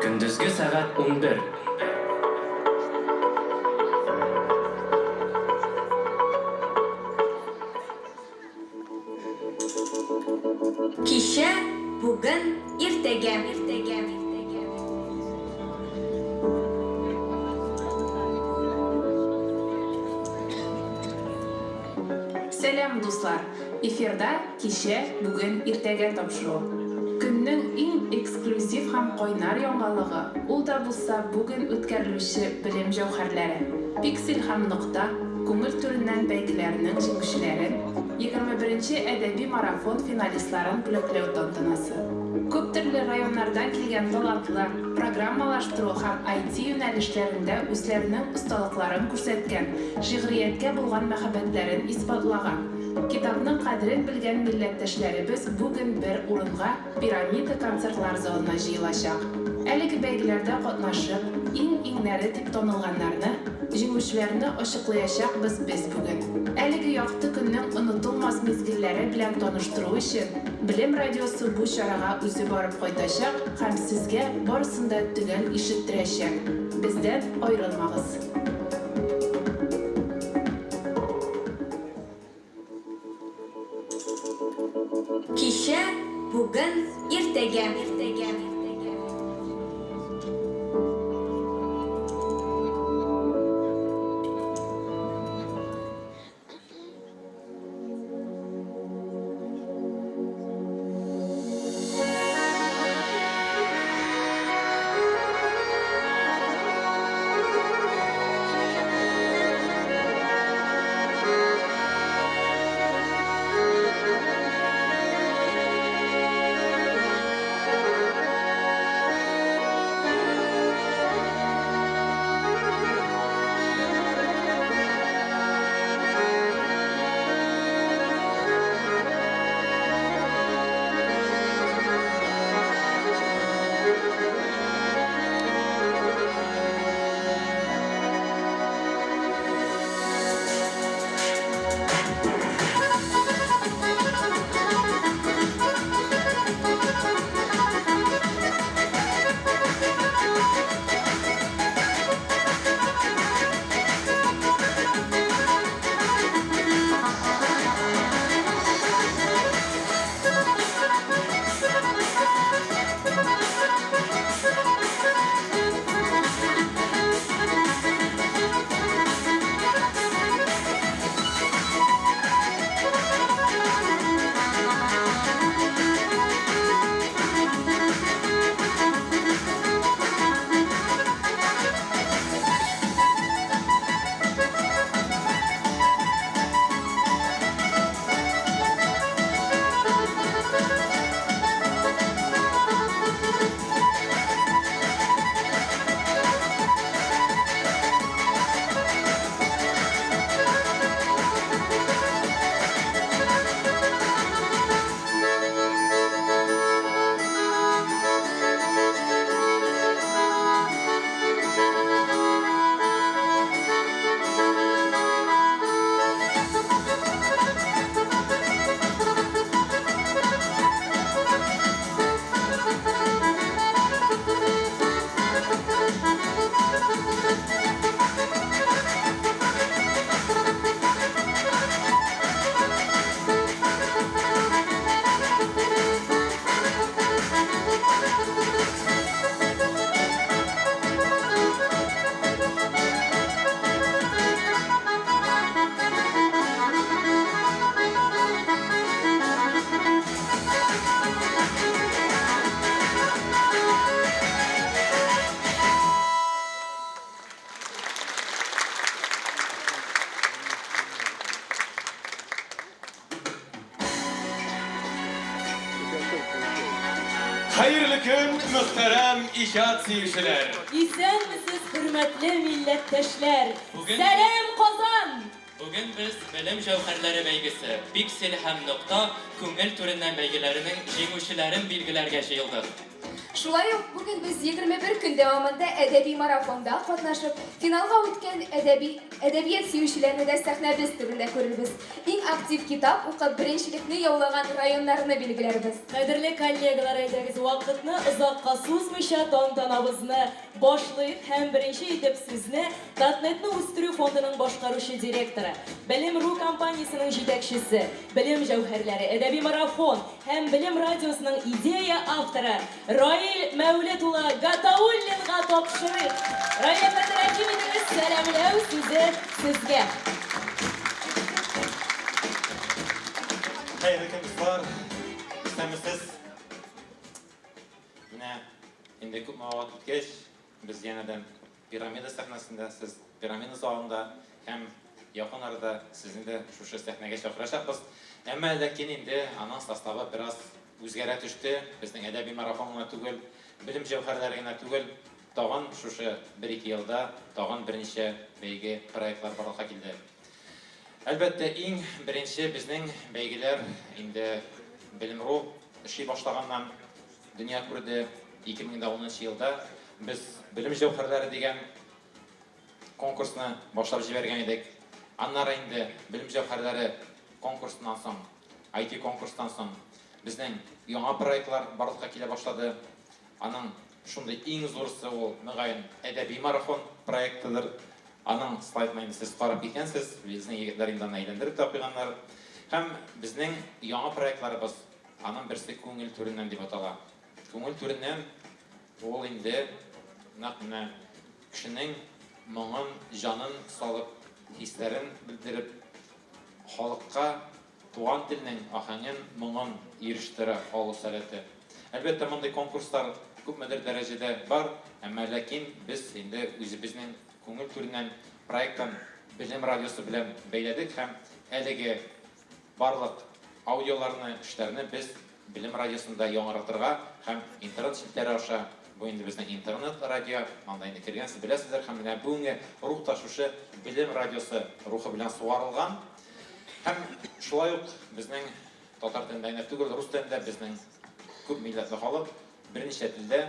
Көндезге сәгать 11. Кичә, бүген, иртәгә. Сәлам, дуслар! Эфирда Кичә, бүген, иртәгә тапшыруы. Көннең иң эксклюзив һәм кайнар яңалыгы, ул да булса бүген үткәрелүче Белем җәүһәрләре, Пиксель һәм нокта, Күңел түреннән бәйгеләренең җиңүчеләрен, 21 нче әдәби марафон финалистларын бүләкләү тантанасы. Күптөрле районнардан килгән талантлы, программалаштыру һәм IT юнәлешләрендә үзләренең осталыкларын күрсәткән, шигърияткә булган мәхәббәтләрен исбатлаган, Китапның кадерен белгән милләттәшләребез бүген бер урынга, Пирамида концертлар залына җыелачак. Әлеге бәйгеләрдә катнашып, иң-иңнәре дип танылганнарны, җиңүчеләрне ачыклыячакбыз без бүген. Әлеге якты көннең онытылмас мизгелләре белән таныштыру өчен, Белем радиосы бу чарага үзе барып кайтачак һәм сезгә барысын да төгәл ишеттерәчәк. Бездән аерылмагыз! Кичә, бүген, иртәгә. Хәерле көн, мөхтәрәм иҗат сөючеләр! Исәнмесез, хөрмәтле милләттәшләр! Бүген- Сәлам, Казан! Бүген без Белем җәүһәрләре бәйгесе, Пиксель һәм Нокта күңел түреннән бәйгеләренең җиңүчеләрен билгеләргә җыелдык. Шулай ук бүген без 21 көн дәвамында әдәби марафонда катнашып, финалга үткән әдәби әдәбият сөючеләрне дә сәхнәбез түрендә күрербез. Иң актив китап укып, беренчелекне яулаган районнарны билгеләрбез. Кадерле коллегалар, әйдәгез, вакытны озакка сузмыйча тантанабызны башлыйк һәм беренче итеп сүзне Татнетны үстерү фондының башкаручы директоры, Белем.ру компаниясенең җитәкчесе, Белем җәүһәрләре әдәби марафон һәм Белем радиосының идея авторы Раил Мәүлет улы Гатауллинга тапшырыйк. Раил әфәнде, рәхим итегез, сәламләү сүзе сезгә. Хәерле көн, дуслар! Исәнмесез! Менә инде күпме вакыт үткәч, без янәдән Пирамида сәхнәсендә, сез Пирамида залында һәм якын арада сезне дә шушы сәхнәгә чакырачакбыз. Әмма ләкин инде аның составы бераз үзгәрә төште. Безнең әдәби марафон гына түгел, белем җәүһәрләре генә түгел, тагын шушы бер-ике елда тагын берничә бәйге, проектлар барлыкка килде. Әлбәттә, иң беренче безнең бәйгеләр инде Белем.ру эшли башлаганнан дөнья күрде. 2010 нчы елда без Белем җәүһәрләре дигән конкурсны башлап җибәргән идек. Аннары инде Белем җәүһәрләре конкурсыннан соң, IT конкурстан соң безнең яңа проектлар барлыкка килә башлады. Аның шундый иң зурысы ул, мөгаен, Әдәби марафон проектыдыр. Аның слайдын инде сез карап киткәнсез, безнең егетләр инде аны әйләндереп тә куйганнар. Һәм безнең яңа проектларыбыз, аның берсе Күңел түреннән дип атала. Күңел түреннән ул инде нәкъ менә кешенең моңын, җанын салып, хисләрен белдереп, халыкка туган телнең аһәңен, моңын ирештерә алу сәләте. Әлбәттә, мондый конкурслар күпмедер дәрәҗәдә бар, әмма ләкин без инде үзебезнең Күңел түреннән проектын Белем радиосы белән бәйләдек һәм әлеге барлык аудиоларны, эшләрне без Белем радиосында яңгыратырга һәм интернет челтәре аша, бу инде безнең интернет радио, анда инде кергәнсез, беләсездер, һәм менә бүгенге рух та шушы Белем радиосы рухы белән сугарылган. Һәм шулай ук безнең татар телендә генә түгел, рус телендә безнең күп милләтле халык берничә телдә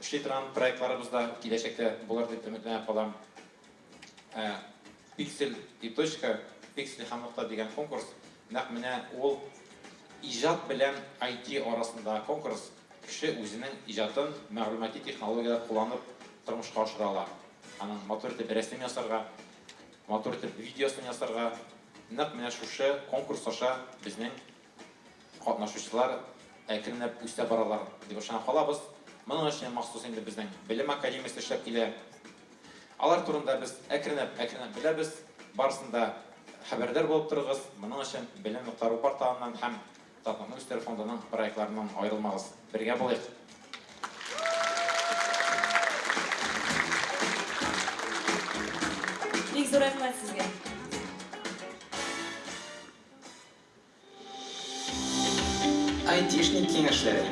эшли торган проектларыбыз да киләчәктә булыр дип өметләнеп калам. Ә, Пиксель и точка, Пиксель һәм нокта дигән конкурс, нәкъ менә ул иҗат белән IT арасындагы конкурс, кеше үзенең иҗатын мәгълүмати технологияләр кулланып тормышка ашыра ала. Аның матур итеп рәсем ясарга, матур итеп видеосын ясарга, нәкъ менә шушы конкурс аша безнең катнашучылар әкренләп үсә баралар дип ышанып калабыз. Моның өчен махсус инде безнең Белем академиясе эшләп килә. Алар турында без әкренләп-әкренләп беләбез. Барысын да хәбәрдар булып торыгыз. Моның өчен Белем нокта ру порталыннан һәм Татарны үстерү фондының проектларыннан аерылмагыз. Бергә булыйк! Бик зур рәхмәт сезгә. Айтишник киңәшләре.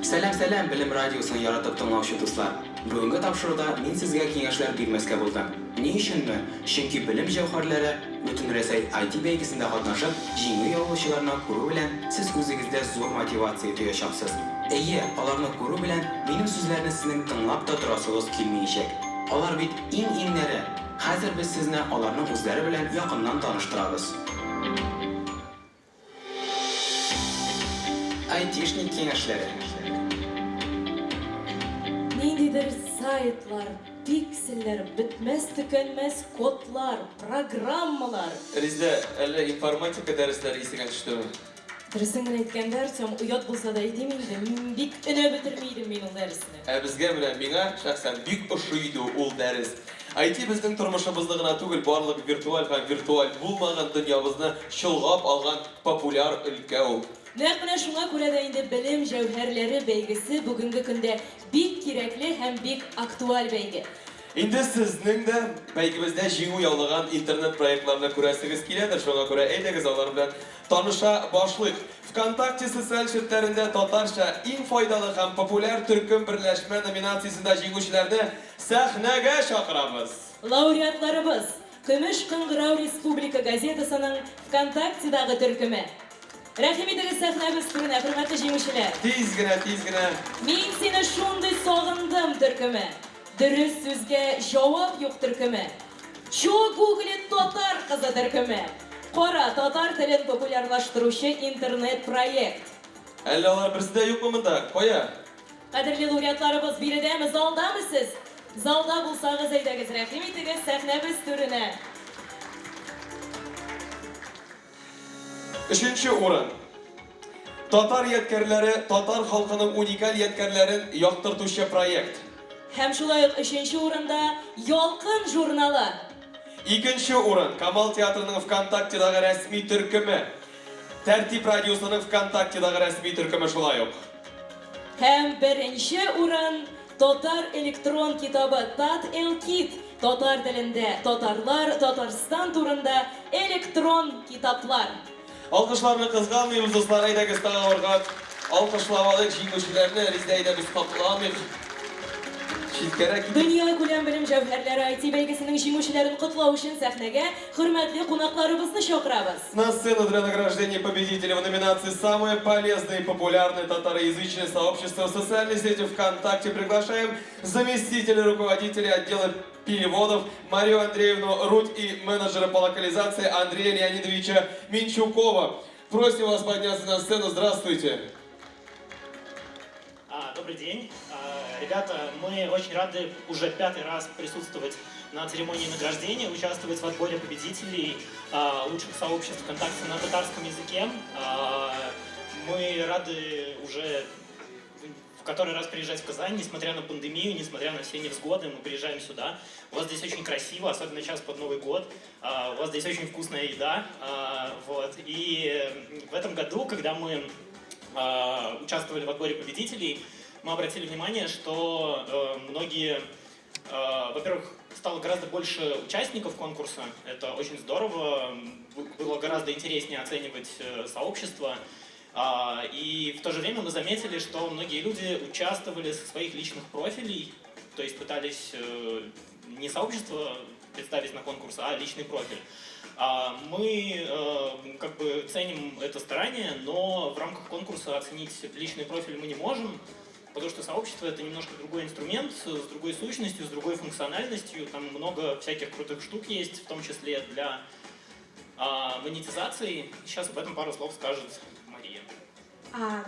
Сәлам, сәлам, Белем радиосын яратып тыңлаучы дуслар. Бүгенге тапшыруда мин сезгә киңәшләр бирмәскә булдым. Ни өченме? Чөнки Белем җәүһәрләре Бөтенрәсәй IT бәйгесендә катнашып, җиңү яулаучыларны күрү белән сез үзегездә зур мотивация тоячаксыз. Әйе, аларны күрү белән минем сүзләрне сезнең тыңлап та торасыгыз килмиячәк. Алар бит иң-иңнәре! Хәзер без сезне аларның үзләре белән якыннан таныштырабыз. Айтишник киңәшләре. Ниндидер сайтлар, пиксельләр, бетмәс-төкәнмәс кодлар, программалар. Резидә, әллә информатика дәресләре исеңә төштеме? Дөресен генә әйткәндә, Артем, оят булса да әйтим инде, бик өнәп бетерми идем мин ул дәресне. Ә безгә менә, миңа шәхсән бик ошый иде ул дәрес. IT безнең тормышыбызны гына түгел, барлык виртуаль һәм виртуаль булмаган дөньябызны чолгап алган популяр өлкә ул. Нәкъ менә шуңа күрә дә инде Белем җәүһәрләре бәйгесе бүгенге көндә бик кирәкле һәм бик актуаль бәйге. Инде сезнең дә бәйгебездә җиңү яулаган интернет-проектларны күрәсегез киләдер, шуңа күрә әйдәгез алар белән таныша башлыйк. ВКонтакте социаль челтәрендә татарча иң файдалы һәм популяр төркем берләшмә номинациясендә җиңүчеләрне сәхнәгә чакырабыз. Лауреатларыбыз, Көмеш кыңгырау республика газетасының ВКонтактедагы төркеме. Рәхим итегез сәхнәбез түренә, хөрмәтле җиңүчеләр. Тиз генә, тиз генә. Мин сине шундый сагындым төркеме. Дөрес сүзгә җавап юк төркеме. Чо гуглит татар кызы төркеме. Кара, татар телен популярлаштыручы интернет-проект. Әллә алар берсе дә юкмы монда? Кая? Кадерле лауреатларыбыз, биредәме, залдамы сез? Залда булсагыз, әйдәгез, рәхим итегез сәхнәбез түренә. Өченче урын. Татар ядкәрләре, татар халкының уникаль ядкәрләрен яктыртучы проект. Һәм шулай ук өченче урында Ялкын журналы. Икенче урын, Камал театрының ВКонтактедагы рәсми төркеме. Тәртип радиосының ВКонтактедагы рәсми төркеме шулай ук. Һәм беренче урын Татар электрон китабы Тат-Элкит, татар телендә татарлар, Татарстан турында электрон китаплар. Алкышларны кызганмыйбыз, дуслар, әйдәгез тагы бер кат алкышлап алыйк җиңүчеләрне, Резидә әйдә без капламыйк. Читкәрәк китик. Дөньякүләм Белем җәүһәрләре IT бәйгесенең җиңүчеләрен котлау өчен сәхнәгә хөрмәтле кунакларыбызны чакырабыз. На сцену для награждения победителя в номинации «Самое полезное и популярное татароязычное сообщество» в социальной сети ВКонтакте приглашаем заместителя руководителя отдела переводов Марию Андреевну Рудь и менеджера по локализации Андрея Леонидовича Минчукова. Просим вас подняться на сцену. Здравствуйте. Добрый день. Ребята, мы очень рады уже пятый раз присутствовать на церемонии награждения, участвовать в отборе победителей лучших сообществ ВКонтакте на татарском языке. Мы рады уже в который раз приезжать в Казань, несмотря на пандемию, несмотря на все невзгоды, мы приезжаем сюда. У вас здесь очень красиво, особенно сейчас под Новый год. У вас здесь очень вкусная еда. Вот. И в этом году, когда мы участвовали в отборе победителей, мы обратили внимание, что многие, во-первых, стало гораздо больше участников конкурса, это очень здорово, было гораздо интереснее оценивать сообщество. И в то же время мы заметили, что многие люди участвовали со своих личных профилей, то есть пытались не сообщество представить на конкурс, а личный профиль. Мы как бы ценим это старание, но в рамках конкурса оценить личный профиль мы не можем, потому что сообщество — это немножко другой инструмент, с другой сущностью, с другой функциональностью. Там много всяких крутых штук есть, в том числе для монетизации. Сейчас об этом пару слов скажет Мария.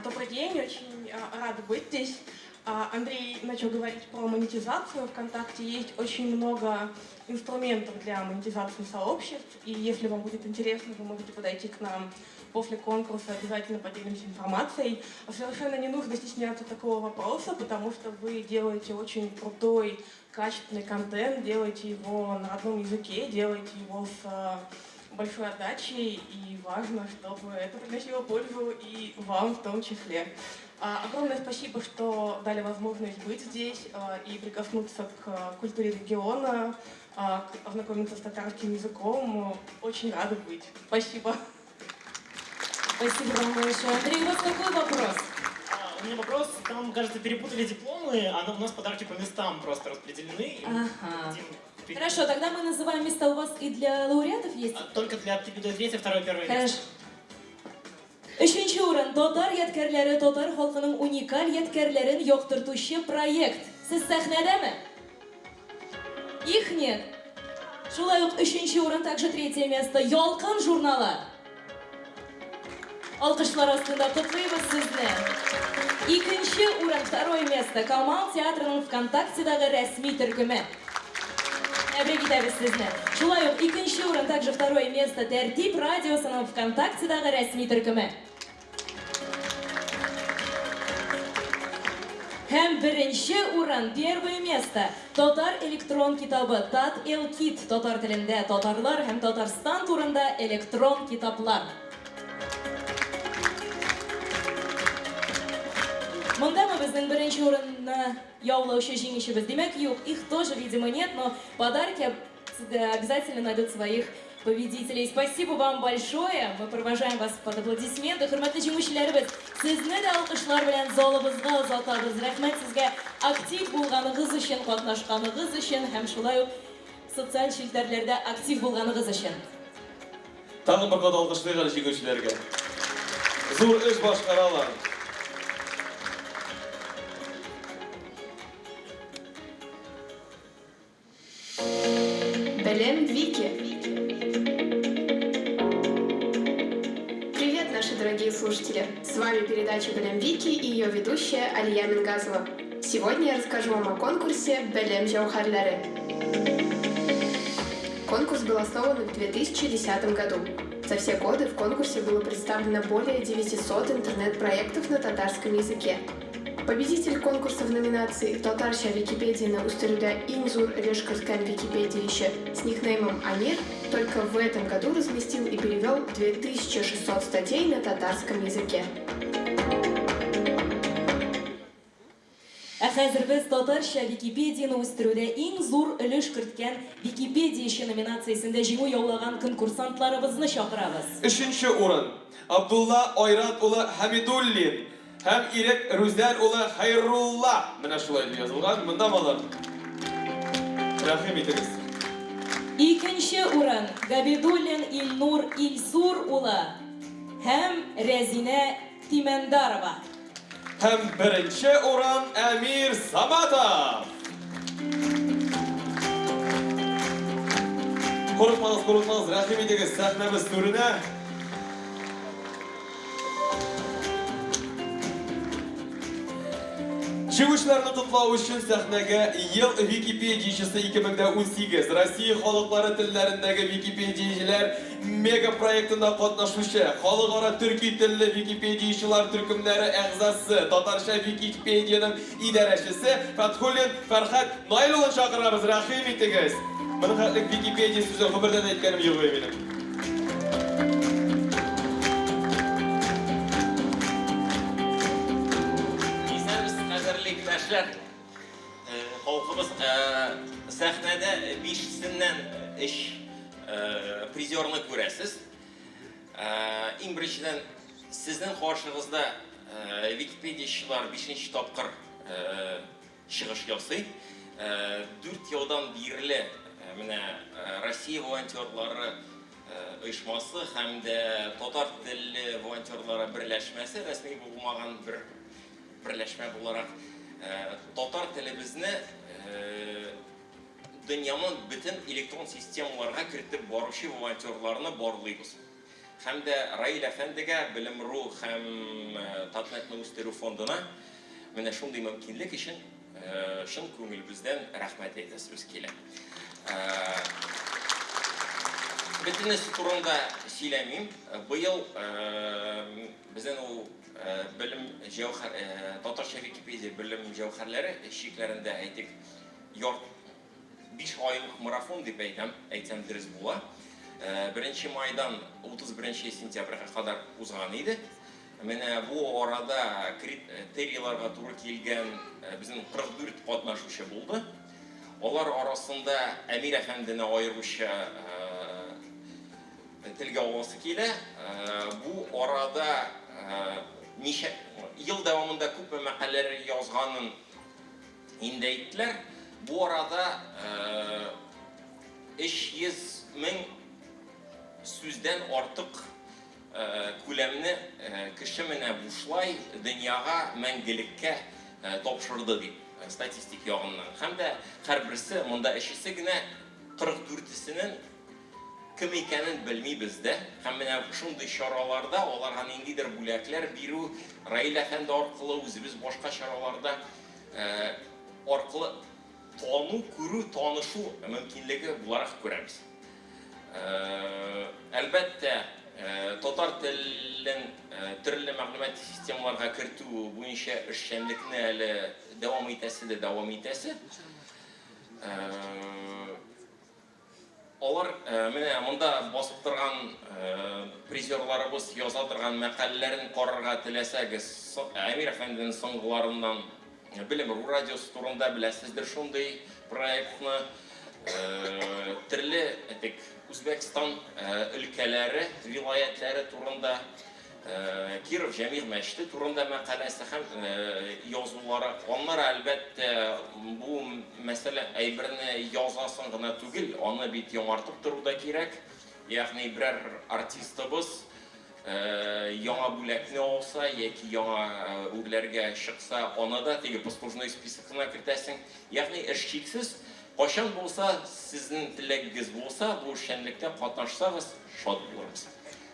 Добрый день, очень рада быть здесь. Андрей начал говорить про монетизацию. ВКонтакте есть очень много инструментов для монетизации сообществ, и если вам будет интересно, вы можете подойти к нам после конкурса, обязательно поделимся информацией. Совершенно не нужно стесняться такого вопроса, потому что вы делаете очень крутой, качественный контент, делаете его на родном языке, делаете его с большой отдачей, и важно, чтобы это приносило пользу и вам в том числе. Огромное спасибо, что дали возможность быть здесь и прикоснуться к культуре региона, ознакомиться с татарским языком. Очень рада быть. Спасибо. Спасибо вам большое. Андрей, у вас какой вопрос? У меня вопрос. Там, кажется, перепутали дипломы, а у нас подарки по местам просто распределены. Ага. Хорошо, тогда мы называем места у вас и для лауреатов есть? Только для третьего, второе, первое место. Хорошо. Өченче урын татар ядкәрләре, татар халкының уникаль ядкәрләрен яктыртучы проект. Сез сәхнәдәме? Их нет. Шулай ук өченче урын, также третье место, Ялкын журналы. Алкышлар астында котлыйбыз сезне. Икенче урын, второе место, Камал театрының ВКонтактедагы рәсми төркеме. Тәбрик итәбез сезне. Шулай ук икенче урын, также второе место, Тәртип радиосының ВКонтактедагы рәсми төркеме. Һәм беренче урын, первое место, татар электрон китабы Тат Элкит, татар телендә татарлар һәм Татарстан турында электрон китаплар. Мондамы безнең беренче урынны яулаучы җиңүчебез? Димәк, юк, их тоже, видимо, нет, но подарки обязательно найдут своих победителей. Спасибо вам большое. Мы провожаем вас под аплодисменты. Хөрмәтле җиңүчеләребез, сезне дә алкышлар белән залыбызга озатабыз. Рәхмәт сезгә актив булганыгыз өчен, катнашканыгыз өчен һәм шулай ук социаль челтәрләрдә актив булганыгыз өчен. Тагын бер кат алкышлыйк әле җиңүчеләргә. Зур эш башкаралар. Белем Вики. Привет, наши дорогие слушатели! С вами передача Белем Вики и ее ведущая Алия Мингазова. Сегодня я расскажу вам о конкурсе Белем Җәүһәрләре. Конкурс был основан в 2010 году. За все годы в конкурсе было представлено более 900 интернет-проектов на татарском языке. Победитель конкурса в номинации «Татарча Википедияне үстерүдә иң зур өлеш керткән википедияче» с никнеймом Амир только в этом году разместил и перевел 2600 статей на татарском языке. Ә хәзер без татарча Википедияне үстерүдә иң зур өлеш керткән Википедияче номинациясендә җиңү яулаган конкурсантларыбызны чакырабыз. Өченче урын, Абдулла Айрат улы Хәмидуллин һәм Ирек Рүзәл улы Хәйрулла. Менә шулай дип язылган. Монда алар. Рәхим итегез. Икенче урын, Габидуллин Илнур Илсур улы һәм Рәзинә Тимәндарова. Һәм беренче урын Әмир Саматов! Курыкмагыз, курыкмагыз, рәхим итегез, сәхнәбез түренә. Җиңүчеләрне котлау өчен сәхнәгә Ел Википедиячесе 2018, Россия халыклары телләрендәге Википедиячеләр мегапроектында катнашучы, халыкара төрки телле википедиячелар төркемнәре әгъзасы, татарча Википедиянең идарәчесе Фәтхуллин Фәрхәт Наил улын чакырабыз, рәхим итегез! Моның хәтлек Википедия сүзен гомердә дә әйткәнем юк иде минем. Исәнмесез, кадерле иптәшләр! Халкыбыз сәхнәдә бишесеннән өч призерны күрәсез. Иң беренчедән, сезнең каршыгызда википедиячылар бишенче тапкыр чыгыш ясый. Дүрт елдан бирле менә Россия волонтерлары оешмасы һәм дә татар телле волонтерлары берләшмәсе, рәсми булмаган бер берләшмә буларак, татар телебезне дөньяның бөтен электрон системаларга кертеп баручы волонтерларны барлыйбыз. Һәм дә Раил әфәндегә, Белем.ру һәм Татнетны үстерү фондына менә шундый мөмкинлек өчен чын күңелебездән рәхмәт әйтәсебез килә. Бөтенесе турында сөйләмим. Быел безнең ул белем җәүһәр, татарча Википедия белем җәүһәрләре чикләрендә, әйтик, ярты Биш айлык марафон дип әйтәм, әйтсәм дөрес була. Беренче майдан 31 сентябрьгә кадәр узган иде. Менә бу арада критерийларга туры килгән безнең 44 катнашучы булды. Алар арасында Әмир әфәндене аеруча телгә аласы килә. Бу арада ничә ел дәвамында күпме мәкаләләр язганын Инде әйттеләр, бу арада 300 мең сүздән артык күләмне кеше менә бушлай дөньяга мәңгелеккә тапшырды дип, статистик ягыннан. Һәм дә һәрберсе, монда өчесе генә, 44-сенең кем икәнен белмибез дә. Һәм менә шундый чараларда аларга ниндидер бүләкләр бирү, Раил әфәнде аркылы, үзебез башка чараларда аркылы тану, күрү, танышу мөмкинлеге буларак күрәбез. Әлбәттә, татар телен төрле мәгълүмати системаларга кертү буенча эшчәнлекне әле дәвам итәсе дә дәвам итәсе. Алар менә монда басып торган призерларыбыз яза торган мәкаләләрен карарга теләсәгез, Әмир әфәнденең соңгыларыннан Белем.ру радиосы турында беләсездер шундый проектны. Төрле, әйтик, Үзбәкстан өлкәләре, вилаятьләре турында Киров Җәмигъ мәчете турында мәкаләсе һәм язулары. Аннары, әлбәттә, бу мәсьәлә әйберне язасың гына түгел, аны бит яңартып тору да кирәк. Ягъни берәр артистыбыз Яңа бүләкне алса яки яңа үрләргә чыкса, аны да теге послужной списогына кертәсең. Ягъни эш чиксез. Кайчан булса сезнең теләгегез булса, бу эшчәнлектә катнашсагыз, шат булырбыз.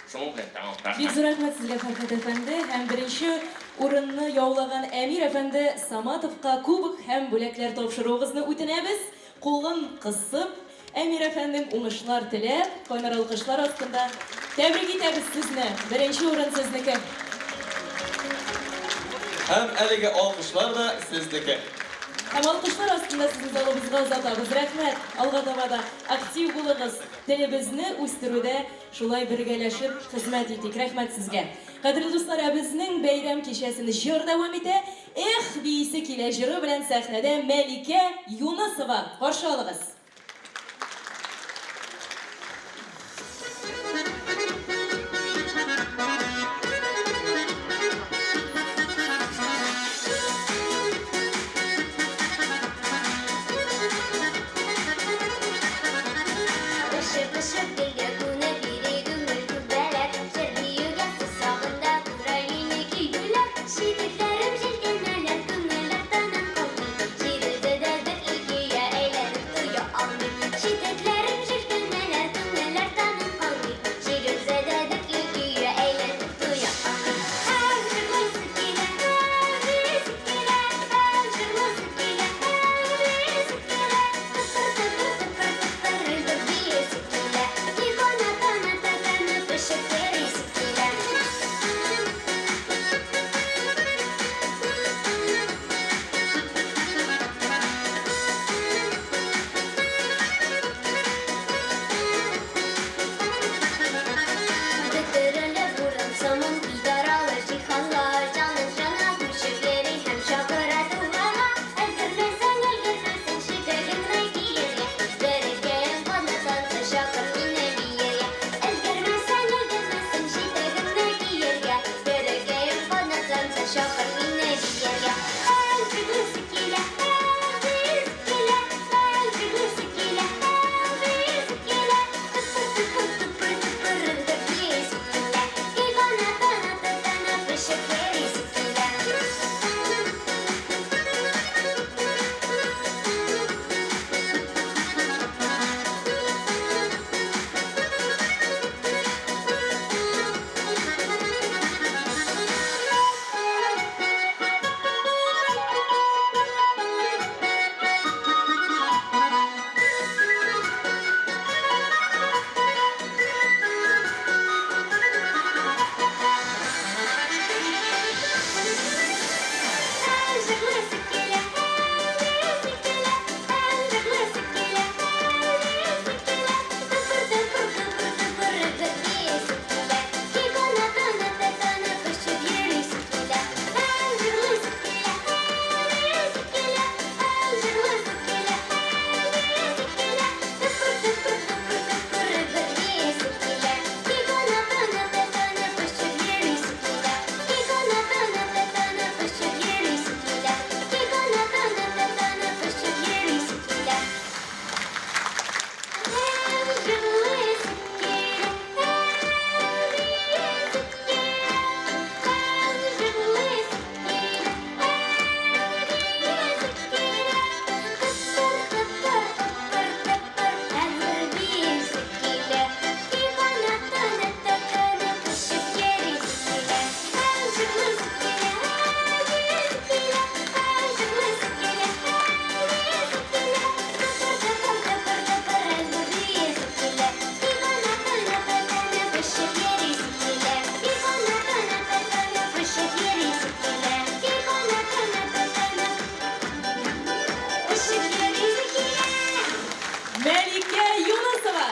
Шуның белән тәмам. Бик Рәхмәт. зур рәхмәт сезгә, Фәрхәт әфәнде. Һәм беренче урынны яулаган Әмир әфәнде Саматовка кубок һәм бүләкләр тапшыруыгызны үтенәбез. Кулын кысып, Әмир әфәндем, уңышлар теләп, кайнар алкышлар астында тәбрик итәбез сезне! Беренче урын сезнеке! Һәм әлеге алкышлар да сезнеке. Һәм алкышлар астында сезне залыбызга озатабыз. Рәхмәт! Алга таба да актив булыгыз, телебезне үстерүдә шулай бергәләшеп хезмәт итик. Рәхмәт сезгә! Кадерле дуслар, ә безнең бәйрәм кичәсен җыр дәвам итә. Эх, биисе килә җыры белән сәхнәдә Мәликә Юнысова. Каршы алыгыз! Очып-очып гөлгә кунып йөри күңел күбәләк. Җыр-биюгә сусаганда күрә мине көйгүләр. Читекләрем җилкенәләр, күңел арттанын калмый. Җир үзе дә бер икегә әйләнеп туя алмый. Читекләрем җилкенәләр, күңел арттанын калмый. Җир үзе дә бер икегә әйләнеп туя алмый. Һәм җырлыйсы килә, һәм биисе килә, һәм җырлыйсы килә, һәм биисе килә. Тыпыр-тыпыр, тыпыр-тыпыр, рөлдәп биисе килә. Тик ана-тана-татаны пешеп йөрисе килә. Бөтерелеп урын сыман кидералыр җиһанга. Җаның җана күчеп йөри һәм чакыра туганга. Өлгермәсәң, өлгермәсең читегеңне киергә. Берекәем канатланса чакыр мине биергә. Өлгермәсәң, өлгермәсең читегеңне киергә. Берекәем канатланса чакыр мине биергә. Һәм җырлыйсы килә, һәм биисе килә, һәм җырлыйсы килә, һәм биисе килә. Тыпыр-тыпыр, тыпыр-тыпыр, рындып биисе килә. Тик ана-тана-татана пешеп йөрисе килә. Һәм җырлыйсы килә, һәм биисе килә, һәм җырлыйсы килә, һәм биисе килә. Тыпыр-тыпыр, тыпыр-тыпыр, рындып биисе килә. Тик ана-тана-татана пешеп йөрисе килә. Һәм җырлыйсы килә, һәм биисе килә, һәм җырлыйсы килә, һәм биисе килә. Тыпыр-тыпыр, тыпыр-тыпыр, рындып биисе килә. Тик ана-тана-татана пешеп йөрисе килә. Тик ана-тана-татана пешеп йөрисе килә. Тик ана-тана-татана пешеп йөрисе килә. Һәм җырлыйсы килә, һәм биисе килә, һәм җырлыйсы килә, һәм биисе килә. Тыпыр-тыпыр, тыпыр-тыпыр, хәзер биисе килә. Тик ана-тана-татана пешеп йөрисе килә. Һәм җырлыйсы килә, һәм биисе килә, һәм җырлыйсы килә, һәм биисе килә. Тыпыр-тыпыр, тыпыр-тыпыр, хәзер биисе килә. Тик ана-тана-татана пешеп йөрисе килә. Тик ана-тана-татана пешеп йөрисе килә. Тик ана-тана-татана пешеп йөрисе килә. Мәликә Юнысова!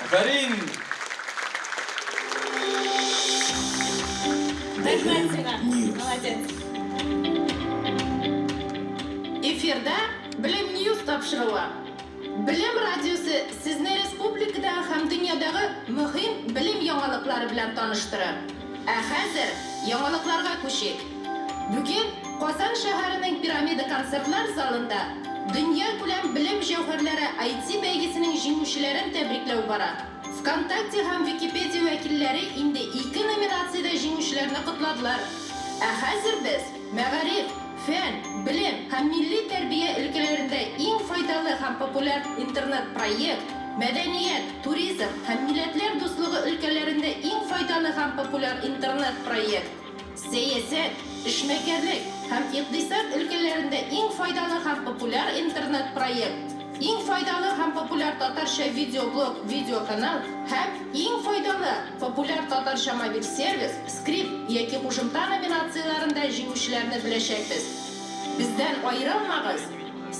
Афәрин! Рәхмәт сиңа! Молодец! Эфирда Белем Ньюс тапшыруы. Белем радиосы сезне республикадагы һәм дөньядагы мөһим белем яңалыклары белән таныштыра. Ә хәзер яңалыкларга күчик. Бүген Казан шәһәренең Пирамида концертлар залында дөнья күләм белем җәүһәрләре IT бәйгесенең җиңүчеләрен тәбрикләү бара. ВКонтакте һәм Википедия вәкилләре инде ике номинациядә җиңүчеләрне котладылар. Ә хәзер без мәгариф, фән, белем һәм милли тәрбия өлкәләрендә иң файдалы һәм популяр интернет-проект, мәдәният, туризм һәм милләтләр дуслыгы өлкәләрендә иң файдалы һәм популяр интернет-проект, сәясәт, эшмәкәрлек һәм икътисад өлкәләрендә иң файдалы һәм популяр интернет-проект, иң файдалы һәм популяр татарча видеоблог, видеоканал һәм иң файдалы популяр татарча мобиль сервис, скрипт яки кушымта номинацияләрендә җиңүчеләрне беләчәкбез. Бездән аерылмагыз!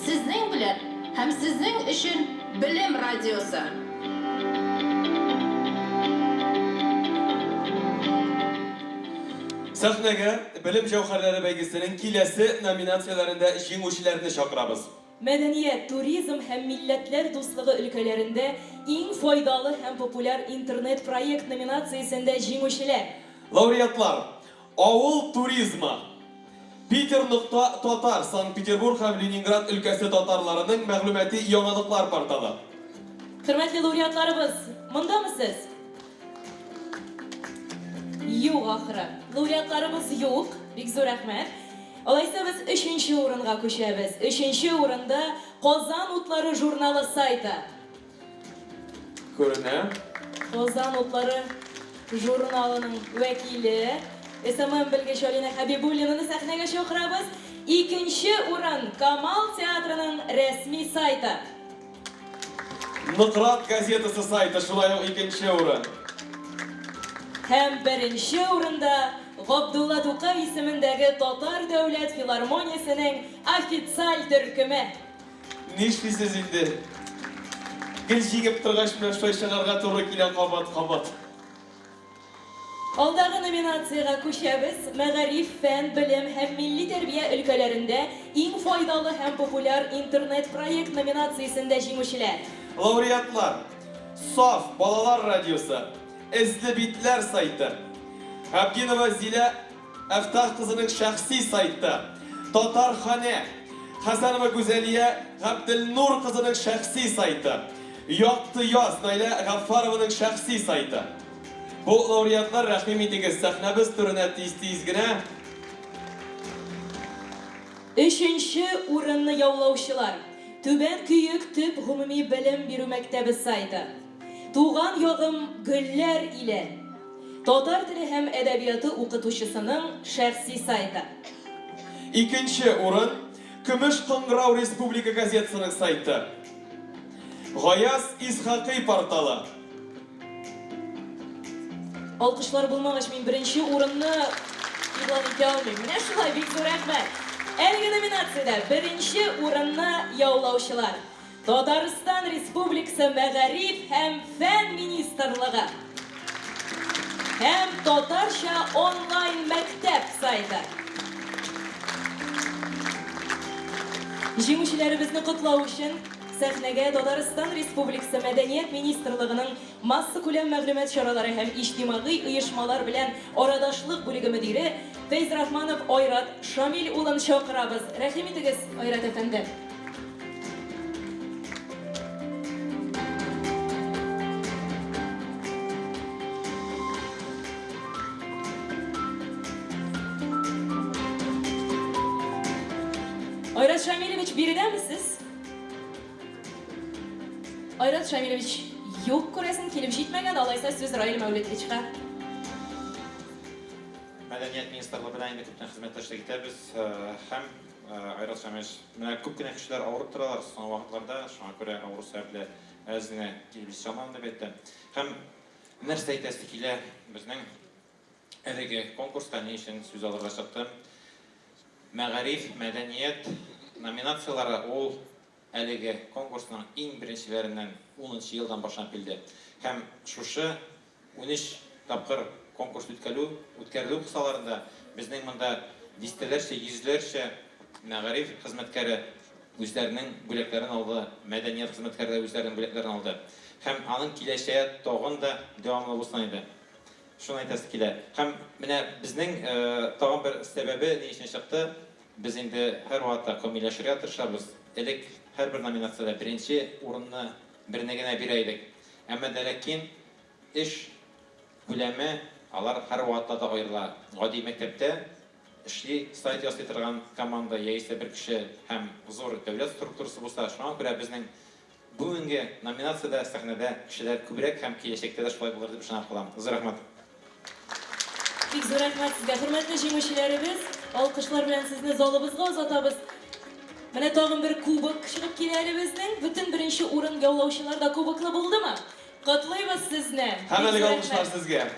Сезнең белән һәм сезнең өчен Белем радиосы! Сәхнәгә Белем җәүһәрләре бәйгесенең киләсе номинацияләрендә җиңүчеләрне чакырабыз. Мәдәният, туризм һәм милләтләр дуслыгы өлкәләрендә иң файдалы һәм популяр интернет-проект номинациясендә җиңүчеләр. Лауреатлар, Авыл туризмы, Питер нокта татар, Санкт-Петербург һәм Ленинград өлкәсе татарларының мәгълүмати яңалыклар порталы. Хөрмәтле лауреатларыбыз, мондамы сез? Юк, ахры. Лауреатларыбыз юк. Бик зур рәхмәт. Алайса без өченче урынга күчәбез. Өченче урында Казан утлары журналы сайты. Күренә. Казан утлары журналының вәкиле, SMM белгече Алинә Хәбибуллинаны сәхнәгә чакырабыз. Икенче урын Камал театрының рәсми сайты. Нократ газетасы сайты шулай ук икенче урын. Һәм беренче урында Габдулла Тукай исемендәге Татар дәүләт филармониясенең официаль төркеме. Нишлисез инде? Гел җиңеп торгач, менә шулай чыгарга туры килә кабат-кабат. Алдагы номинациягә күчәбез, Мәгариф, фән, белем һәм милли тәрбия өлкәләрендә иң файдалы һәм популяр интернет-проект номинациясендә җиңүчеләр. Лауреатлар, Саф балалар радиосы, Эзле битләр сайты, Габдинова Зилә Әфтах кызының шәхси сайты, Татар ханә, Хәсәнова Гүзәлия Габделнур кызының шәхси сайты, Якты яз, Наилә Гаффарованың шәхси сайты. Бу лауреатлар, рәхим итегез, сәхнәбез түренә тиз-тиз генә. Өченче урынны яулаучылар, Түбән Көек төп гомуми белем бирү мәктәбе сайты, Туган ягым, гөлләр иле, татар теле һәм әдәбияты укытучысының шәхси сайты. Икенче урын, Көмеш кыңгырау республика газетасының сайты, Гаяз Исхакый порталы. Алкышлар булмагач, мин беренче урынны игълан итә алмыйм. Менә шулай, бик зур рәхмәт. Әлеге номинациядә беренче урынны яулаучылар, Татарстан Республикасы Мәгариф һәм фән министрлыгы һәм Татарча онлайн мәктәп сайты. Җиңүчеләребезне котлау өчен сәхнәгә Татарстан Республикасы Мәдәният министрлыгының Массакүләм мәгълүмат чаралары һәм иҗтимагый оешмалар белән арадашлык бүлеге мөдире Фәйзрахманов Айрат Шамил улын чакырабыз. Рәхим итегез, Айрат әфәнде. Айрат Шамилевич, биредәме сез? Айрат Шамилевич юк, күрәсең, килеп җитмәгән, алайса сүз Раил Мәүлетовичка. Мәдәният министрлыгы белән инде күптән хезмәттәшлек итәбез һәм Айрат Шамилевич, менә күп кенә кешеләр авырып торалар соңгы вакытларда, шуңа күрә авыру сәбәпле әз генә килеп җитә алмадым дип әйтте. Һәм нәрсә әйтәсе килә безнең әлеге конкурста, ни өчен сүз алырга чыктым? Мәгариф, мәдәният номинацияләре ул Әлеге конкурсның иң беренчеләреннән унынчы елдан башланып килде. Һәм шушы 13 тапкыр конкурс үткәлү, үткәрелү кысаларында безнең монда дистәләрчә, йөзләрчә мәгариф хезмәткәре үзләренең бүләкләрен алды, мәдәният хезмәткәрләре үзләренең бүләкләрен алды. Һәм аның киләчәге тагын да дәвамлы булсын иде. Шуны әйтәсе килә. Һәм менә безнең тагын бер сәбәбе ни өчен чыкты, Без инде һәрвакытта камилләшергә тырышабыз. Элек һәрбер номинациядә беренче урынны берне генә бирә идек. Әмма дә ләкин эш күләме алар һәрвакытта да аерыла. Гади мәктәптә эшли, сайт ясый торган команда яисә бер кеше һәм зур дәүләт структурасы булса, шуңа күрә безнең бүгенге номинациядә сәхнәдә кешеләр күбрәк һәм киләчәктә дә шулай булыр дип ышанып калам. Зур рәхмәт. Бик зур рәхмәт сезгә, хөрмәтле җиңүчеләребез. Алкышлар белән сезне залыбызга озатабыз. Менә тагын бер кубок чыгып килә әле безнең. Бөтен беренче урын яулаучылар да кубоклы булдымы? Котлыйбыз сезне! Һәм Бик әлеге зур алкышлар рәхмәт. сезгә.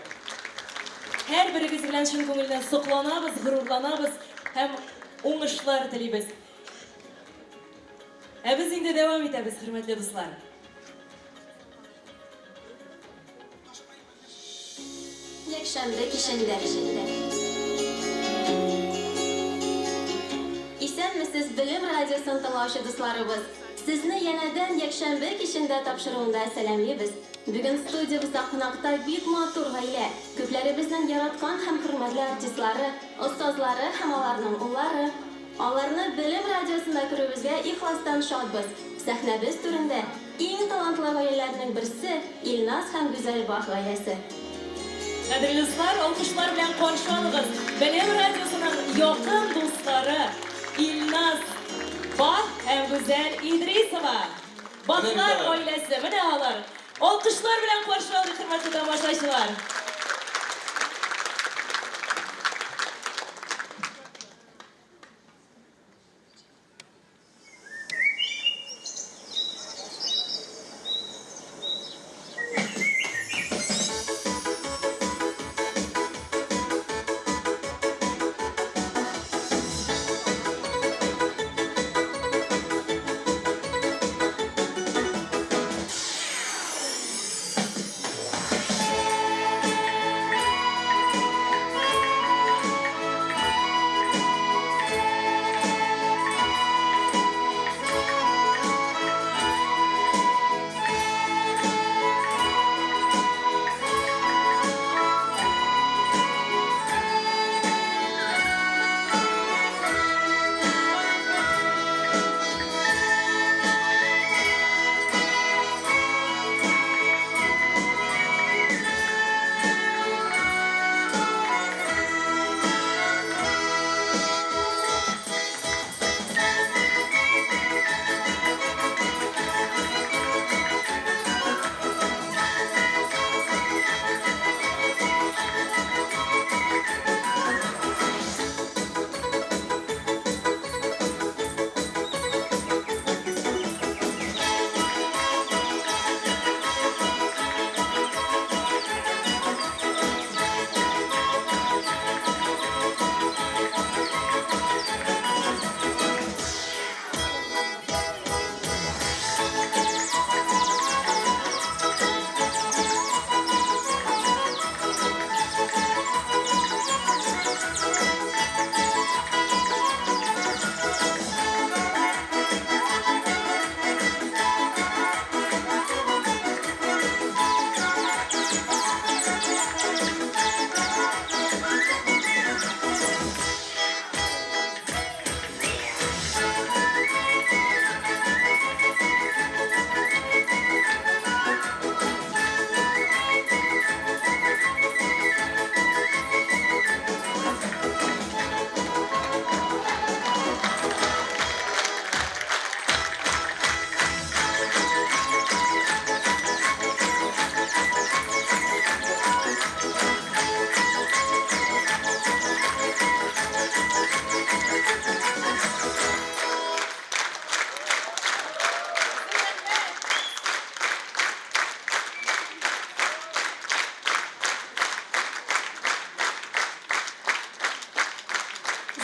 Һәрберегез белән чын күңелдән сокланабыз, горурланабыз һәм уңышлар телибез. Ә без инде дәвам итәбез, хөрмәтле дуслар. Якшәмбе кичендә. Исәнмесез, Белем радиосын тыңлаучы дусларыбыз! Сезне янәдән якшәмбе кичендә тапшыруында сәламлибез. Бүген студиябездә кунакта бик матур гаилә, күпләребезнең яраткан һәм хөрмәтле артистлары, остазлары һәм аларның уллары. Аларны Белем радиосында күрүебезгә ихластан шатбыз. Сәхнәбез түрендә иң талантлы гаиләләрнең берсе, Илназ һәм Гүзәл Бах гаиләсе. Кадерле дуслар, алкышлар белән каршы алыгыз, Белем радиосының якын дуслары Илназ Бах һәм Гүзәл Идрисова. Бахлар гаиләсе, менә алар. Алкышлар белән каршы алыйк, хөрмәтле тамашачылар.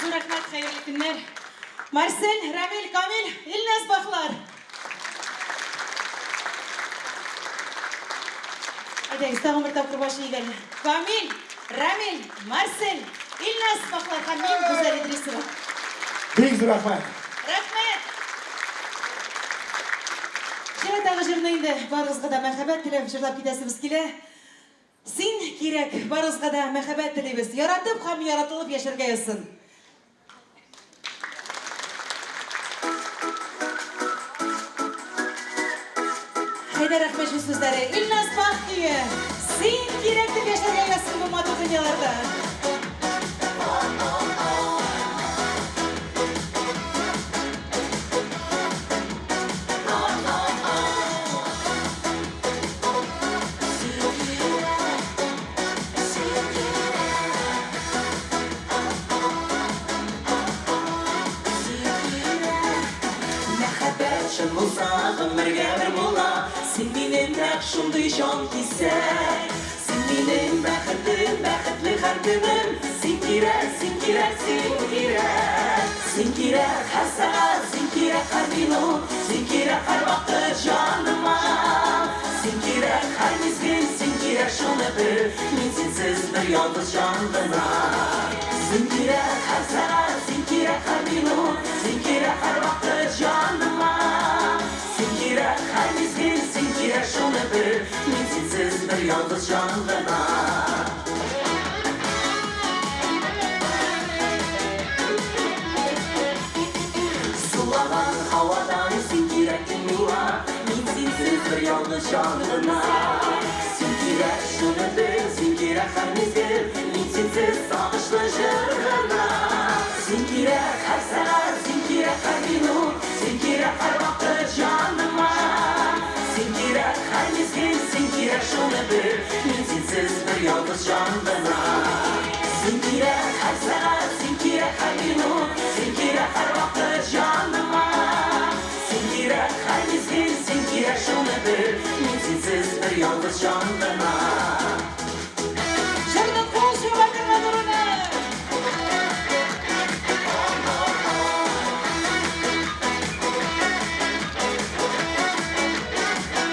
Зур рәхмәт, хәерле көннәр. Марсель, Рамил, Камил, Илназ Бахлар. Әйдәгез, тагын бер тапкыр баш иик әле. Камил, Рамил, Марсель, Илназ Бахлар һәм мин, Гүзәл Идрисова. Бик зур рәхмәт. Рәхмәт! Чираттагы җырны инде барыгызга да мәхәббәт теләп җырлап китәсебез килә. Син кирәк, барыгызга да мәхәббәт телибез. Яратып һәм яратылып яшәргә язсын. Хәйдәр Әхмәтшин сүзләре, Илназ Бах көе. Син кирәк дип яшәргә язсын бу матур дөньяларда. Мәхәббәт чын булса, гомергә бер була. Син минем нәкъ шундый җан кисәк. Син минем бәхетем, бәхетле һәр көнем. Син кирәк, син кирәк, син кирәк. Син кирәк һәр сәгать, син кирәк һәр минут. Син кирәк һәрвакыт җаныма. Син кирәк һәр мизгел, син кирәк шуны бел. Мин синсез бер ялгыз җан гына. Син кирәк һәр сәгать, син кирәк һәр минут. Син кирәк һәрвакыт җаныма. Син кирәк һәр мизгел, син кирәк шуны бел. Мин синсез бер ялгыз җан гына. Сулаган һавадай син кирәк миңа. Мин синсез бер ялгыз җан гына. Син кирәк шуны бел, син кирәк һәр мизгел. Мин синсез сагышлы җыр гына. Син кирәк һәр сәгать, син кирәк һәр минут. Син кирәк һәрвакыт җаныма. Син кирәк һәр мизгел, син кирәк шуны бел. Мин синсез бер ялгыз җан гына. Син кирәк һәр сәгать, син кирәк һәр минут. Син кирәк һәрвакыт җаныма. Син кирәк һәр мизгел, син кирәк шуны бел. Мин синсез бер ялгыз җан гына. Җырның кул чабып торган урыны.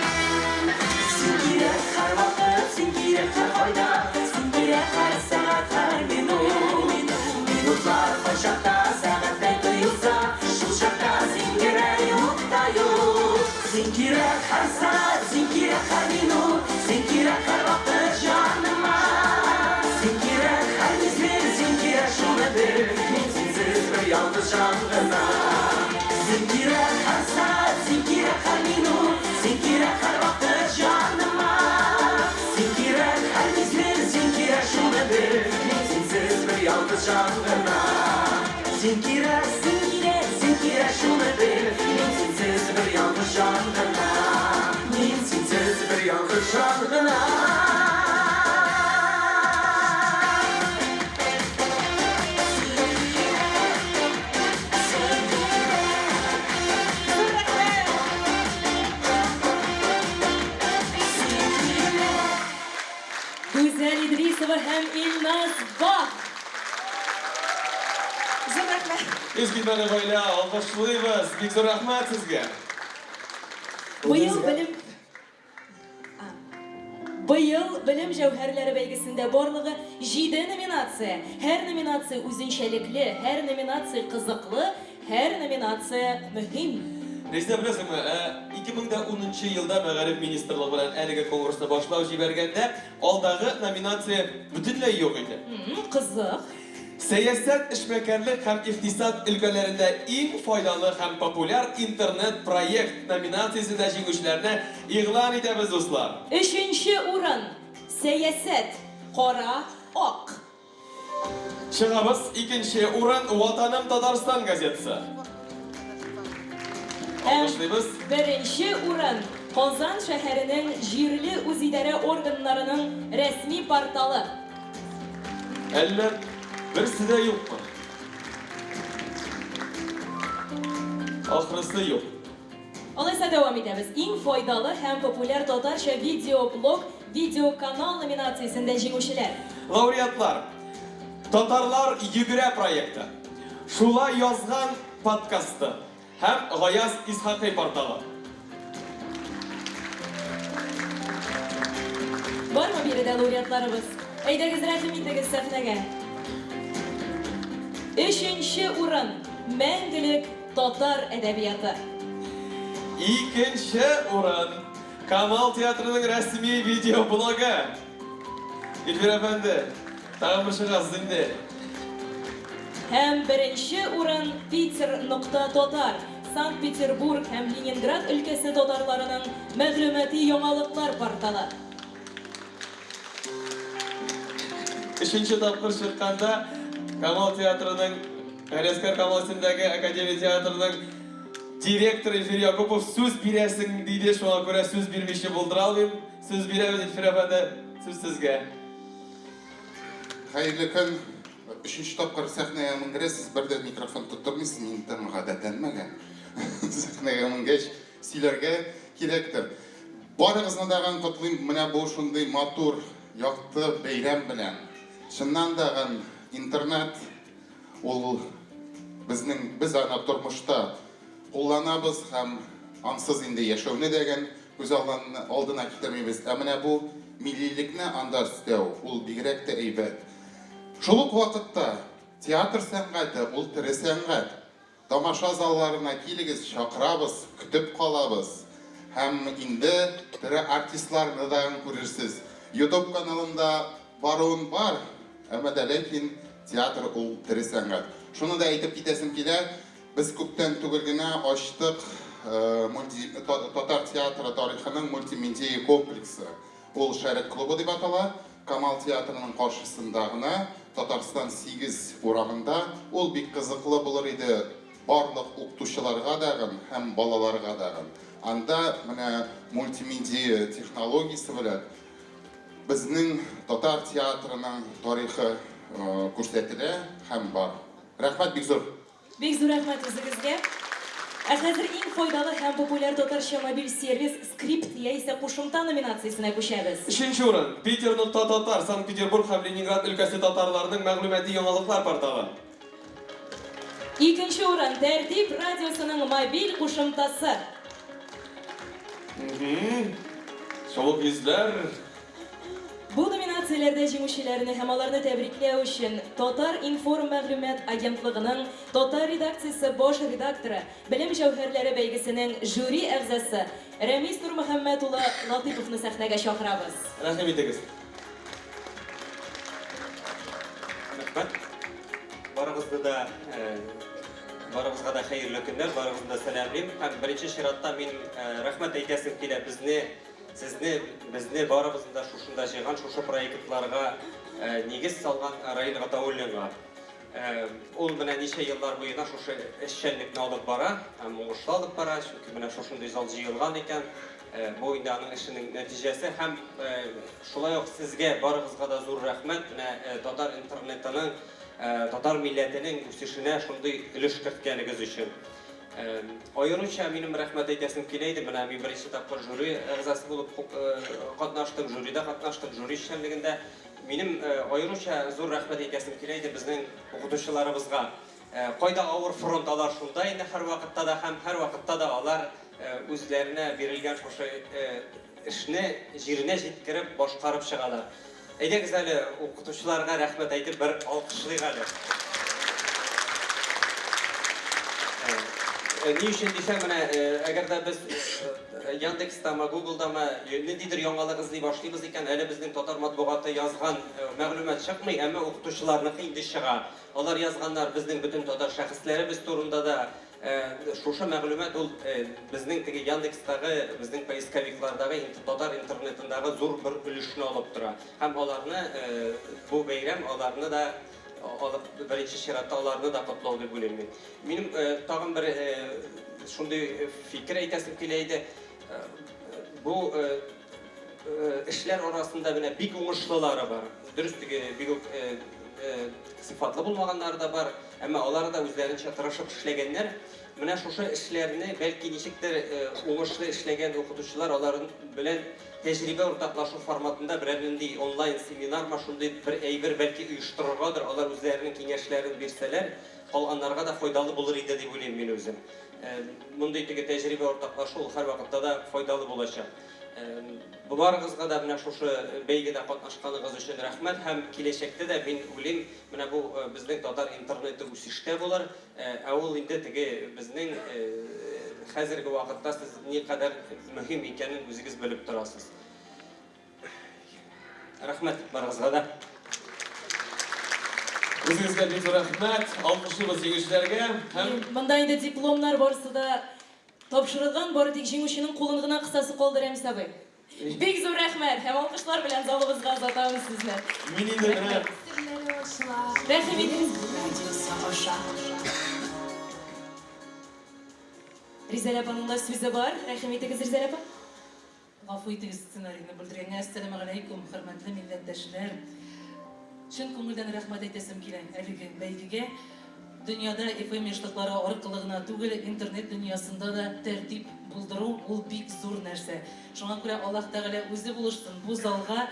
Син кирәк һәрвакыт, син кирәк һәркайда. Син кирәк һәр сәгать, һәр минут. Минутлар кайчакта сәгатьтәй тоелса, шул чакта син генә юк та юк. Син кирәк һәр сәгать, син кирәк һәр минут. Син кирәк һәрвакыт җаныма. Син кирәк һәр мизгел, син кирәк шуны бел. Мин синсез бер ялгыз җан гына. Син кирәк һәр сәгать, син кирәк һәр минут. Син кирәк һәрвакыт җаныма. Син кирәк һәр мизгел, син кирәк шуны бел. Мин синсез бер ялгыз җан гына. Син кирәк, син кирәк, син кирәк шуны бел. Мин синсез бер ялгыз җан гына. Мин синсез бер ялгыз җан гына. Гүзәл Идрисова һәм Илназ Бах! Зур рәхмәт. Искитмәле гаилә, алкышлыйбыз. Бик зур рәхмәт сезгә. Быел белем Быел Белем җәүһәрләре бәйгесендә барлыгы җиде номинация. Һәр номинация үзенчәлекле, һәр номинация кызыклы, һәр номинация мөһим. Резидә, беләсеңме, 2010 нчы елда Мәгариф министрлыгы белән әлеге конкурсны башлап җибәргәндә, алдагы номинация бөтенләй юк иде. Кызык. Сәясәт, эшмәкәрлек һәм икътисад өлкәләрендә иң файдалы һәм популяр интернет-проект номинациясендә җиңүчеләрне игълан итәбез, дуслар! Өченче урын, Сәясәт, кара, ак. Чыгабыз, икенче урын, Ватаным Татарстан газетасы. Һәм Алкышлыйбыз. беренче урын, Казан шәһәренең җирле үзидарә органнарының рәсми порталы. Әллә берсе дә юкмы? Ахрысы юк. Алайса дәвам итәбез. Иң файдалы һәм популяр татарча видеоблог, видеоканал номинациясендә җиңүчеләр. Лауреатлар. Татарлар йөгерә проекты. Шулай язган подкасты һәм Гаяз Исхакый порталы. Бармы биредә лауреатларыбыз? Әйдәгез, рәхим итегез сәхнәгә. Өченче урын, мәңгелек татар әдәбияты. Икенче урын, Камал театрының рәсми видеоблогы. Илфир әфәнде, тагын бер чыгасыз инде. Һәм беренче урын Питер нокта татар, Санкт-Петербург һәм Ленинград өлкәсе татарларының мәгълүмати яңалыклар порталы. Өченче тапкыр чыкканда Камал театрының Галиәсгар Камал исемендәге академия театрының директоры Илфир Якупов сүз бирәсең диде, шуңа күрә сүз бирмичә булдыра алмыйм. Сүз бирәбез, Илфир әфәнде, сүз сезгә. Хәерле көн. Өченче тапкыр сәхнәгә менгерәсез, бер дә микрофон тоттырмыйсыз, мин тым гадәтләнмәгән. Сәхнәгә менгәч, сөйләргә кирәктер. Барыгызны дагын котлыйм менә бу шундый матур, якты бәйрәм белән. Чыннан дагын интернет ул безнең, без аны тормышта кулланабыз һәм ансыз инде яшәүне дәген күз алдына китермибез. Ә менә бу миллилекне анда өстәү, ул бигрәк тә әйбәт. Шул ук вакытта театр сәнгате ул тере сәнгать. Тамаша залларына килегез, чакырабыз, көтеп калабыз. Һәм инде тере артистларны да күрерсез. Ютуб каналында баруын бар, әмма дә ләкин театр ул тере сәнгать. Шуны да әйтеп китәсем килә, без күптән түгел генә ачтык татар театры тарихының мультимедиа комплексы. Ул Шәрык клубы дип атала. Камал театрының каршысында гына, Татарстан 8 урамында. Ул бик кызыклы булыр иде барлык укытучыларга дагын һәм балаларга дагын. Анда менә мультимедиа технологиясе белән безнең татар театрының тарихы күрсәтелә һәм бар. Рәхмәт бик зур! Бик зур рәхмәт үзегезгә. Ә хәзер иң файдалы һәм популяр татарча мобиль сервис Скрипт яисә кушымта номинациясенә күчәбез. Өченче урын, Питер нокта татар, Санкт-Петербург һәм Ленинград өлкәсе татарларының мәгълүмати яңалыклар порталы. Икенче урын, Тәртип радиосының мобиль кушымтасы. Шул ук йөзләр. Бу номинацияләрдә җиңүчеләрне һәм аларны тәбрикләү өчен Татар-информ мәгълүмат агентлыгының татар редакциясе баш редакторы, Белем җәүһәрләре бәйгесенең жюри әгъзасы Рәмис Нурмөхәммәт улы Латыйповны сәхнәгә чакырабыз. Рәхим итегез. Рәхмәт. Барыгызны да, барыгызга да хәерле көннәр, барыгызны да сәламлим. Һәм беренче чиратта мин рәхмәт әйтәсем килә безне Сезне, безне барыбызны да шушында җыйган, шушы проектларга нигез салган Раил Гатауллинга. Ул менә ничә еллар буена шушы эшчәнлекне алып бара һәм уңышлы алып бара, чөнки менә шушындый зал җыелган икән, бу инде аның эшенең нәтиҗәсе. Һәм шулай ук сезгә барыгызга да зур рәхмәт, менә татар интернетының, татар милләтенең үсешенә шундый өлеш керткәнегез өчен. Аеруча минем рәхмәт әйтәсем килә иде. Менә мин беренче тапкыр жюри әгъзасы булып катнаштым, жюрида катнаштым, жюри эшчәнлегендә. Минем аеруча зур рәхмәт әйтәсем килә иде безнең укытучыларыбызга. Кайда авыр фронт, алар шунда инде һәрвакытта да һәм һәрвакытта да алар үзләренә бирелгән шушы эшне җиренә җиткереп башкарып чыгалар. Әйдәгез әле, укытучыларга рәхмәт әйтеп бер алкышлыйк әле. Ни өчен дисәң, менә әгәр дә без Яндекстамы, Гуглдамы ниндидер яңалык эзли башлыйбыз икән, әле безнең татар матбугаты язган мәгълүмат чыкмый, әмма укытучыларныкы инде чыга. Алар язганнар безнең бөтен татар шәхесләребез турында да, Шушы мәгълүмат ул безнең теге Яндекстагы, безнең поисковиклардагы, татар интернетындагы зур бер өлешне алып тора. Һәм аларны бу бәйрәм аларны да алып, беренче чиратта аларны да котлау дип уйлыйм мин. Минем тагын бер шундый фикер әйтәсем килә иде. Бу эшләр арасында менә бик уңышлылары бар. Дөрес, теге бик үк сыйфатлы булмаганнары да бар. Әмма алары да үзләренчә тырышып эшләгәннәр. Менә шушы эшләрне, бәлки, ничектер уңышлы эшләгән укытучылар алар белән тәҗрибә уртаклашу форматында берәр нинди онлайн семинармы, шундый бер әйбер бәлки оештырыргадыр, алар үзләренең киңәшләрен бирсәләр, калганнарга да файдалы булыр иде дип уйлыйм мин үзем. Мондый теге тәҗрибә уртаклашу ул һәрвакытта да файдалы булачак. Барыгызга да менә шушы бәйгедә катнашканыгыз өчен рәхмәт һәм киләчәктә дә мин уйлыйм, менә бу безнең татар интернеты үсештә булыр, ә ул инде теге безнең хәзерге вакытта сез никадәр мөһим икәнен үзегез белеп торасыз. Рәхмәт барыгызга да. Үзегезгә бик зур рәхмәт. Алкышлыйбыз җиңүчеләргә һәм. Монда инде дипломнар барысы да Тапшырылган, бары тик җиңүченең кулын гына кысасы калды, Рәмис абый. Бик зур рәхмәт һәм алкышлар белән залыбызга озатабыз сезне. Мин инде менә Рәхим итегез. Радиосы аша. Ризәлә апаның да сүзе бар. Рәхим итегез, Ризәлә апа. Гафу итегез сценарийны бүлдергәнгә. Әссәламегаләйкүм, хөрмәтле милләттәшләр. Чын күңелдән рәхмәт әйтәсем килә әлеге бәйгегә. Дөньяда FM ешлыклары аркылы гына түгел, интернет дөньясында да тәртип булдыру ул бик зур нәрсә. Шуңа күрә Аллаһ Тәгалә үзе булышсын, бу залга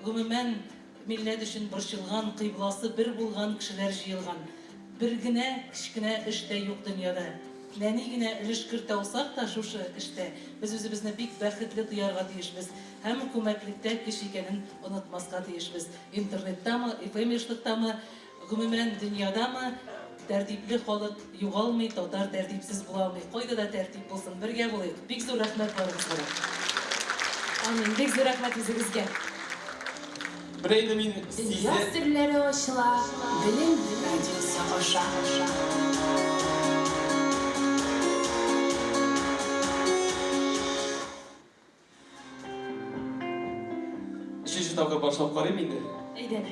гомумән милләт өчен борчылган, кыйбласы бер булган кешеләр җыелган. Бер генә кечкенә эш тә юк дөньяда. Нәни генә өлеш кертә алсак та шушы эштә, без үзебезне бик бәхетле тоярга тиешбез һәм күмәклектә көч икәнен онытмаска тиешбез. Интернеттамы, FM ешлыктамы, Гомумән, дөньядамы, тәртипле халык югалмый, татар тәртипсез була алмый. Кайда да тәртип булсын, бергә булыйк. Бик зур рәхмәт барыгызга да. Амин. Бик зур рәхмәт үзегезгә. Менә инде мин Дөнья сизә. серләре ачыла Белем радиосы аша. Өченче тапкыр башлап карыйм инде. Әйдә.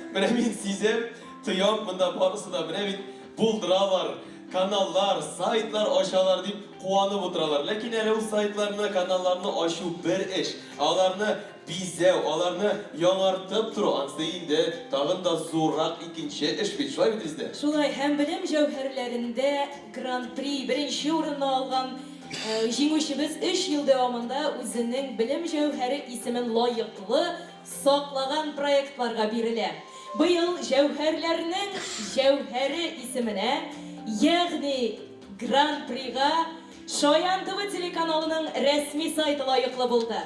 Менә мин сизәм, тоям, монда барысы да менә бит булдыралар, каналлар, сайтлар ачалар дип куанып утыралар. Ләкин әле ул сайтларны, каналларны ачу бер эш, ә аларны бизәү, аларны яңартып тору, ансы инде тагын да зуррак икенче эш бит. Шулай бит, Резидә? Шулай, һәм белем җәүһәрләрендә Гран-при, беренче урынны алган Җиңүчебез өч ел дәвамында үзенең Белем җәүһәре исемен лаеклы саклаган проектларга бирелә. Быел Җәүһәрләрнең җәүһәре исеменә, ягъни Гран-прига Шаян ТВ телеканалының рәсми сайты лаеклы булды.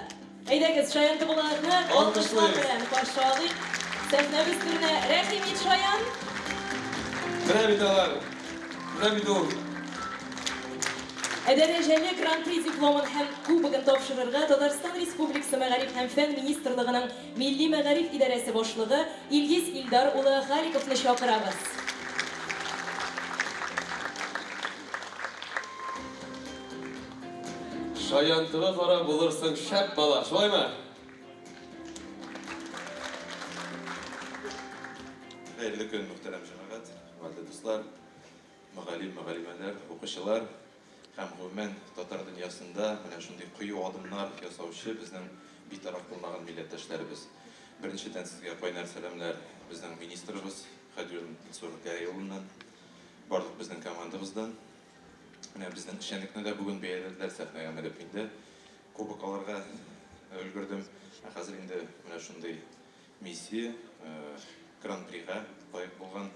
Әйдәгез, Шаян ТВларны алкышлар белән каршы алыйк. Сәхнәбез түренә рәхим ит, Шаян! Менә бит алар! Менә бит ул! Ә дәрәҗәле Гран-при дипломын һәм кубогын тапшырырга Татарстан Республикасы Мәгариф һәм фән министрлыгының Милли мәгариф идарәсе башлыгы Илгиз Илдар улы Халиковны чакырабыз. Шаянтыгы кара булырсың, шәп бала, шулаймы? Хәерле көн, мөхтәрәм җәмәгать, хөрмәтле дуслар, мөгаллим, мөгаллимәләр, укучылар һәм гомумән татар дөньясында менә шундый кыю адымнар ясаучы безнең битараф булмаган милләттәшләребез. Беренчедән сезгә кайнар сәламләр безнең министрыбыз Хәдиуллин Илсур Гәрәй улыннан, барлык безнең командабыздан. Менә безнең эшчәнлекне дә бүген бәяләделәр, сәхнәгә менеп мин дә кубок алырга өлгердем. Ә хәзер инде менә шундый миссия, Гран-прига лаек булган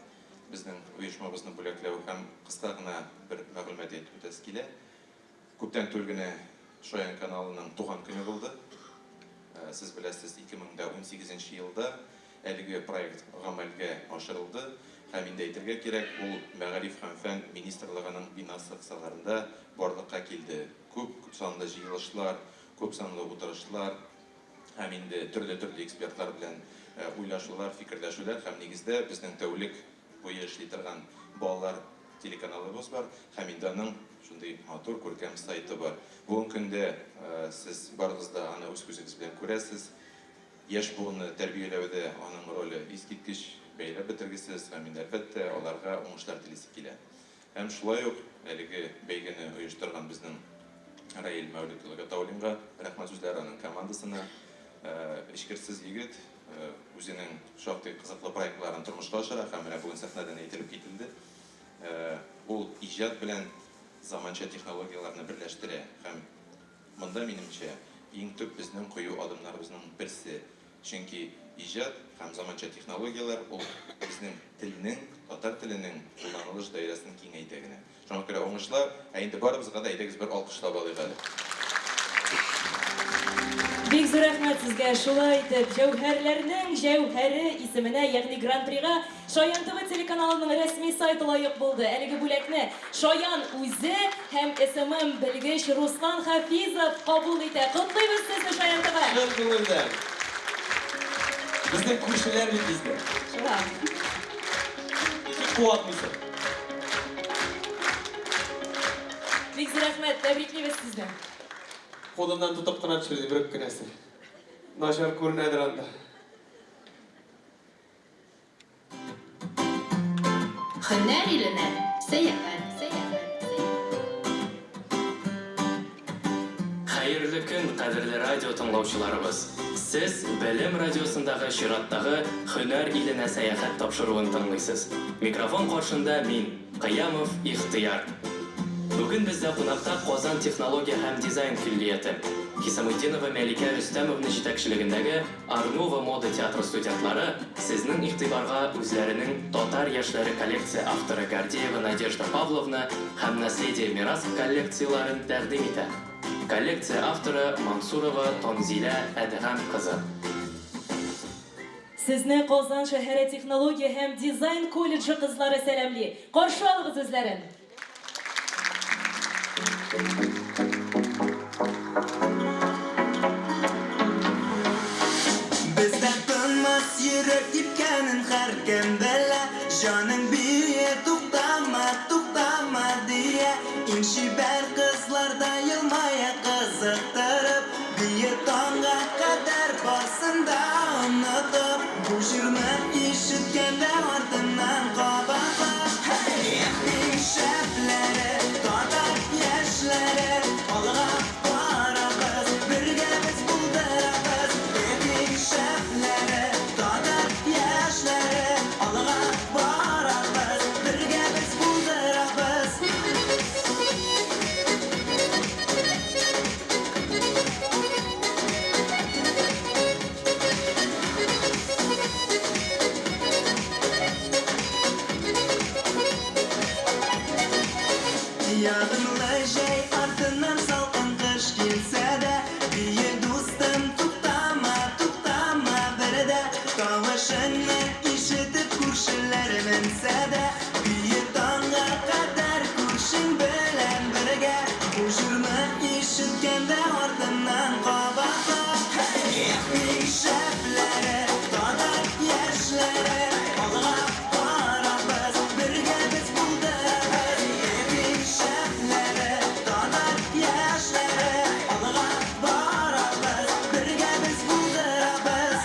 безнең оешмабызны бүләкләү һәм кыска гына бер мәгълүмат әйтеп үтәсе килә. Күптән түгел генә Шаян каналының туган көне булды. Сез беләсез, 2018 нче елда әлеге проект гамәлгә ашырылды һәм инде әйтергә кирәк, ул Мәгариф һәм фән министрлыгының бинасы кысаларында барлыкка килде. Күп санлы җыелышлар, күп санлы утырышлар һәм инде төрле-төрле экспертлар белән уйлашулар, фикерләшүләр һәм нигездә безнең тәүлек буе эшли торган балалар телеканалыбыз бар һәм инде аның шундый матур, күркәм сайты бар. Бүгенге көндә сез барыгыз да аны үз күзегез белән күрәсез. Яшь буынны тәрбияләүдә аның роле искиткеч, бәяләп бетергесез һәм инде, әлбәттә, аларга уңышлар телисе килә. Һәм шулай ук әлеге бәйгене оештырган безнең Раил Мәүлет улы Гатауллинга рәхмәт сүзләре, аның командасына. Эчкерсез егет, үзенең шактый кызыклы проектларын тормышка ашыра һәм менә бүген сәхнәдән әйтелеп кителде. Ул иҗат белән заманча технологияләрне берләштерә һәм монда, минемчә, иң төп безнең кыю адымнарыбызның берсе. Чөнки иҗат һәм заманча технологияләр ул безнең телнең, татар теленең кулланылыш даирәсен киңәйтә генә. Шуңа күрә уңышлар, ә инде барыбызга да әйдәгез бер алкышлап алыйк әле. Бик зур рәхмәт сезгә, шулай итеп, Җәүһәрләрнең җәүһәре исеменә, ягъни Гран-прига Шаян ТВ телеканалының рәсми сайты лаек булды. Әлеге бүләкне Шаян үзе һәм SMM белгеч Руслан Хафизов кабул итә. Котлыйбыз сезне, Шаян ТВ! Чын күңелдән. Безнең күршеләр бит бездә. Шулай. Ничек куанмыйсың? Бик зур рәхмәт, тәбриклибез сезне. Кулымнан тотып кына төшерде бер үк кенәсе. Начар күренәдер анда. Һөнәр иленә сәяхәт. Хәерле көн, кадерле радио тыңлаучыларыбыз! Сез Белем радиосындагы чираттагы Һөнәр иленә сәяхәт тапшыруын тыңлыйсыз. Микрофон каршында мин, Кыямов Ихтыяр. Бүген бездә кунакта Казан технология һәм дизайн көллияте, Хисамутдинова Мәликә Рөстәмовна җитәкчелегендәге Арнова мода театры студентлары сезнең игътибарга үзләренең Татар яшьләре коллекция авторы Гордеева Надежда Павловна һәм Наследие Мирас коллекцияләрен тәкъдим итә. Коллекция авторы Мансурова Танзилә Әдһәм кызы. Сезне Казан шәһәре технология һәм дизайн колледжы кызлары сәламли. Каршы алыгыз үзләрен! Бездә тынмас йөрәк типкәнен һәркем белә. Җаның бие, туктама, туктама, дия. Иң чибәр кызлар да елмая кызыктырып. Бие таңга кадәр барсын да онытып. Бу җырны ишеткәндә артыннан кабатла. Эх, иң шәпләре, татар яшьләре, алга барабыз, бергә без булдырабыз. Эх, иң шәпләре, татар яшьләре, алга барабыз, бергә без булдырабыз. Ягымлы җәй артыннан салкын кыш килсә дә, Бие, дустым, туктама, туктама бер дә. Тавышыңны ишетеп күршеләр менсә дә, Бие таңга кадәр күршең белән бергә. Бу җырны ишеткәндә артыннан кабатла. Эх, иң шәпләре, татар яшьләре, алга барабыз, бергә без булдырабыз. Эх, иң шәпләре, татар яшьләре, алга барабыз, бергә без булдырабыз.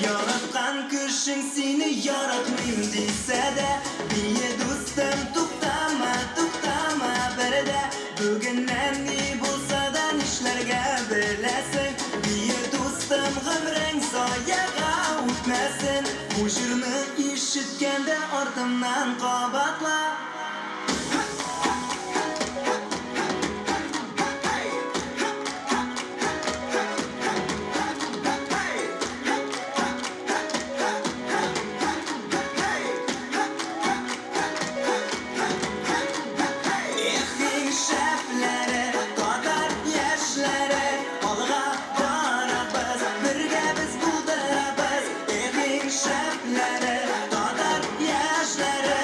Яраткан кешең сине яратмыйм дисә дә, Бие, дустым, туктама, туктама бер дә. Бүгеннән ни булса да нишләргә беләсең, Бие, дустым, гомерең заяга үтмәсен. Бу җырны ишеткәндә артымнан кабатла. Эх, иң шәпләре, татар яшьләре, алга барабыз, бергә без булдырабыз. Эх, иң шәпләре, татар яшьләре,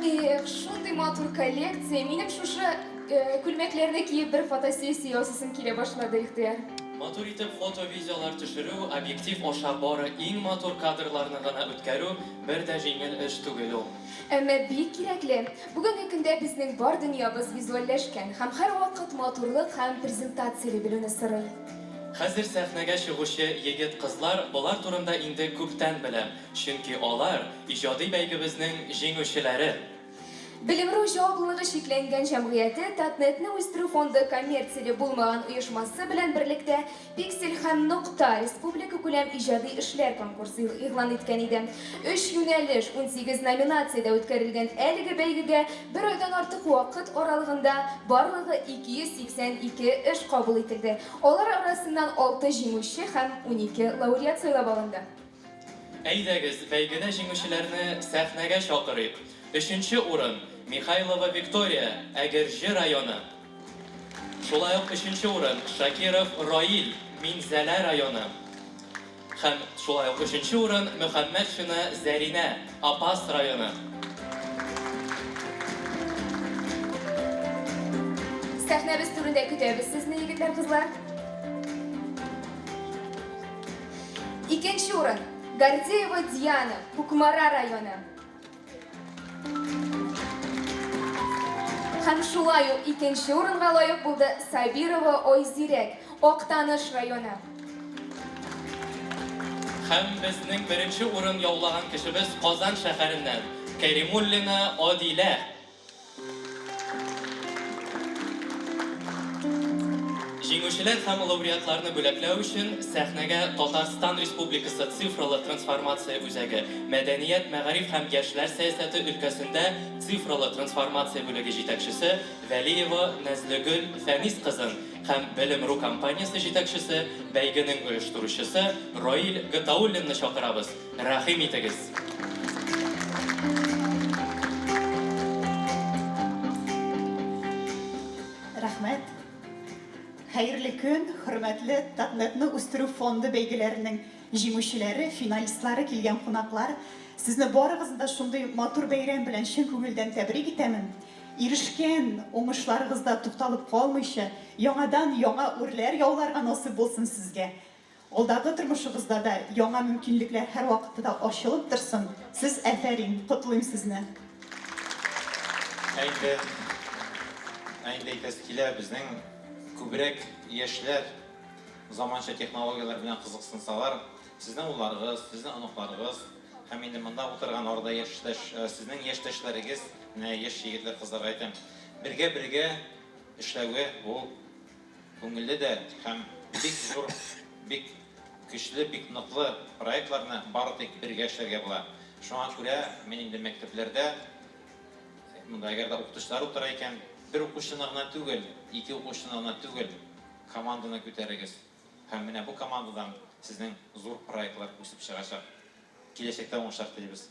Эх, шундый матур коллекция. Минем шушы э, күлмәкләрне киеп бер фотосессия ясыйсым килә башлады, Ихтыяр. Матур итеп фото-видеолар төшерү, объектив аша бары иң матур кадрларны гына үткәрү бер дә җиңел эш түгел ул. Әмма бик кирәкле. Бүгенге көндә безнең бар дөньябыз визуальләшкән һәм һәрвакыт матурлык һәм презентацияли белүне сорый. Хәзер сәхнәгә чыгучы егет-кызлар болар турында инде күптән белә, чөнки алар, иҗади бәйгебезнең җиңүчеләре. Белемру җаваплылыгы чикләнгән җәмгыяте Татнетны үстерү фонды коммерцияле булмаган оешмасы белән берлектә Пиксель һәм Нокта республикакүләм иҗади эшләр конкурсы игълан иткән иде. Өч юнәлеш, 18 номинациядә үткәрелгән әлеге бәйгегә бер айдан артык вакыт аралыгында барлыгы 282 эш кабул ителде. Алар арасыннан алты җиңүче һәм 12 лауреат сайлап алынды. Әйдәгез, бәйгедә җиңүчеләрне сәхнәгә чакырыйк. Өченче урын, Михайлова Виктория, Әгерҗе районы. Шулай ук өченче урын, Шакиров Раил, Минзәлә районы. Һәм шулай ук өченче урын, Мөхәммәтшина Зәринә, Апас районы. Сәхнәбез түрендә көтәбез сезне, егетләр, кызлар. Икенче урын, Гордеева Диана, Кукмара районы. Һәм шулай ук икенче урынга лаек булды Сабирова Айзирәк, Актаныш районы. Һәм безнең беренче урын яулаган кешебез Казан шәһәреннән, Кәримуллина Адилә. Җиңүчеләр һәм лауреатларны бүләкләү өчен сәхнәгә Татарстан Республикасы Цифралы трансформация үзәге мәдәният, мәгариф һәм яшьләр сәясәте өлкәсендә цифралы трансформация бүлеге җитәкчесе Вәлиева Нәзлегөл Фәнис кызын һәм Белем.ру компаниясе җитәкчесе, бәйгенең оештыручысы Раил Гатауллинны чакырабыз. Рәхим итегез! Рәхмәт. Хәерле көн, хөрмәтле Татнетны үстерү фонды бәйгеләренең җиңүчеләре, финалистлары, килгән кунаклар. Сезне барыгызны да шундый матур бәйрәм белән чын күңелдән тәбрик итәмен. Ирешкән уңышларыгызда тукталып калмыйча, яңадан яңа үрләр яуларга насыйп булсын сезгә. Алдагы тормышыгызда да яңа мөмкинлекләр һәрвакытта да ачылып торсын. Сез афәрин! Котлыйм сезне! Ә инде, ә инде әйтәсе килә, безнең күбрәк яшьләр заманча технологияләр белән кызыксынсалар, сезнең улларыгыз, сезнең оныкларыгыз һәм инде монда утырган арада яшьтәш, сезнең яшьтәшләрегез, менә яшь егетләр, кызларга әйтәм, бергә-бергә эшләве ул Күңелле дә һәм бик зур, бик көчле, бик ныклы проектларны бары тик бергә эшләргә була. Шуңа күрә мин инде мәктәпләрдә, монда әгәр дә укытучылар утыра икән, бер укучыны гына түгел, ике укучыны гына түгел, команданы күтәрегез. Һәм менә бу командадан сезнең зур проектлар үсеп чыгачак. Киләчәктә уңышлар телибез.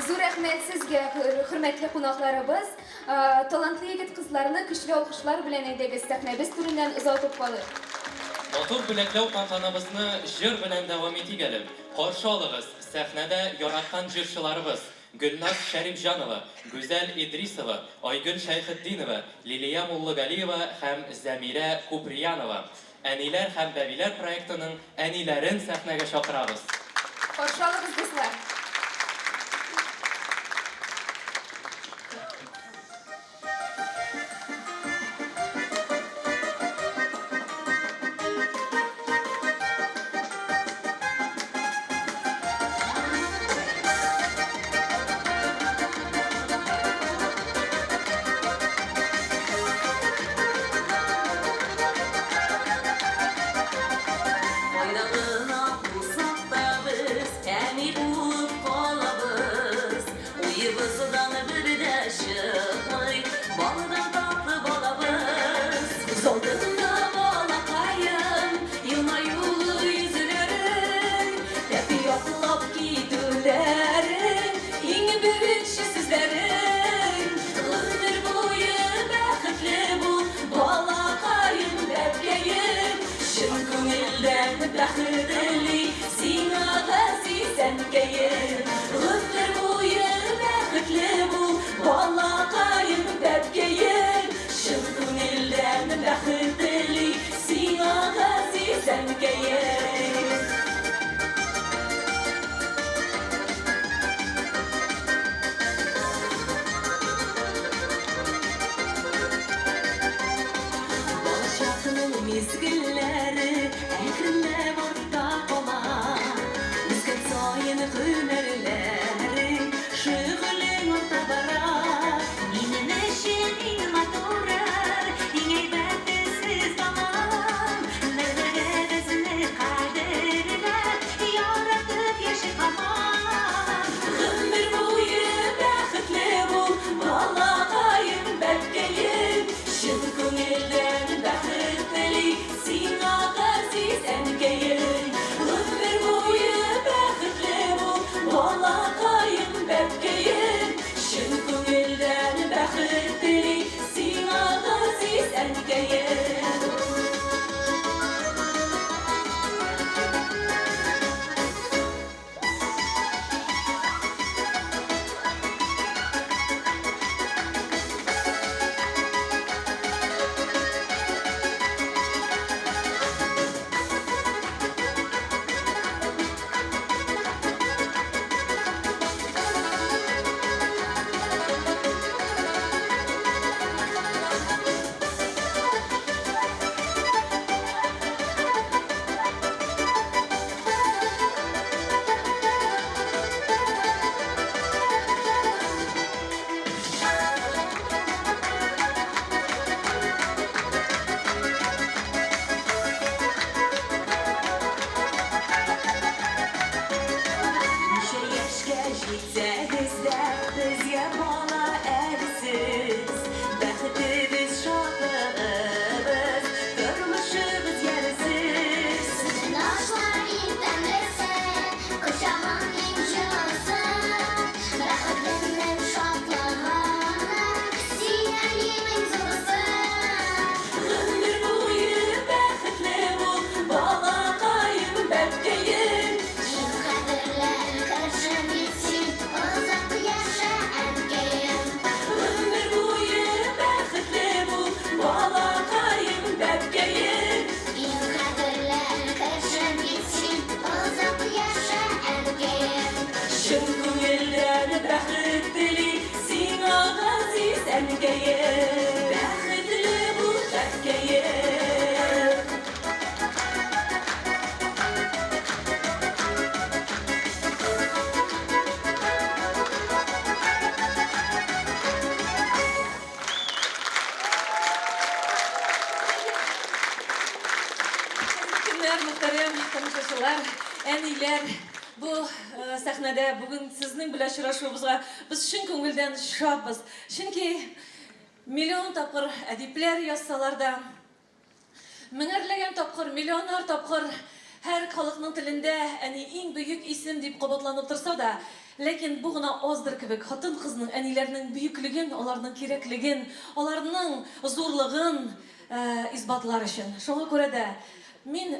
Зур рәхмәт сезгә, хөрмәтле кунакларыбыз. Талантлы егет-кызларны көчле алкышлар белән әйдәгез сәхнәбез түреннән озатып калыйк. Матур бүләкләү тантанабызны җыр белән дәвам итик әле. Каршы алыгыз, сәхнәдә яраткан җырчыларыбыз, Гөлназ Шәрипҗанова, Гүзәл Идрисова, Айгөл Шәйхетдинова, Лилия Муллыгалиева һәм Зәмирә Куприянова. Әниләр һәм бәбиләр проектының әниләрен сәхнәгә чакырабыз. Каршы алыгыз, дуслар! Кайда гына булсак та без әни булып. саен һөнәрләрең, шөгылең арта бара. Минем өчен иң матуры, иң әйбәте сез, балам. Бер-беребезне кадерләп, яратып яшик һаман. Гомер буе бәхетле бул, балакаем, бәбкәем. Чын күңелдән бәхет тели сиңа газиз әнкәем. Гомер буе бәхетле бул, балакаем, бәбкәем. Чын күңелдән бәхет тели сиңа газиз әнкәем. Ничә яшькә җитсәгез дә, безгә бала әле сез. Бәхетебез, шатлыгыбыз, тормышыбыз яме сез. Нашлар иң тәмлесе, кочагың иң җылысы. Бәхетемнең шатлыгының, син әнием иң зурысы. Гомер буе бәхетле бул, балакаем, бәбкәем. Иң кадерле кешем бит син, озак яшә, әнкәем. Гомер буе бәхетле бул, балакаем, бәбкәем. Иң кадерле кешем бит син, озак яшә, әнкәем. Чын күңелдән бәхет тели сиңа газиз әнкәем. Бәхетле бул, бәбкәем. Көннәр, мөхтәрәм тамашачылар, әниләр, бу сәхнәдә бүген сезнең белән очрашуыбызга без чын күңелдән шатбыз. Чөнки миллион тапкыр әдипләр язсалар да, меңәрләгән тапкыр, миллионнар тапкыр һәр халыкның телендә әни иң бөек исем дип кабатланып торса да, ләкин бу гына аздыр кебек. Хатын-кызның, әниләрнең бөеклеген, аларның кирәклеген, аларның зурлыгын исбатлар өчен. Шуңа күрә дә мин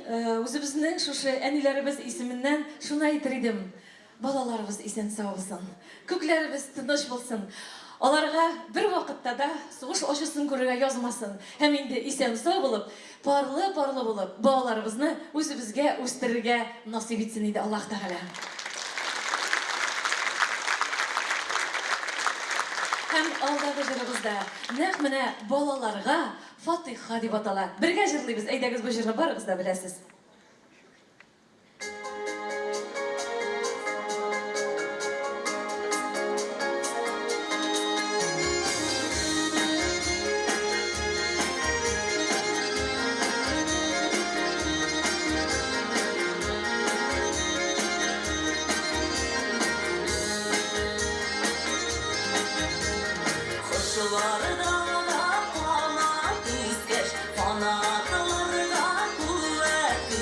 үзебезнең шушы әниләребез исеменнән шуны әйтер идем. Балаларыбыз исән-сау булсын, күкләребез тыныч булсын. Аларга бер вакытта да сугыш ачысын күрергә язмасын. Һәм инде исән-сау булып, парлы-парлы булып, балаларыбызны үзебезгә үстерергә насыйп итсен иде Аллаһ Тәгалә. Һәм алдагы җырыбыз да нәкъ менә балаларга фатыйха дип атала. Бергә җырлыйбыз, әйдәгез, бу җырны барыгыз да беләсез. Кошларда да канат үскәч, канатларга куәт.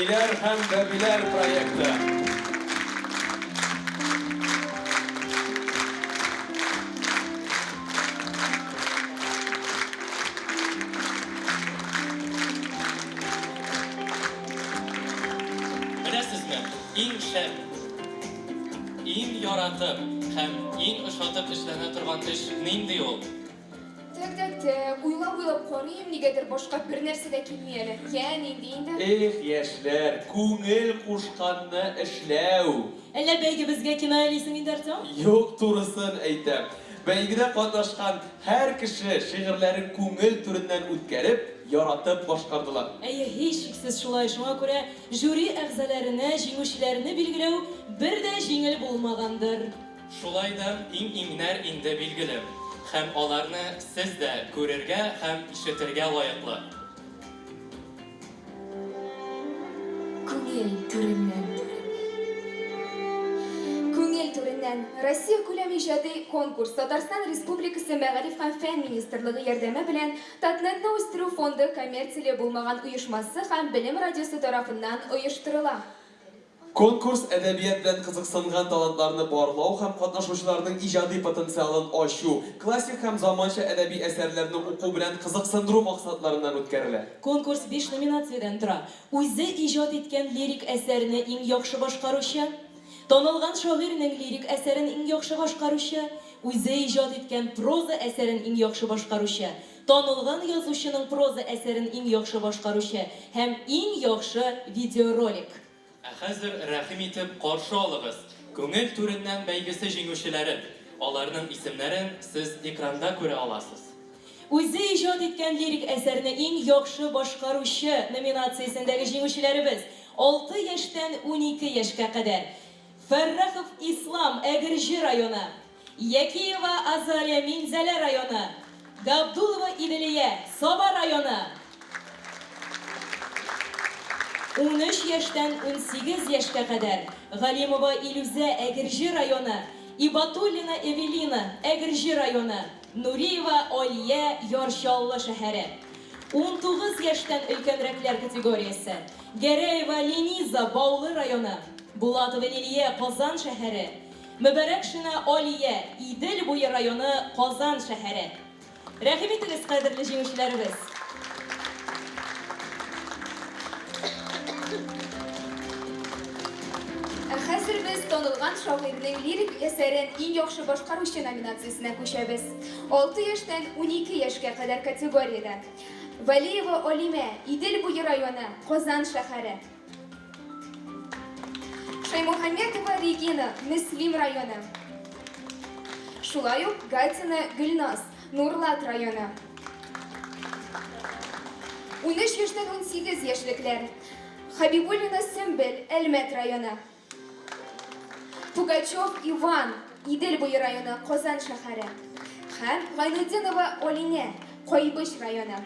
Әниләр һәм бәбиләр проекты. Беләсезме, иң шәп, иң яратып һәм иң ошатып эшләнә торган эш нинди ул? Так, так, так, уйлап-уйлап карыйм, нигәдер башка бернәрсә дә килми әле. Йә, нинди инде? Эх, яшьләр, күңел кушканны эшләү! Әллә бәйгебезгә кинаялисең инде, Артем? Юк, турысын әйтәм. Бәйгедә катнашкан һәр кеше шигырьләрен күңел түреннән үткәреп, яратып башкардылар. Әйе, һичшиксез шулай. Шуңа күрә жюри әгъзаләренә җиңүчеләрне билгеләү бер дә җиңел булмагандыр. Шулай да иң-иңнәр инде билгеле. Һәм аларны сез дә күрергә һәм ишетергә лаеклы. Күңел түреннән. Күңел түреннән. Россия күләм иҗади конкурс Татарстан Республикасы Мәгариф һәм фән министрлыгы ярдәме белән Татнетны үстерү фонды коммерцияле булмаган оешмасы һәм Белем радиосы тарафыннан оештырыла. Конкурс әдәбият белән кызыксынган талантларны барлау һәм катнашучыларның иҗади потенциалын ачу, классик һәм заманча әдәби әсәрләрне уку белән кызыксындыру максатларыннан үткәрелә. Конкурс биш номинациядән тора, Үзе иҗат иткән лирик әсәрне иң яхшы башкаручы, Танылган шагыйрьнең лирик әсәрен иң яхшы башкаручы, Үзе иҗат иткән проза әсәрен иң яхшы башкаручы, Танылган язучының проза әсәрен иң яхшы башкаручы һәм Иң яхшы видеоролик. Ә хәзер рәхим итеп каршы алыгыз, Күңел түреннән бәйгесе җиңүчеләрен. Аларның исемнәрен сез экранда күрә аласыз. Үзе иҗат иткән лирик әсәрне иң яхшы башкаручы номинациясендәге җиңүчеләребез, алты яшьтән 12 яшькә кадәр, Фәррахов Ислам, Әгерҗе районы, Якиева Азалия, Минзәлә районы, Габдулова Иделия, Саба районы. 13 яшьтән 18 яшькә кадәр, Галимова Илүзә, Әгерҗе районы, Ибатуллина Эвелина, Әгерҗе районы, Нуриева Алия, Яр Чаллы шәһәре. 19 яшьтән өлкәнрәкләр категориясе, Гәрәева Лениза, Баулы районы, Булатова Лилия, Казан шәһәре, Мөбарәкшина Алия, Идел буе районы, Казан шәһәре. Рәхим итегез, кадерле җиңүчеләребез! Ә хәзер без танылган шагыйрьнең лирик әсәрен иң яхшы башкаручы номинациясенә күчәбез. 6 яшьтән 12 яшькә кадәр категориядә. Вәлиева Алимә, Идел буе районы, Казан шәһәре. Шаймухаметова Регина, Мөслим районы. Шулай ук Гатина Гөлназ, Нурлат районы. 13 яшьтән 18 яшьлекләр. Хабибуллина Сөмбел, Әлмәт районы. Пугачев Иван, Идел буе районы, Казан шәһәре. Һәм Гайнутдинова Алинә, Кайбыч районы.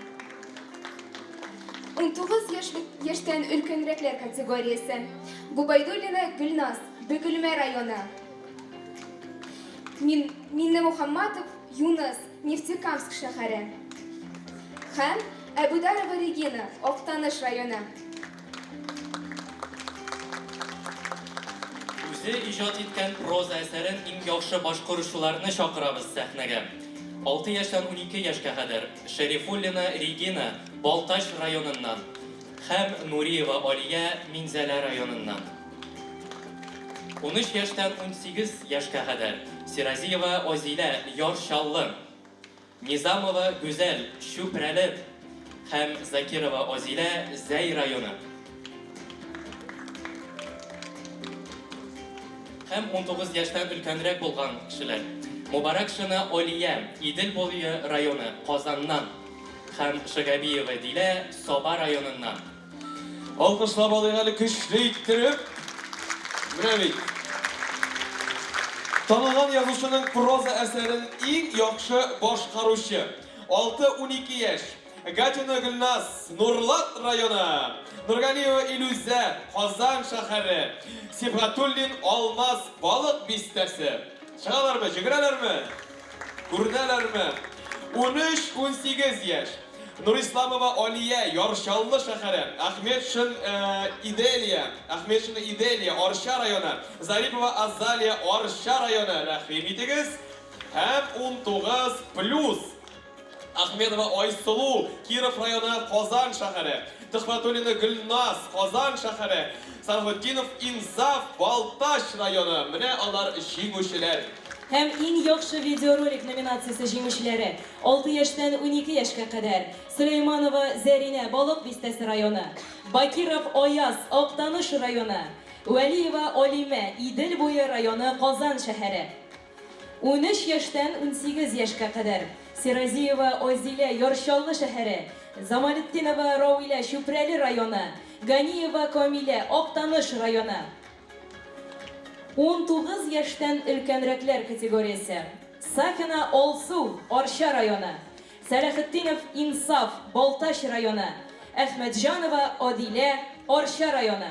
19 яшьлек яшьтән өлкәнрәкләр категориясе. Губайдуллина Гөлназ, Бөгелмә районы. Мин, Миннемухамматов Юныс, Нефтекамск шәһәре. Һәм Әбүдарова Регина, Актаныш районы. Үзе иҗат иткән проза әсәрен иң яхшы башкаручыларны чакырабыз сәхнәгә. 6 яшьтән 12 яшькә кадәр Шәрифуллина Регина, Балтач районыннан һәм Нуриева Алия, Минзәлә районыннан. 13 яшьтән 18 яшькә кадәр Сиразиева Азилә, Яр Чаллы. Низамова Гүзәл, Чүпрәле һәм Закирова Азилә, Зәй районы. Һәм 19 яшьтән өлкәнрәк булган кешеләр. Мубаракшина Алия, Идел буе районы, Казаннан һәм Шагабиева Дилә, Саба районыннан. Алкышлап алыйк әле көчле иттереп. Менә бит. Танылган язучының проза әсәрен иң яхшы башкаручы. 6-12 яшь. Гатина Гөлназ, Нурлат районы. Нургалиева Илүзә, Казан шәһәре. Сибгатуллин Алмаз, Балык бистәсе. Чыгалармы, җөгерәләрме? Күренәләрме? 13-18 яшь. Нурисламова Алия, Яр Чаллы шәһәре. Ахметшин Иделия, Ахметшина Иделия, Арча районы. Зарипова Азалия, Арча районы. Рәхим итегез. Һәм 19 плюс. Ахмедова Айсылу, Киров районы, Казан шәһәре. Төхвәтуллина Гөлназ, Казан шәһәре. Сәлахутдинов Инсаф, Балтач районы. Менә алар җиңүчеләр. Һәм Иң яхшы видеоролик номинациясе җиңүчеләре, алты яшьтән 12 яшькә кадәр, Сөләйманова Зәринә, Балык Бистәсе районы, Бакиров Аяз, Актаныш районы, Вәлиева Алимә, Идел буе районы, Казан шәһәре. 13 яшьтән 18 яшькә кадәр, Сиразиева Азилә, Яр Чаллы шәһәре, Замалетдинова Рауилә, Чүпрәле районы, Ганиева Камилә, Актаныш районы. 19 яшьтән өлкәнрәкләр категориясе, Сафина Алсу, Арча районы, Сәләхетдинов Инсаф, Балтач районы, Әхмәтҗанова Адилә, Арча районы.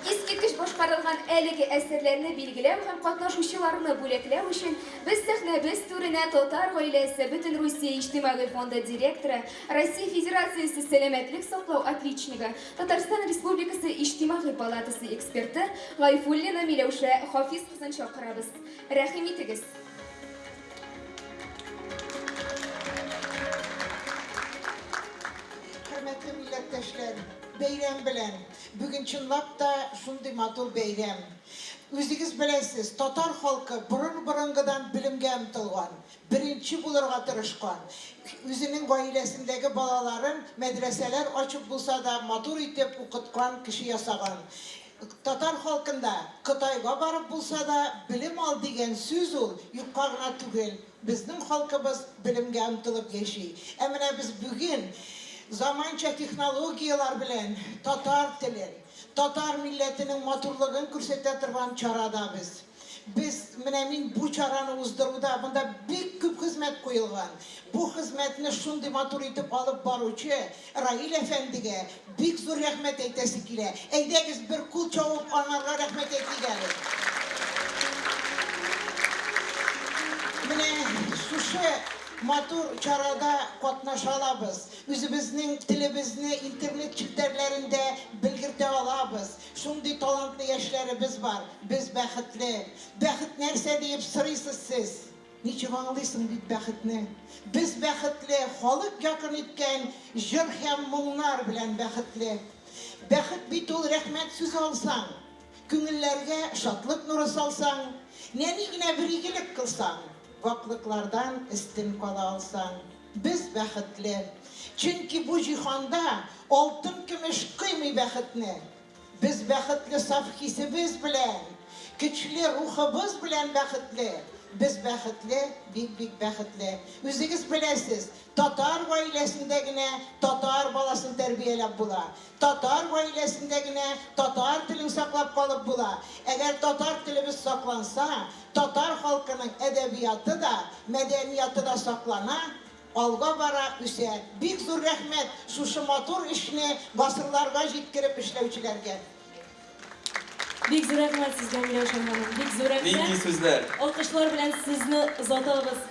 Искиткеч башкарылган әлеге әсәрләрне билгеләү һәм катнашучыларны бүләкләү өчен без сәхнәбез түренә Татар гаиләсе Бөтенрусия иҗтимагый фонды директоры, Россия Федерациясе сәламәтлек саклау отличнигы, Татарстан Республикасы Иҗтимагый палатасы эксперты Гайфуллина Миләүшә Хафиз кызын чакырабыз. Рәхим итегез! Хөрмәтле милләттәшләр, бәйрәм белән! Бүген чынлап та шундый матур бәйрәм. Үзегез беләсез, татар халкы борын-борынгыдан белемгә омтылган, беренче булырга тырышкан. Үзенең гаиләсендәге балаларын мәдрәсәләр ачып булса да матур итеп укыткан, кеше ясаган. Татар халкында Кытайга барып булса да белем ал дигән сүз ул юкка гына түгел. Безнең халкыбыз белемгә омтылып яши. Ә менә без бүген заманча технологияләр белән татар телен, татар милләтенең матурлыгын күрсәтә торган чарада без. Без, менә мин бу чараны уздыруда, монда бик күп хезмәт куелган. Бу хезмәтне шундый матур итеп алып баручы Раил әфәндегә бик зур рәхмәт әйтәсе килә. Әйдәгез, бер кул чабып аңарга рәхмәт әйтик әле. Менә шушы матур чарада катнаша алабыз. Үзебезнең телебезне интернет челтәрләрендә белгертә алабыз. Шундый талантлы яшьләребез бар. Без бәхетле. Бәхет нәрсә диеп сорыйсыз сез. Ничек аңлыйсың бит бәхетне? Без бәхетле, халык якын иткән җыр һәм моңнар белән бәхетле. Бәхет бит ул рәхмәт сүзе алсаң, күңелләргә шатлык нуры салсаң, нәни генә бер игелек кылсаң, ваклыклардан өстен кала алсаң. Без бәхетле. Чөнки бу җиһанда алтын-көмеш кыймый бәхетне. Без бәхетле саф хисебез белән, көчле рухыбыз белән бәхетле. Без бәхетле, бик-бик бәхетле. Үзегез беләсез, татар гаиләсендә генә татар баласын тәрбияләп була. Татар гаиләсендә генә татар телен саклап калып була. Әгәр татар телебез сакланса, татар халкының әдәбияты да, мәдәнияты да саклана, Алга бара, үсә. Бик зур рәхмәт шушы матур эшне гасырларга җиткереп эшләүчеләргә. Бик зур рәхмәт сезгә, Миләүшә ханым, бик зур рәхмәт. Нинди сүзләр? Алкышлар белән сезне озатабыз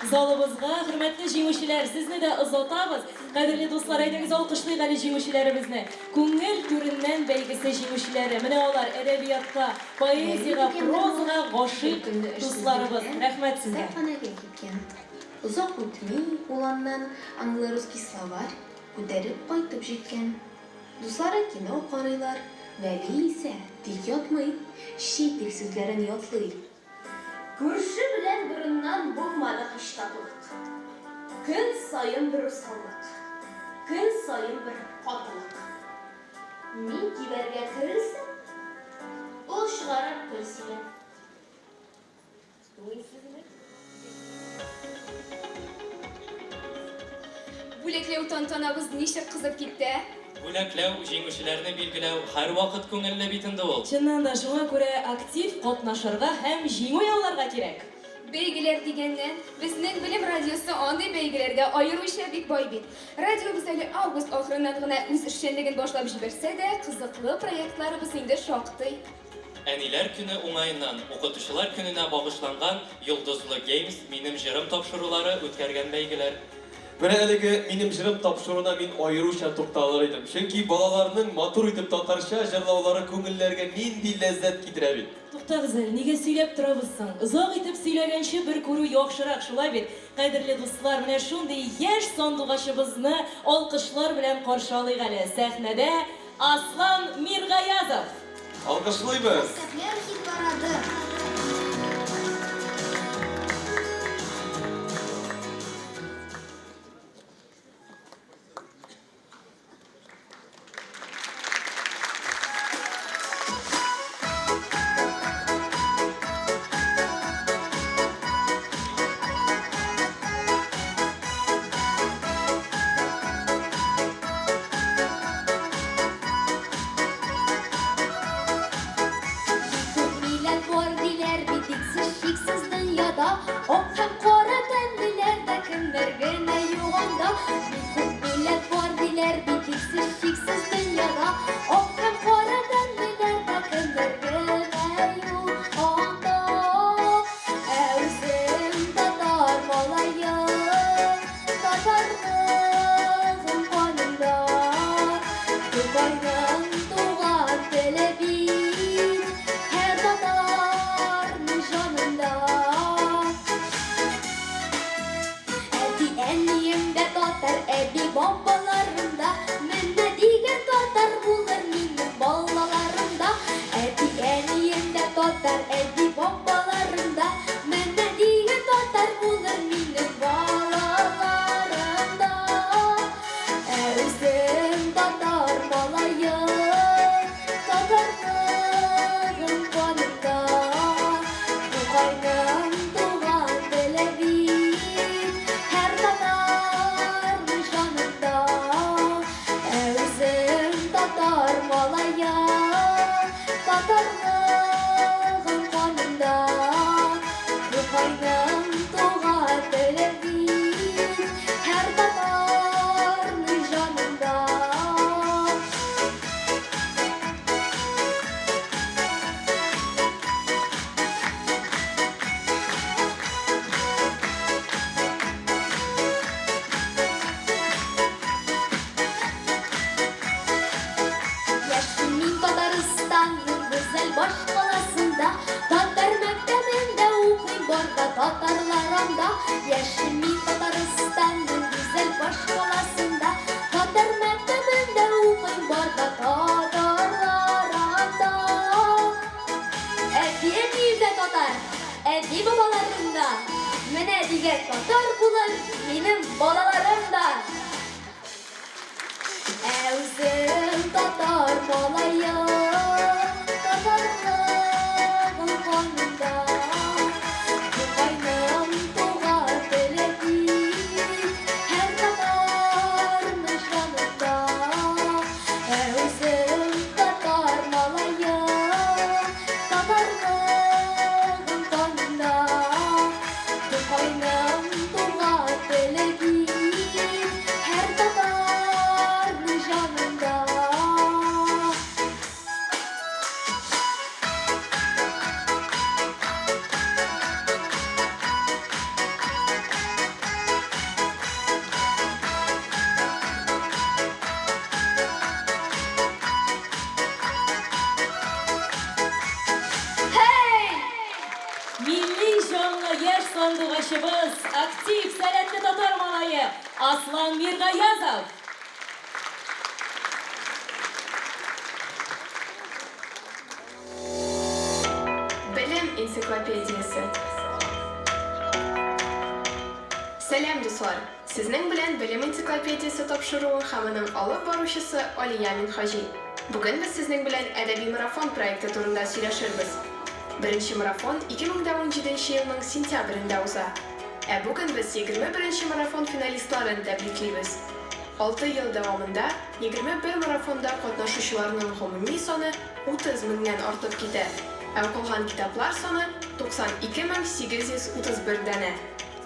залыбызга. Хөрмәтле җиңүчеләр, сезне дә озатабыз. Кадерле дуслар, әйдәгез алкышлыйк әле җиңүчеләребезне. Күңел түреннән бәйгесе җиңүчеләре. Менә алар, әдәбиятка, Вәли поэзиягә, дигән бер прозага малай бер гашыйк көнне дусларыбыз. эшсезлектән Рәхмәт сезгә. китапханәгә киткән. Озак үтми, ул аннан англо-русский словарь күтәреп кайтып җиткән. Дуслары кино карыйлар, Вәли исә тик ятмый, чит ил сүзләрен ятлый. Күрше белән борыннан булмады һич татулык. Көн саен бер усаллык, көн саен бер катылык. Мин кибәргә керелсәм, ул чыгарып көл сибә. Бүләкләү тантанабыз ничек кызып китте, ә? Бүләкләү, җиңүчеләрне билгеләү һәрвакыт күңелле бит инде ул. Чыннан да, шуңа күрә актив катнашырга һәм җиңү яуларга кирәк. Бәйгеләр дигәннән, безнең Белем радиосы андый бәйгеләргә аеруча бик бай бит. Радиобыз әле август ахырыннан гына үз эшчәнлеген башлап җибәрсә дә, кызыклы проектларыбыз инде шактый. Әниләр көне уңаеннан Укытучылар көненә багышланган Йолдызлы Геймс Минем җырым тапшырулары үткәргән бәйгеләр. Менә әлеге Минем җырым тапшыруына мин аеруча тукталыр идем. Чөнки балаларның матур итеп татарча җырлаулары күңелләргә нинди ләззәт китерә бит. Туктагыз әле, нигә сөйләп торабыз соң? Озак итеп сөйләгәнче бер күрү яхшырак, шулай бит? Кадерле дуслар, менә шундый яшь сандугачыбызны алкышлар белән каршы алыйк әле. Сәхнәдә Аслан Миргаязов! Алкышлыйбыз! Мәктәпләр хит-парады. Бик күп милләт бар диләр бит иксез-чиксез дөньяда. Ак һәм кара тәнлеләр дә кемнәр генә юк анда. Бик күп милләт бар диләр бит иксез-чиксез дөньяда. Ак һәм кара тәнлеләр дә кемнәр генә юк анда. Ә үзем татар малае, татарлыгым канымда. Тукайның туган теле бит һәр татарның җанында. Әти-әнием дә татар, әби-бабаларым да. Менә дигән татар булыр минем балаларым да. Әти-әнием дә татар, әби-бабаларым да. Менә дигән татар булыр минем балаларым да. Ә үзем татар малае, татарлыгым канымда. Тукайның туган теле бит һәр татарның җанында. Ә үзем татар малае, татарлыгым канымда. Тукайның туган теле бит һәр татарның җанында. Яшим мин Татарстанның гүзәл башкаласында, Татар мәктәбендә укыйм, бар да татарлар анда. Яшим мин Татарстанның гүзәл башкаласында, Татар мәктәбендә укыйм, бар да татарлар анда. Әти-әнием дә татар, әби-бабаларым да. Менә дигән татар булыр минем балаларым да. Ә үзем татар малае, татарлыгым канымда. Тукайның туган теле бит һәр татарның җанында. Ә үзем татар малае, татарлыгым канымда. Тукайның туган теле бит һәр татарның җанында. Һәй! Милли җанлы яшь сандугачыбыз, актив, сәләтле татар малае Аслан Миргаязов! Белем энциклопедиясе. Сәлам, дуслар! Сезнең белән Белем энциклопедиясе тапшыруы һәм аның алып баручысы Алия Минһаҗи. Бүген без сезнең белән Әдәби марафон проекты турында сөйләшербез. Беренче марафон 2017 елның сентябрендә уза. Ә бүген без 21 нче марафон финалистларын тәбриклибез. Алты ел дәвамында 21 марафонда катнашучыларның гомуми саны 30 меңнән артып китә, ә укылган китаплар саны 92 мең 831 данә.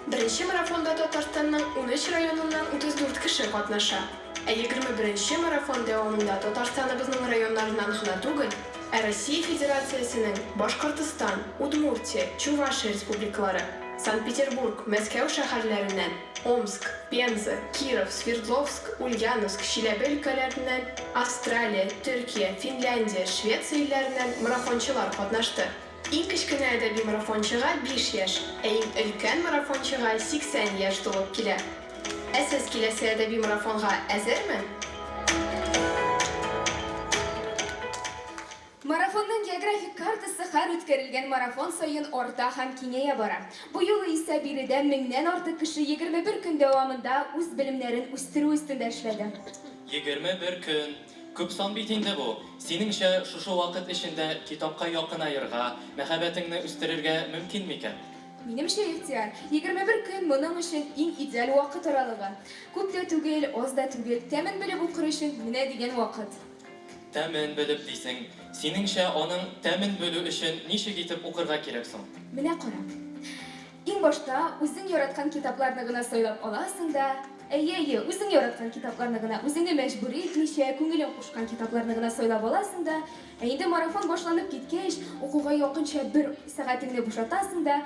Беренче марафонда Татарстанның 13 районыннан 34 кеше катнаша. Ә 21 нче марафон дәвамында Татарстаныбызның районнарыннан гына түгел, ә. ә Россия Федерациясенең Башкортстан, Удмуртия, Чувашия республикалары, Санкт-Петербург, Мәскәү шәһәрләреннән, Омск, Пенза, Киров, Свердловск, Ульяновск, Чиләбе өлкәләреннән, Австралия, Төркия, Финляндия, Швеция илләреннән марафончылар катнашты. Иң кечкенә әдәби марафончыга 5 яшь, ә иң өлкән марафончыга 80 яшь тулып килә. Ә сез киләсе әдәби марафонга әзерме? Марафонның географик картасы һәр үткәрелгән марафон саен арта һәм киңәя бара. Бу юлы исә биредә меңнән артык кеше 21 көн дәвамында үз белемнәрен үстерү өстендә эшләде. 21 көн. Күп сан бит инде бу. Синеңчә, шушы вакыт эчендә китапка якынаерга, мәхәббәтеңне үстерергә мөмкин микән? Минемчә, Ихтыяр, 21 көн моның өчен иң идеаль вакыт аралыгы. Күп тә түгел, аз да түгел, тәмен белеп укыр өчен менә дигән вакыт. Тәмен белеп дисең. Синеңчә, аның тәмен белү өчен ничек итеп укырга кирәк соң? Менә кара. Иң башта үзең яраткан китапларны гына сайлап аласың да, әйе, әйе, үзең яраткан китапларны гына, үзеңне мәҗбүр итмичә, күңелең кушкан китапларны гына сайлап аласың да, ә инде марафон башланып киткәч, укуга якынча бер сәгатеңне бушатасың да,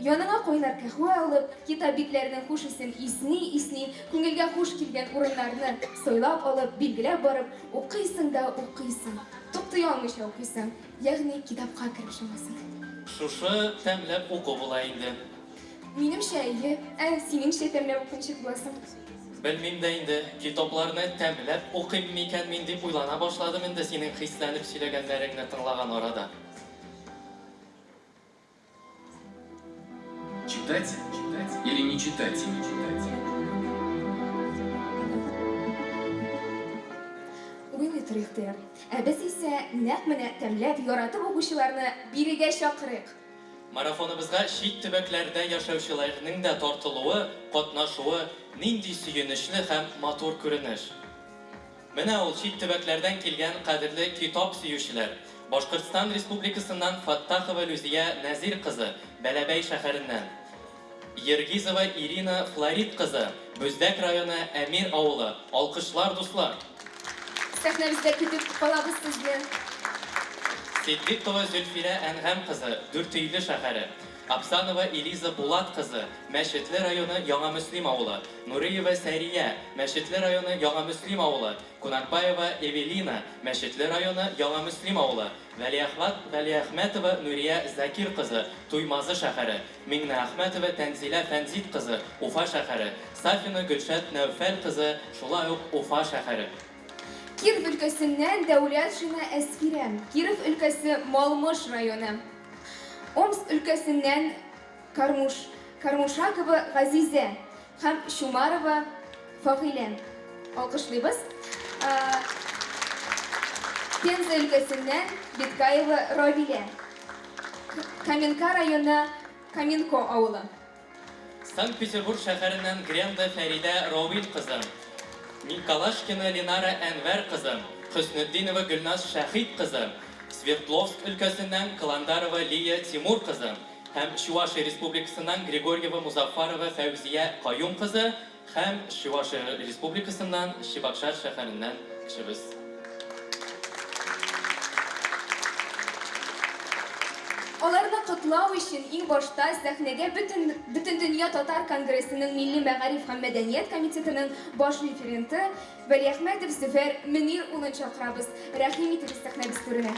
яныңа кайнар кәһвә алып, китап битләренең хуш исен исни-исни, күңелгә хуш килгән урыннарны сайлап алып, билгеләп барып, укыйсың да укыйсың. Туктый алмыйча укыйсың. Ягъни китапка кереп чумасың. Шушы тәмләп уку була инде. Минемчә, әйе. Ә синеңчә тәмләп уку ничек була соң? Белмим дә инде, китапларны тәмләп укыйм микән мин дип уйлана башладым инде синең хисләнеп сөйләгәннәреңне тыңлаган арада. Читать или не читать? Уйлый тор, Ихтыяр. Ә без исә нәкъ менә тәмләп, яратып укучыларны бирегә чакырыйк. Марафоныбызга чит төбәкләрдә яшәүчеләрнең дә тартылуы, катнашуы нинди сөенечле һәм матур күренеш. Менә ул чит төбәкләрдән килгән кадерле китап сөючеләр. Башкортстан Республикасыннан Фаттахова Люзия Нәзир кызы, Бәләбәй шәһәреннән. Ергизова Ирина Флорид кызы, Бүздәк районы Әмир авылы. Алкышлар, дуслар! Сәхнәбездә көтеп калабыз сезне. Ситдикова Зөлфирә Әнгам кызы, Дүртөйле шәһәре. Абсанова Элиза Булат кызы, Мәчетле районы Яңа Мөслим авылы. Нуриева Сәрия, Мәчетле районы Яңа Мөслим авылы. Кунакбаева Эвелина, Мәчетле районы Яңа Мөслим авылы. Вәлиәхмәт Вәлиәхмәтова Нурия Закир кызы, Туймазы шәһәре. Миңнеәхмәтова Тәнзилә Фәнзит кызы, Уфа шәһәре. Сафина Гөлшат Нәүфәл кызы, шулай ук Уфа шәһәре. Киров өлкәсеннән Дәүләтшина Әсфирә, Киров өлкәсе Малмыж районы. Омск өлкәсеннән Кармуш, Кармушакова Газизә һәм Чумарова Фагыйлә. Алкышлыйбыз. Пенза өлкәсеннән Беткаева Равилә. Каменка районы Каменко авылы. Санкт-Петербург шәһәреннән Гренда Фәридә Равил кызы, Николашкина Ленара Әнвәр кызы, Хөснетдинова Гөлназ Шәһит кызы, Свердловск өлкәсеннән Каландарова Лия Тимур кызы һәм Чувашия Республикасыннан Григорьева Музаффарова Фәүзия Каюм кызы һәм Чувашия Республикасыннан Чебоксар шәһәреннән кешебез. Аларны котлау өчен иң башта сәхнәгә бөтен Бөтендөнья татар конгрессының Милли мәгариф һәм мәдәният комитетының баш референты Вәлиәхмәтов Зөфәр Мөнир улын чакырабыз. Рәхим итегез сәхнәбез түренә.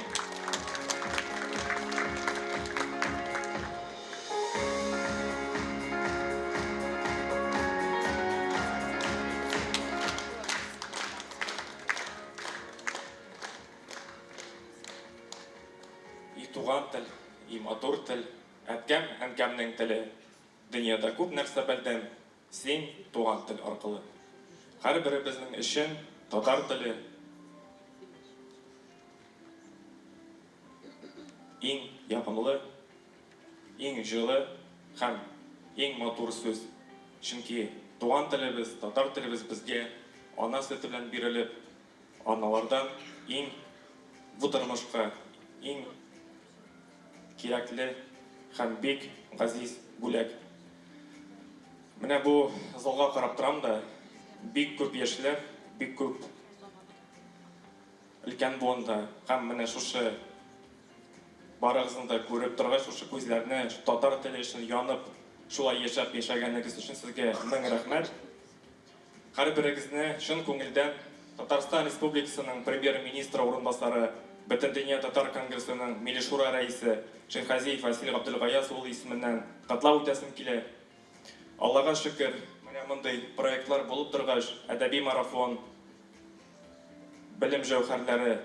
И туган тел, и матур тел, Әткәм, әнкәмнең теле. Дөньяда күп нәрсә белдем, Син, туган тел аркылы. Һәрберебезнең өчен татар теле иң ягымлы, иң җылы һәм иң матур сүз. Чөнки туган телебез, татар телебез безгә ана сөте белән бирелеп, аналардан иң бу тормышка иң кирәкле һәм бик газиз бүләк. Менә бу залга карап торам да, бик күп яшьләр, бик күп өлкән буында һәм менә шушы. Барыгызны да күреп торгач, шушы күзләрне, татар теле өчен янып, шулай яшәп яшәгәнегез өчен сезгә мең рәхмәт. Һәрберегезне чын күңелдән Татарстан Республикасының Премьер-министры урынбасары, Бөтендөнья татар конгрессының Милли Шура рәисе Шәйхазиев Васил Габделгаяз улы исеменнән котлап үтәсем килә. Аллага шөкер, менә мондый проектлар булып торгач, әдәби марафон, белем җәүһәрләре,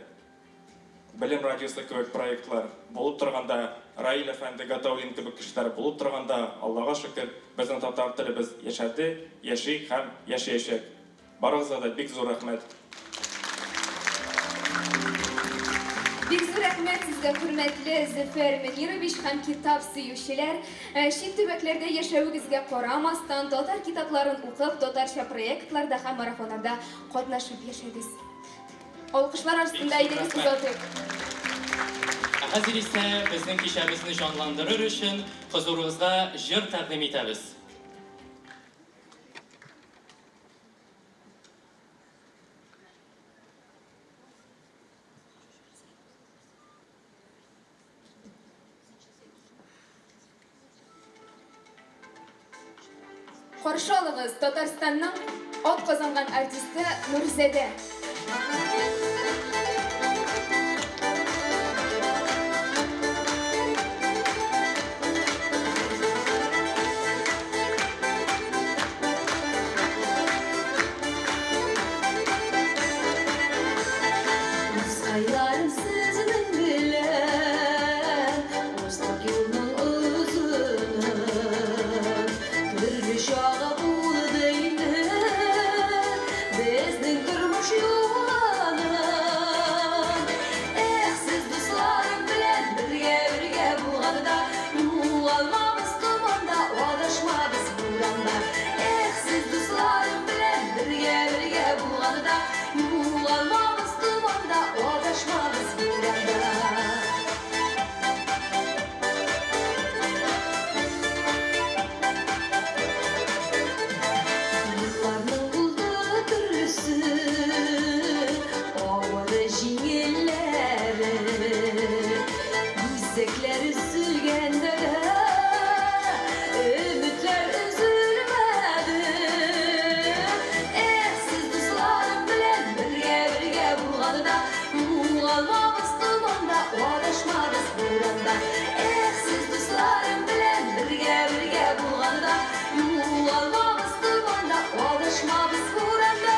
Белем радиосы кебек проектлар булып торганда, Раил әфәнде Гатауллин кебек кешеләр булып торганда, Аллага шөкер, безнең татар телебез яшәде, яши һәм яшәячәк. Барыгызга да бик зур рәхмәт. Бик зур рәхмәт сезгә, хөрмәтле Зөфәр Мөнирович һәм китап сөючеләр. Чит төбәкләрдә яшәвегезгә карамастан, татар китапларын укып, татарча проектларда һәм марафоннарда катнашып яшәгез. Алкышлар астында әйдәгез озатыйк. Ә хәзер исә безнең кичәбезне җанландырыр өчен хозурыгызга җыр тәкъдим итәбез. Каршы алыгыз, Татарстанның атказанган артисты Нурзадә. Дускайларым сезнең белән Уздык юлның озынын. Төрле чагы булды инде Безнең тормыш юлының. Эх, сез дусларым белән Бергә-бергә булганда, Югалмабыз томанда, Адашмабыз буранда. Эх, сез дусларым белән Бергә-бергә булганда, Югалмабыз томанда, Адашмабыз буранда. Юлларның булды төрлесе, Авыры, җиңелләре. Үзәкләр өзелгәндә дә, Өметләр өзелмәде. Эх, сез дусларым белән Бергә-бергә булганда, Югалмабыз томанда, Адашмабыз буранда. Эх, сез дусларым белән Бергә-бергә булганда, Югалмабыз томанда, Адашмабыз буранда.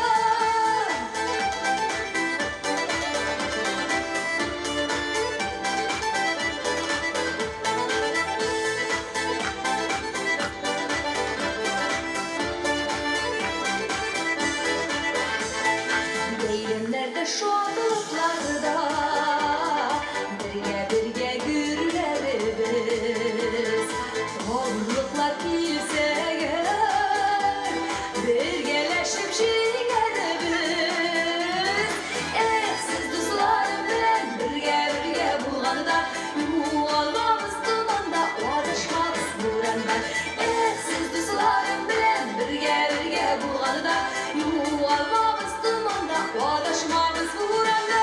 Бәйрәмнәрдә, шатлыкларда Бергә-бергә гөрләрбез. Авырлыклар килсә әгәр, Бергәләшеп җиңәрбез. Эх, сез дусларым белән Бергә-бергә булганда, Югалмабыз томанда, Адашмабыз буранда. Эх, сез дусларым белән Бергә-бергә булганда, Югалмабыз томанда, Адашмабыз буранда.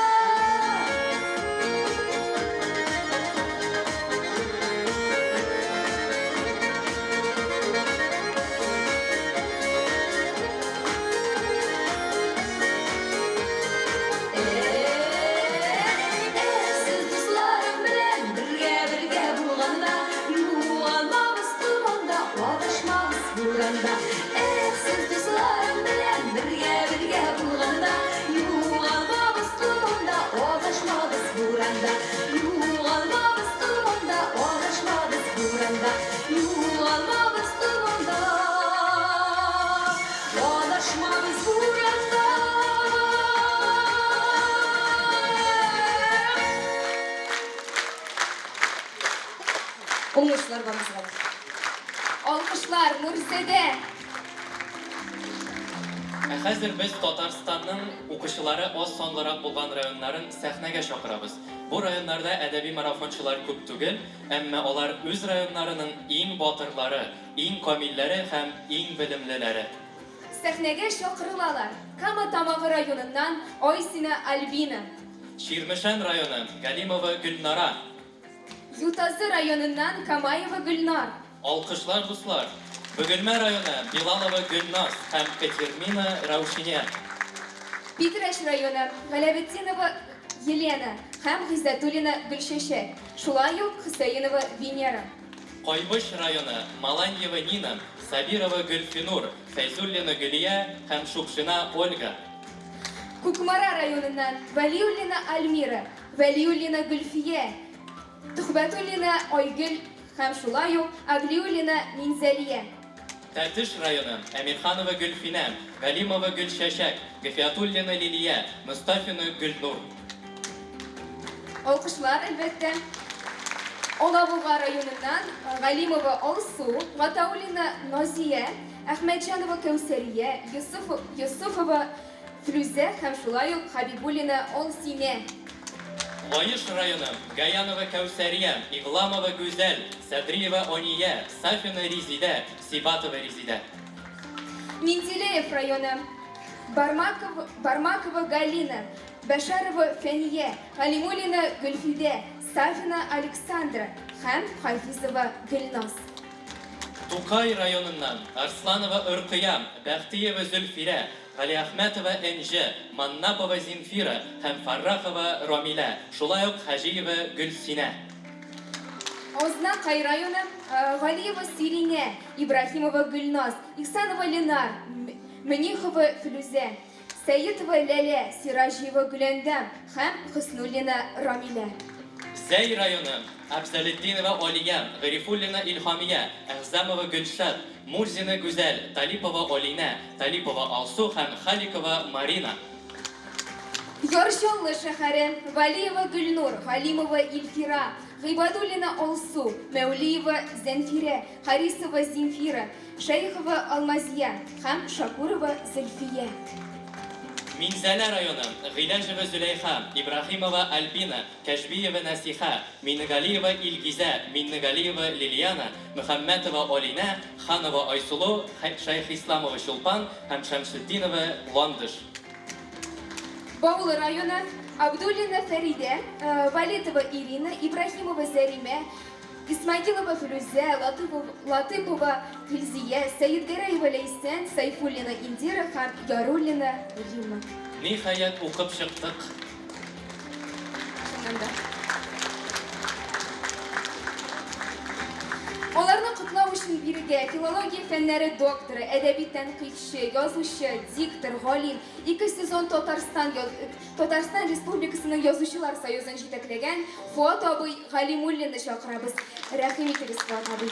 Эх, сез дусларым белән Бергә-бергә булганда, Югалмабыз томанда, Адашмабыз буранда. Эх, сез дусларым белән Бергә-бергә булганда, Югалмабыз томанда, Адашмабыз буранда. Югалмабыз томанда, Адашмабыз буранда. Югалмабыз томанда, Адашмабыз буранда. Уңышлар барыгызга да. Алкышлар, Нурзадә! Ә хәзер без Татарстанның укучылары аз санлырак булган районнарын сәхнәгә чакырабыз. Бу районнарда әдәби марафончылар күп түгел, әмма алар үз районнарының иң батырлары, иң камилләре һәм иң белемлеләре. Сәхнәгә чакырылалар Кама Тамагы районыннан Айсина Альбина. Чирмешән районы, Галимова Гөлнара. Ютазы районыннан Камаева Гөлнар. Алкышлар, дуслар! Бөгелмә районы Билалова Гөлназ һәм Катермина Раушиния. Питрәч районы Галәветдинова Елена һәм Гыйззәтуллина Гөлчәчәк, шулай ук Хөсәенова Венера. Кайбыч районы Маланьева Нина, Сабирова Гөлфинур, Фәйзуллина Гөлия һәм Шукшина Ольга. Кукмара районыннан Вәлиуллина Альмира, Вәлиуллина Гөлфия, Төхбәтуллина Айгөл һәм шулай ук Аглиуллина Минзәлия. Тәтеш районы, Әмирханова Гөлфинә, Галимова Гөлчәчәк, Гафиатуллина Лилия, Мостафина Гөлнур. Алкышлар, әлбәттә. Алабуга районыннан Галимова Алсу, Гатауллина Назия, Әхмәтҗанова Кәүсәрия, Йосыфова Флүзә һәм шулай ук Хәбибуллина Алсинә. Лаеш районы, Гаянова Кәүсәрия, Игъламова Гүзәл, Садриева Ония, Сафина Резидә, Сибатова Резидә. Менделеев районы, Бармаков, Бармакова Галина, Бәшәрова Фәния, Галимуллина Гөлфидә, Сафина Александра һәм Хафизова Гөлназ. Тукай районыннан Арсланова Өркыя, Бәхтиева Зөлфирә, Галиәхмәтова Энҗе, Маннапова Зинфира һәм Фаррахова Рамилә, шулай ук Хаҗиева Гөлсинә. Азнакай районы, Галиева Сиринә, Ибраһимова Гөлназ, Ихсанова Ленар, Мөнихова Флүзә, Сәетова Ләлә, Сираҗиева Гөләндәм һәм Хөснуллина Рамилә. Зәй районы, Абзалетдинова Алия, Гарифуллина Илһамия, Әгъзамова Гөлшат, Мурзина Гүзәл, Талипова Алинә, Талипова Алсу һәм Халикова Марина. Яр Чаллы шәһәре, Вәлиева Гөлнур, Галимова Илфира, Гыйбадуллина Алсу, Мәүлиева Зәнфирә, Харисова Земфира, Шәехова Алмазия һәм Шакурова Зөлфия. Минзәлә районы, Гыйләҗева Зөләйха, Ибраһимова Альбина, Кәшбиева Нәсиха, Минегалиева Илгизә, Миннегалиева Лилиана, Мөхәммәтова Алинә, Ханова Айсылу, Шәйхисламова Чулпан һәм Шәмсетдинова Ландыш. Баулы районы, Абдуллина Фәридә, Валитова Ирина, Ибраһимова Зәримә, Исмагилова Флүзә, Латыпова Илзия, Сәетгәрәева Ләйсән, Сайфуллина Индира һәм Яруллина Римма. Ниһаять, укып чыктык. Чыннан да. Аларны котлау өчен бирегә филология фәннәре докторы, әдәби тәнкыйтьче, язучы, диктор, галим, ике сезон Татарстан Татарстан Республикасының Язучылар союзын җитәкләгән Фоат абый Галимуллинны чакырабыз. Рәхим итегез, Фоат абый.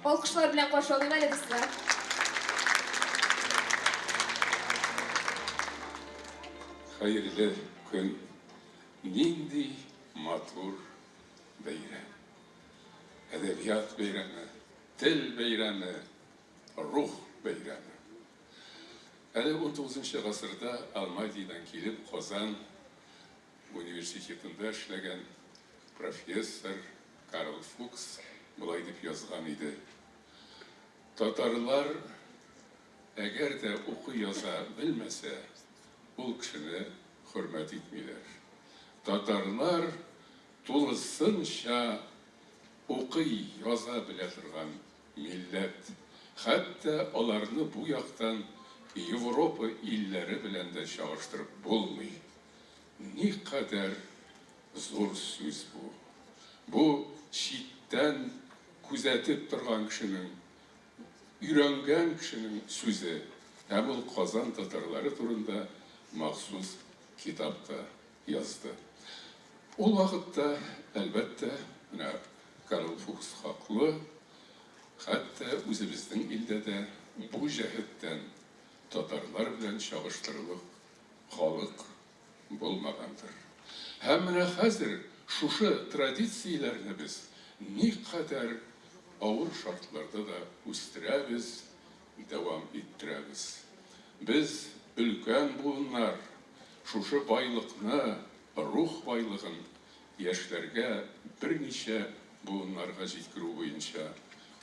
Алкышлар белән каршы алыйк әле, дуслар. Хәерле көн! Нинди матур бәйрәм! Әдәбият бәйрәме, тел бәйрәме, рух бәйрәме. Әле унтугызынчы гасырда Алманиядән килеп Казан университетында эшләгән профессор Карл Фукс болай дип язган иде, Татарлар әгәр дә укый-яза белмәсә, ул кешене хөрмәт итмиләр. Татарлар Тулысынча укый, яза белә торган милләт. Хәтта аларны бу яктан Европа илләре белән дә чагыштырып булмый. Никадәр зур сүз бу! Бу читтән күзәтеп торган кешенең, өйрәнгән кешенең сүзе. Һәм ул Казан татарлары турында махсус китап та язды. Ул вакытта, әлбәттә, менә Карл Фукс хаклы, хәтта үзебезнең илдә дә бу җәһәттән татарлар белән чагыштырырлык халык булмагандыр. Һәм менә хәзер шушы традицияләрне без никадәр авыр шартларда да үстерәбез, дәвам иттерәбез. Без, өлкән буыннар, шушы байлыкны, рух байлыгын яшьләргә берничә буыннарга җиткерү буенча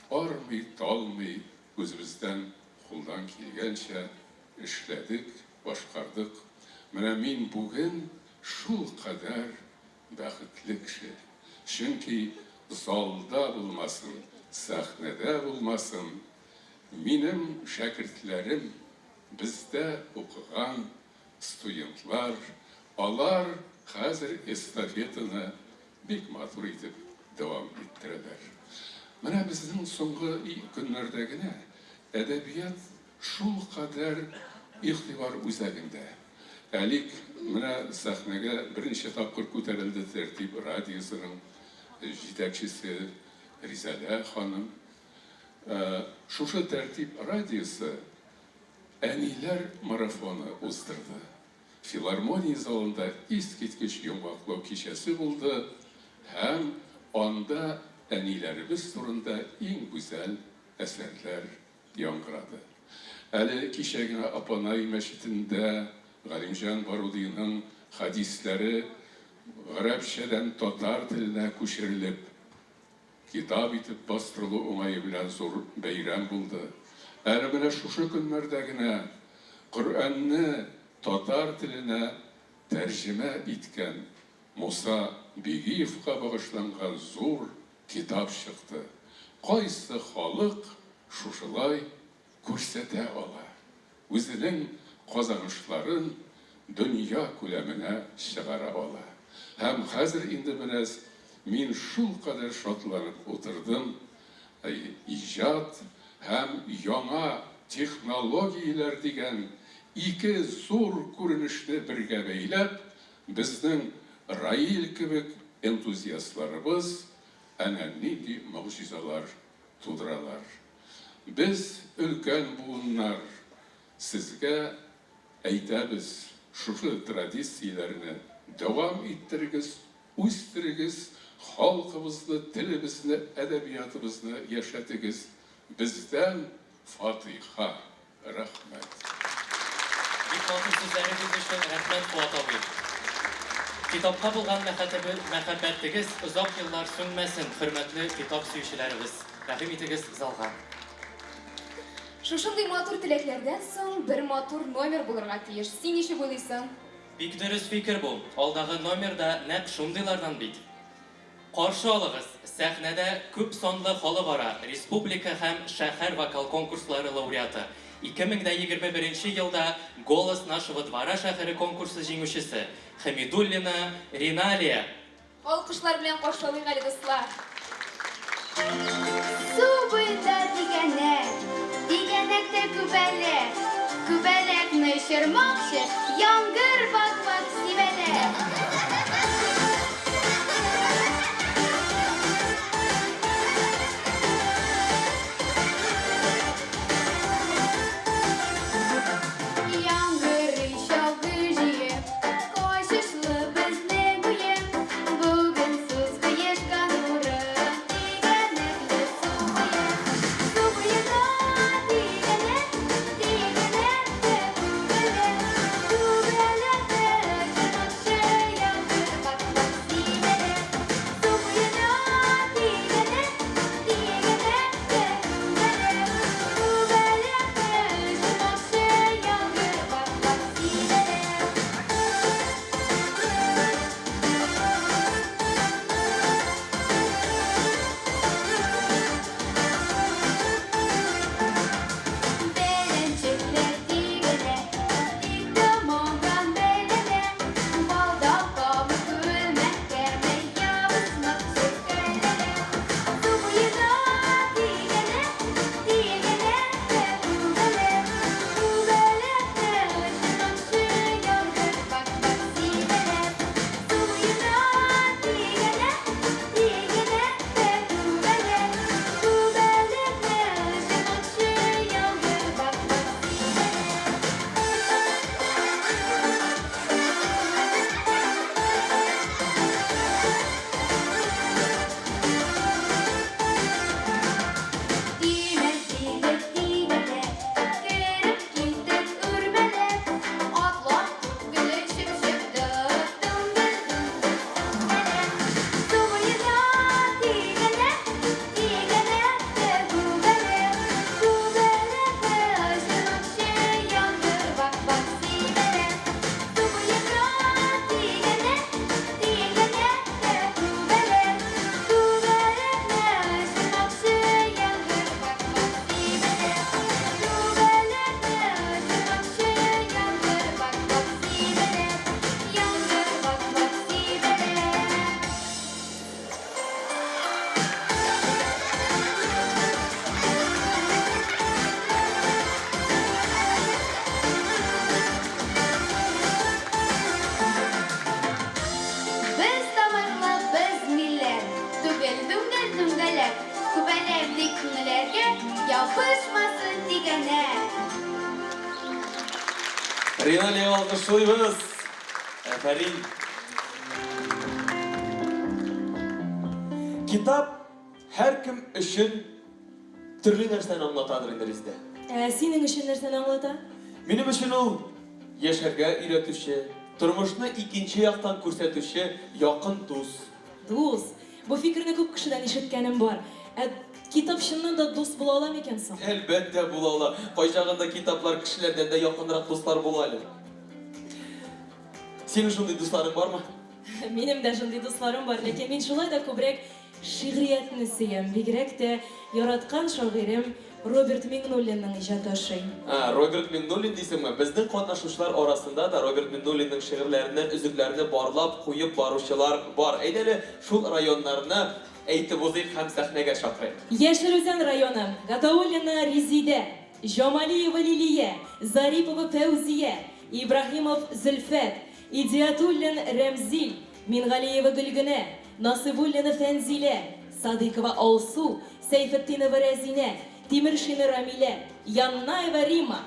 армый-талмый үзебездән. кулдан килгәнчә эшләдек, башкардык. Менә мин бүген шулкадәр бәхетле кеше. Чөнки залда булмасын, сәхнәдә булмасын, минем шәкертләрем, бездә укыган студентлар, алар хәзер эстафетаны бик матур итеп дәвам иттерәләр. Менә безнең соңгы көннәрдә генә әдәбият шулкадәр игътибар үзәгендә. Әлик менә сәхнәгә берничә тапкыр күтәрелде Тәртип радиосының җитәкчесе Ризәлә ханым. Шушы Тәртип радиосы Әниләр марафоны уздырды. Филармония залында искиткеч йомгаклау кичәсе булды һәм анда әниләребез турында иң гүзәл әсәрләр яңгырады. Әле кичә генә Апанай мәчетендә Галимҗан Барудиның хәдисләре гарәпчәдән татар теленә күчерелеп, китап итеп бастырылу уңае белән зур бәйрәм булды. Әле менә шушы көннәрдә генә Коръәнне татар теленә тәрҗемә иткән Муса Бигиевка багышланган зур китап чыкты. Кайсы халык шушылай күрсәтә ала, үзенең казанышларын дөнья күләменә чыгара ала. Һәм хәзер инде менә мин шулкадәр шатланып утырдым, иҗат һәм яңа технологияләр дигән ике зур күренешне бергә бәйләп, безнең Раил кебек энтузиастларыбыз әнә нинди могҗизалар тудыралар. Без, өлкән буыннар, сезгә әйтәбез, шушы традицияләрне дәвам иттерегез, үстерегез, халкыбызны, телебезне, әдәбиятыбызны яшәтегез. Бездән фатыйха. Рәхмәт. Бик матур сүзләрегез өчен рәхмәт, Фоат абый. Китапка булган мәхәббәтегез озак еллар сүнмәсен, хөрмәтле китап сөючеләребез. Рәхим итегез залга. Шушындый матур теләкләрдән соң бер матур номер булырга тиеш. Син ничек уйлыйсың? Бик дөрес фикер бу. Алдагы номер да нәкъ шундыйлардан бит. Каршы алыгыз, сәхнәдә күп санлы халыкара, республика һәм шәһәр вокал конкурслары лауреаты, 2021 нче елда Голос нашего двора шәһәре конкурсы җиңүчесе Хәмидуллина Риналия! Алкышлар белән каршы алыйк әле, дуслар! Су буенда тигәнәк, тигәнәктә күбәләк, күбәләкне очырмакчы, яңгыр вак-вак сибәләп. Яңгырый чалгы җыеп, качышлы безнең уен. Бүген сүз кыешкан урын, тигәнәкле су буе. Су буенда тигәнәк, тигәнәктә күбәләк, күбәләкне очырмакчы Ябышмасын тигәнәк. Риналия алкышлыйбыз. Афәрин. Китап һәркем өчен төрле нәрсәне аңлатадыр инде, Резидә. Ә синең өчен нәрсәне аңлата? Минем өчен ул яшәргә өйрәтүче, тормышны икенче яктан күрсәтүче якын дус. Дус. Бу фикерне күп кешедән ишеткәнем бар. Ә китап чыннан да дус була ала микән соң? Әлбәттә, була ала. Кайчагында китаплар кешеләрдән дә якынрак дуслар була әле. Синең шундый дусларың бармы? Минем дә шундый дусларым бар, ләкин мин шулай да күбрәк шигъриятне сөям. Бигрәк тә яраткан шагыйрем Роберт Миңнуллинның иҗаты ошый. Ә, Роберт Миңнуллин дисеңме? Безнең катнашучылар арасында да Роберт Миңнуллинның шигырьләреннән өзекләрне барлап, куеп баручылар бар. Әйдә әле, шул районнарны әйтеп узыйк һәм сәхнәгә чакырыйк. Яшел Үзән районы, Гатауллина Резидә, Җамалиева Лилия, Зарипова Фәүзия, Ибраһимов Зөлфәт, Идиатуллин Рәмзил, Мингалиева Гөлгенә, Насыйбуллина Фәнзилә, Садыйкова Алсу, Сәйфетдинова Рәзинә, Тимершина Рамилә, Яннаева Римма.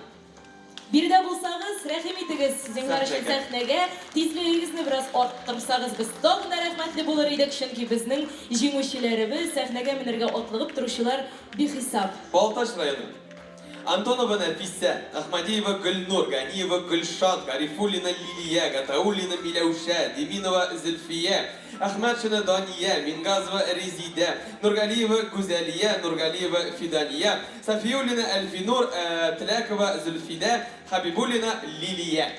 Биредә булсагыз, рәхим итегез, зинһар өчен сәхнәгә, тизлегегезне бераз арттырсагыз, без тагын да рәхмәтле булыр идек, чөнки безнең җиңүчеләребез, сәхнәгә менергә атлыгып торучылар бихисап. Балтач районы. Антонова Нәфисә, Әхмәдиева Гөлнур, Ганиева Гөлшат, Гарифуллина Лилия, Гатауллина Миләүшә, Деминова Зөлфия, Әхмәтшина Дания, Мингазова Резидә, Нургалиева Гүзәлия, Нургалиева Фидания, Сафиуллина Әлфинур, Теләкова Зөлфидә, Хәбибуллина Лилия.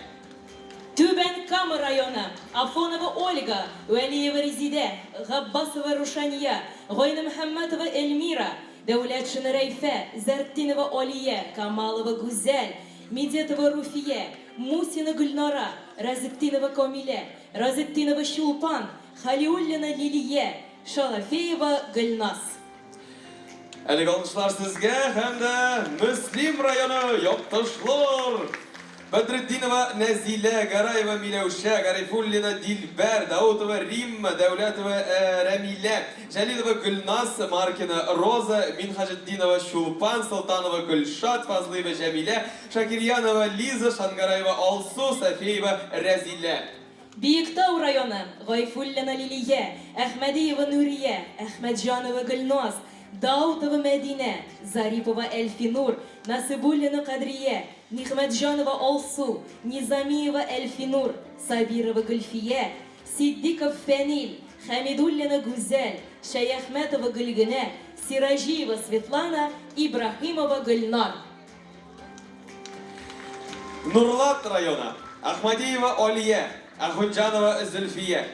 Түбән Кама районы, Афонова Ольга, Вәлиева Резидә, Габбасова Рушания, Гайнемөхәммәтова Эльмира, Дәүләтшина Рәйфә, Зәртдинова Алия, Камалова Гүзәл, Медетова Руфия, Мусина Гөлнара, Разетдинова Камилә, Разетдинова Чулпан, Хәлиуллина Лилия, Шалафеева Гөлназ. Әлеге алкышлар сезгә һәм дә Мөслим районы якташлар! Бәдретдинова Нәзилә, Гараева Миләүшә, Гарифуллина Дилбәр, Даутова Римма, Дәүләтова Рәмилә, Җәлилова Гөлназ, Маркина Роза, Минһаҗетдинова Чулпан, Солтанова Гөлшат, Фазлыева Җәмилә, Шакирьянова Лиза, Шангараева Алсу, Сафеева Рәзилә. Биектау районы, Гайфуллина Лилия, Әхмәдиева Нурия, Әхмәтҗанова Гөлназ, Даутова Мәдинә, Зарипова Әлфинур, Насыйбуллина Кадрия, Нигъмәтҗанова Алсу, Низамиева Әлфинур, Сабирова Гөлфия, Ситдиков Фәнил, Хәмидуллина Гүзәл, Шәяхмәтова Гөлгенә, Сираҗиева Светлана, Ибраһимова Гөлнар. Нурлат районы, Ахмадиева Алия, Ахунҗанова Зөлфия,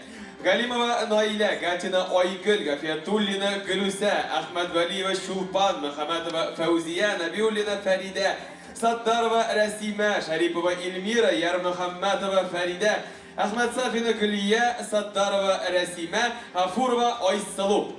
Галимова Наилә, Гатина Айгөл, Гафиятуллина Гөлүсә, Әхмәтвәлиева Чулпан, Мөхәммәтова Фәүзия, Нәбиуллина Фәридә, Саттарова Рәсимә, Шәрипова Эльмира, Ярмөхәммәтова Фәридә, Әхмәтсафина Гөлия, Саттарова Рәсимә, Гафурова Айсылу.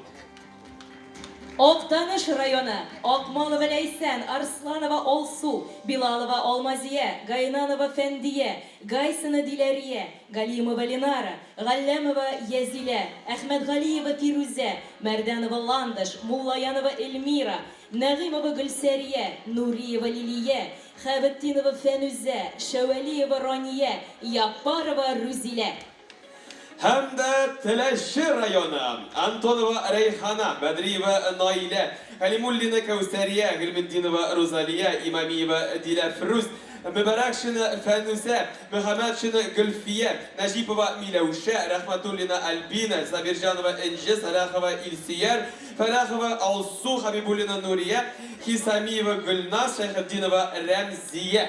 Актаныш районы, Акмалова Ләйсән, Арсланова Алсу, Билалова Алмазия, Гайнанова Фәндия, Гайсина Диләрия, Галимова Ленара, Галләмова Язилә, Әхмәтгалиева Фирүзә, Мәрдәнова Ландыш, Муллаянова Эльмира, Нәгыймова Гөлсәрия, Нуриева Лилия, Хәбетдинова Фәнүзә, Шәвәлиева Рания, Яппарова Рүзилә. Һәм дә Теләче районы, Антонова Рәйхана, Бәдриева Наилә, Кәлимуллина Кәүсәрия, Гыйльметдинова Рузалия, Имамиева Диләфрүз, Мөбарәкшина Фәнүсә, Мөхәммәтшина Гөлфия, Нәҗипова Миләүшә, Рәхмәтуллина Альбина, Сабирҗанова Энҗе, Сәлахова Илсөяр, Фәләхова Алсу, Хәбибуллина Нурия, Хисамиева Гөлназ, Шәйхетдинова Рәмзия.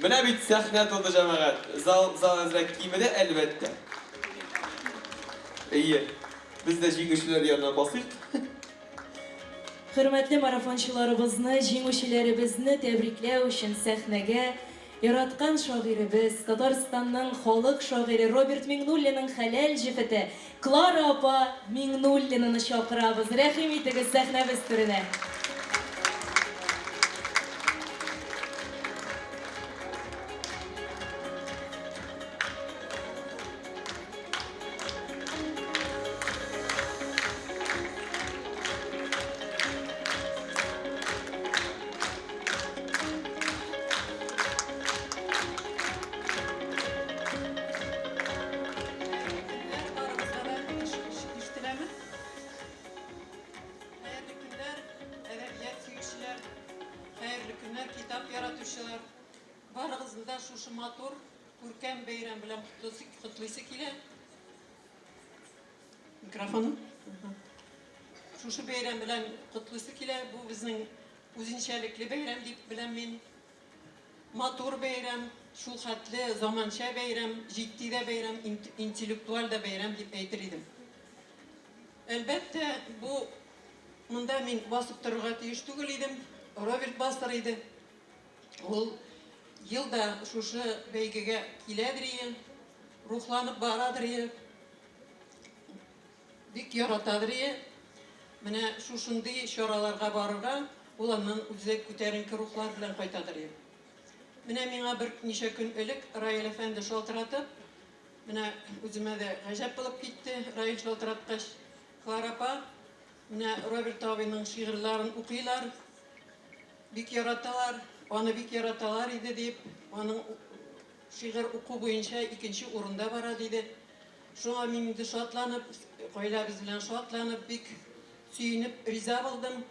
Менә бит сәхнә тулды, җәмәгать. Зал, зал әзрәк кимеде, әлбәттә. Әйе. Без дә җиңүчеләр янына басыйк. Хөрмәтле марафончыларыбызны, җиңүчеләребезне тәбрикләү өчен сәхнәгә яраткан шагыйребез, Татарстанның халык шагыйре Роберт Миңнуллинның хәләл җефете Клара апа Миңнуллинаны чакырабыз. Рәхим итегез сәхнәбез түренә. да шушы матур, күркәм бәйрәм белән котлыйсы килә. Микрофон. Шушы бәйрәм белән котлыйсы килә. Бу безнең үзенчәлекле бәйрәм дип беләм мин. Матур бәйрәм, шул хәтле заманча бәйрәм, җитди дә бәйрәм, интеллектуаль дә бәйрәм дип әйтер идем. Әлбәттә, бу монда мин басып торырга тиеш түгел идем. Роберт басыр иде. Ул ел да шушы бәйгегә киләдер ие, рухланып барадыр ие, бик яратадыр ие. Менә шушындый чараларга барырга ул аннан үзе күтәренке рухлар белән кайтадыр ие. Менә миңа берничә көн элек Раил әфәнде шалтыратып, менә үземә дә гаҗәп булып китте, Раил шалтыраткач, Клара апа, менә Роберт абыйның шигырьләрен укыйлар, бик яраталар, аны бик яраталар иде дип, аның шигырь уку буенча икенче урында бара, диде. Шуңа мин инде шатланып, гаиләбез белән шатланып, бик сөенеп риза булдым.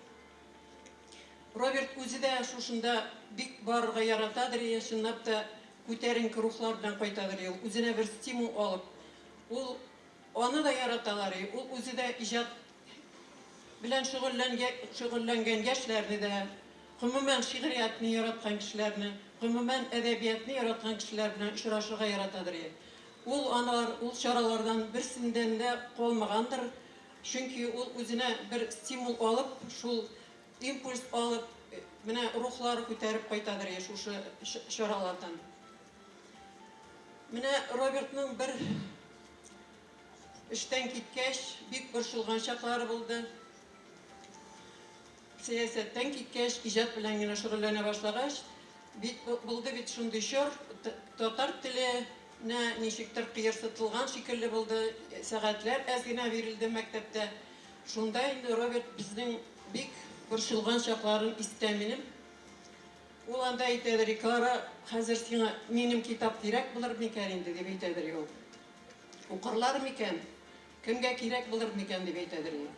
Роберт үзе дә шушында бик барырга яратадыр, и, чынлап та күтәренке рухлар белән кайтадыр, и, ул үзенә бер стимул алып. Ул аны да яраталар, и, ул үзе дә иҗат белән шөгыльләнгән яшьләрне дә, гомумән, шигъриятне яраткан кешеләрне, гомумән, әдәбиятны яраткан кешеләр белән очрашырга яратадыр, и. Ул алар, ул чаралардан берсеннән дә калмагандыр, чөнки ул үзенә бер стимул алып, шул импульс алып, менә рухлары күтәреп кайтадыр, и, шушы чаралардан. Менә Робертның бер Эштән киткәч, бик борчылган чаклары булды. Сәясәттән киткәч, иҗат белән генә шөгыльләнә башлагач, бит булды бит шундый чор, татар теленә ничектер кыерсытылган шикелле булды, сәгатьләр әз генә бирелде мәктәптә. Шунда инде Роберт безнең бик борчылган чакларын истә минем. Ул анда әйтәдер, Клара, хәзер сиңа минем китап кирәк булыр микән инде, дип әйтәдер ул. Укырлар микән? Кемгә кирәк булыр микән, дип әйтәдер иде.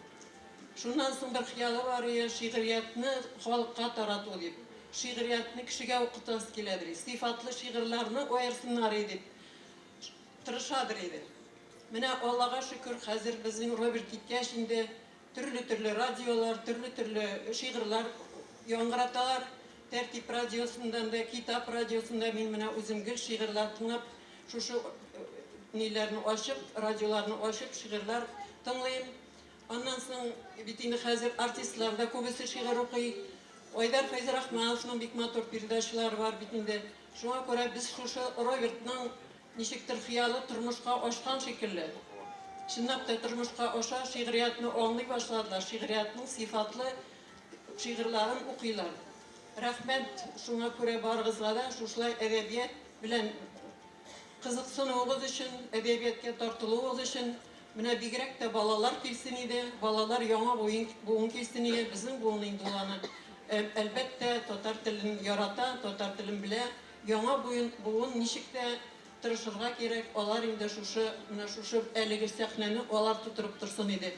Шуннан соң бер хыялы бар иде, шигъриятне халыкка тарату дип. Шигъриятне кешегә укытасы киләдер иде. Сыйфатлы шигырьләрне аерсыннар иде дип тырышадыр иде. Менә Аллага шөкер, хәзер безнең Роберт киткәч инде төрле-төрле радиолар, төрле-төрле шигырьләр яңгыраталар. Тәртип радиосындан да, Китап радиосында мин менә үзем гел шигырьләр тыңлап, Шушы ниләрне ачып, радиоларны ачып, шигырьләр тыңлыйм. Аннан соң бит инде хәзер артистлар да күбесе шигырь укый. Айдар Фәйзрахмановның бик матур передачалары бар бит инде. Шуңа күрә без шушы Робертның ничектер хыялы тормышка ашкан шикелле. Чынлап та тормышка аша, шигъриятне аңлый башладылар, шигъриятнең сыйфатлы шигырьләрен укыйлар. Рәхмәт шуңа күрә барыгызга да шушылай әдәбият белән кызыксынуыгыз өчен, әдәбиятка тартылуыгыз өчен. Менә бигрәк тә балалар килсен иде, балалар яңа буын, буын килсен иде. Безнең буын инде ул аны, әлбәттә, татар телен ярата, татар телен белә. Яңа буын, буын ничек тә тырышырга кирәк, алар инде шушы, менә шушы әлеге сәхнәне алар тутырып торсын иде.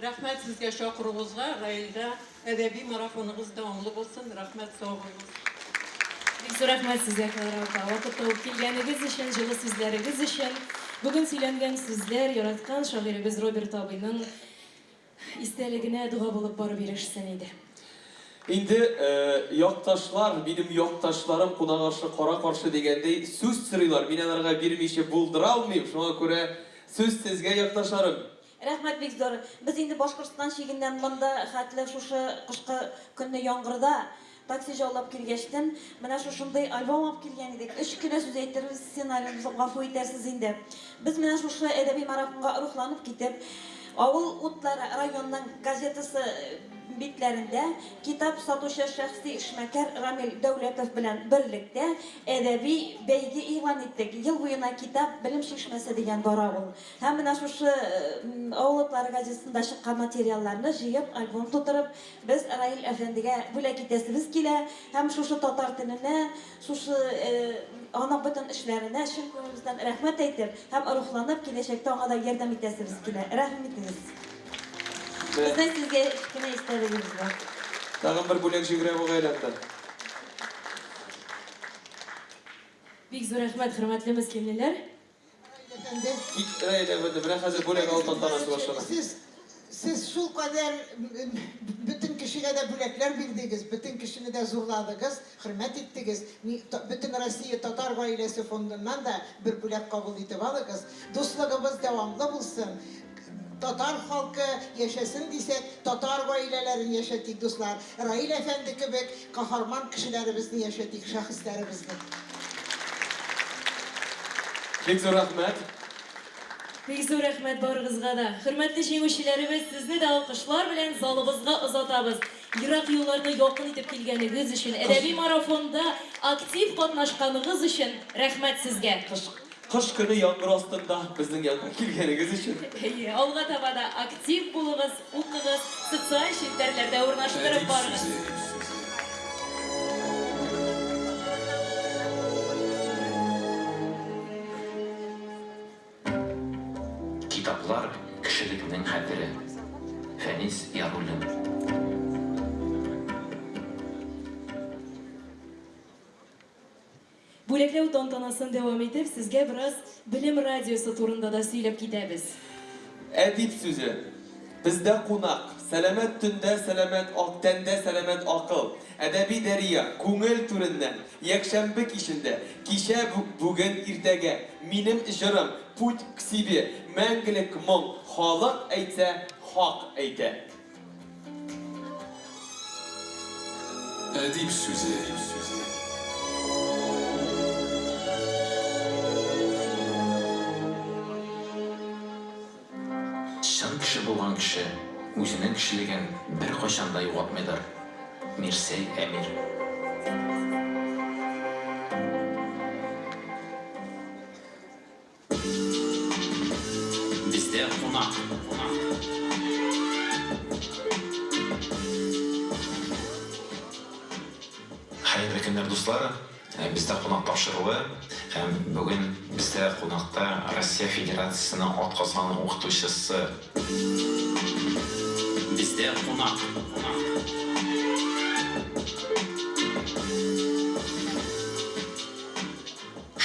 Рәхмәт сезгә чакыруыгызга, Раилгә әдәби марафоныгыз дәвамлы булсын, рәхмәт, сау булыгыз. Бик зур рәхмәт сезгә, Клара апа, вакыт табып килгәнегез өчен, җылы сүзләрегез өчен. Бүген сөйләнгән сүзләр яраткан шагыйребез Роберт абыйның истәлегенә дога булып барып ирешсен иде. Инде якташлар, минем якташларым кунак ашы кара каршы дигәндәй сүз сорыйлар, мин аларга бирмичә булдыра алмыйм, шуңа күрә сүз сезгә, якташларым. Рәхмәт бик зур. Без инде Башкортстан чигеннән монда хәтле шушы кышкы көнне яңгырда такси җаллап килгәчтен, менә шушындый альбом алып килгән идек. Өч кенә сүз әйтербез, сценарийны бозып гафу итәрсез инде. Без менә шушы әдәби марафонга рухланып китеп, Авыл утлары районның газетасы битләрендә китап сатучы шәхси эшмәкәр Рамил Дәүләтов белән берлектә әдәби бәйге игълан иттек. Ел буена Китап, белем чишмәсе дигән бара ул. Һәм менә шушы Авыл утлары газетасында чыккан материалларны җыеп, альбом тутырып, без Раил әфәндегә бүләк итәсебез килә. Һәм шушы татар теленә, шушы аның бөтен эшләренә чын күңелебездән рәхмәт әйтеп һәм рухланып, киләчәктә аңа да ярдәм итәсебез килә. Рәхим итегез. Безнең сезгә кечкенә истәлегебез бар. Тагын бер бүләк җигерә бугай әле анда. Бик зур рәхмәт, хөрмәтле мөслимлеләр. Кит, Раил әфәнде, менә хәзер бүләк алу тантанасы башлана. Сез, сез шулкадәр бөтен кешегә дә бүләкләр бирдегез, бөтен кешене дә зурладыгыз, хөрмәт иттегез. Бөтен Россия татар гаиләсе фондыннан да бер бүләк кабул итеп алыгыз. Дуслыгыбыз дәвамлы булсын. Татар халкы яшәсен дисәк, татар гаиләләрен яшәтик, дуслар. Раил әфәнде кебек каһарман кешеләребезне яшәтик, шәхесләребезне. Бик зур рәхмәт. Бик зур рәхмәт барыгызга да. Хөрмәтле җиңүчеләребез, сезне дә алкышлар белән залыбызга озатабыз. Ерак юлларны якын итеп килгәнегез өчен, әдәби марафонда актив катнашканыгыз өчен рәхмәт сезгә. Кыш көне яңгыр астында безнең янга килгәнегез өчен. Әйе, алга таба да актив булыгыз, укыгыз, социаль челтәрләрдә урнаштырып Әдип барыгыз. сүзе. Китаплар, кешелекнең хәтере. Фәнис Яруллин. Бүләкләү тантанасын дәвам итеп, сезгә бераз Белем радиосы турында да сөйләп китәбез. Әдип сүзе. Бездә кунак. Сәламәт төндә сәламәт ак тәндә сәламәт акыл. Әдәби дәрья. Күңел түреннән. Якшәмбе кичендә. Кичә бүген иртәгә. Минем җырым. Путь к себе. Мәңгелек моң. Халык әйтсә, хак әйтә. Әдип сүзе. Чын кеше булган кеше үзенең кешелеген беркайчан да югалтмыйдыр. Мирсәй Әмир. Бездә кунак. Хәерле көннәр, дуслар! Бездә кунак тапшыруы һәм бүген бездә кунакта Россия Федерациясенең атказанган укытучысы. Бездә кунак.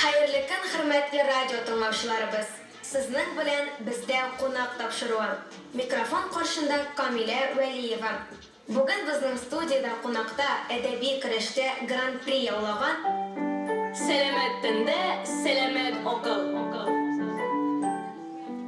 Хәерле көн, хөрмәтле радио тыңлаучыларыбыз! Сезнең белән Бездә кунак тапшыруы. Микрофон каршында Камилә Вәлиева. Бүген безнең студиядә кунакта әдәби көрәштә Гран-при яулаган, Сәламәт тәндә, сәламәт акыл.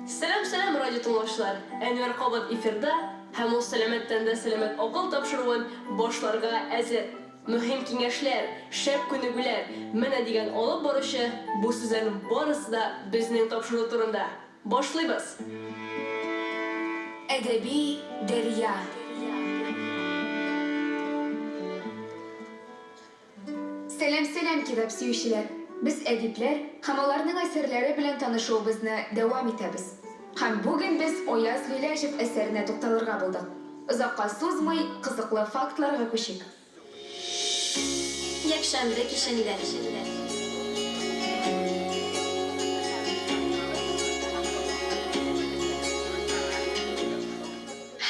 Сәлам, сәлам, радио тыңлаучылар! Әнвәр кабат эфирда һәм ул Сәламәт тәндә, сәламәт акыл тапшыруын башларга әзер. Мөһим киңәшләр, шәп күнегүләр, менә дигән алып баручы, бу сүзләрнең барысы да безнең тапшыру турында. Башлыйбыз! Әдәби дәрья. Сәлам, сәлам, китап сөючеләр! Без әдипләр һәм аларның әсәрләре белән танышуыбызны дәвам итәбез. Һәм бүген без Аяз Гыйләҗев әсәренә тукталырга булдык. Озакка сузмый, кызыклы фактларга күчик. Якшәмбе кичендә.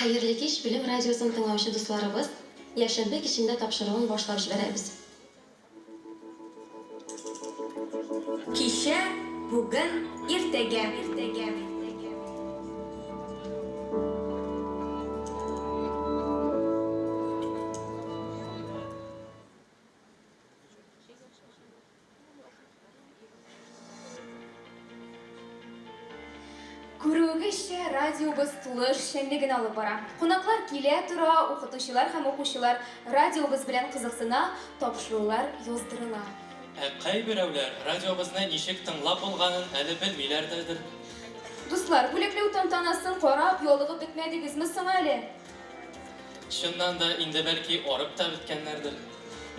Хәерле кич, Белем радиосын тыңлаучы дусларыбыз! Якшәмбе кичендә тапшыруын башлап җибәрәбез. Кичә, бүген, иртәгә. Күрүегезчә, радиобыз тулы эшчәнлеген алып бара. Кунаклар килә тора, укытучылар һәм укучылар радиобыз белән кызыксына, тапшырулар яздырыла. Ә кайберәүләр радиобызны ничек тыңлап булганын әле белмиләр дәдер. Дуслар, бүләкләү тантанасын карап, ялыгып бетмәдегезме соң әле? Чыннан да, инде бәлки арып та беткәннәрдер.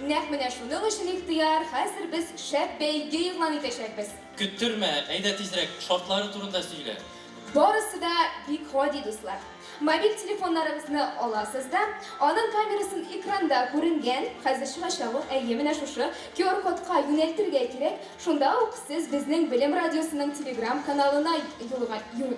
Нәкъ менә шуның өчен ихтыяр, хәзер без шәп бәйге игълан итәчәкбез. Көттермә, әйдә тизрәк, шартлары турында сөйлә. Барысы да бик гади, дуслар. Мобиль телефоннарыгызны аласыз да, аның камерасын экранда күренгән, хәзер чыгачак ул, әйе, менә шушы QR-кодка юнәлтергә кирәк, шунда ук сез безнең Белем радиосының Telegram каналына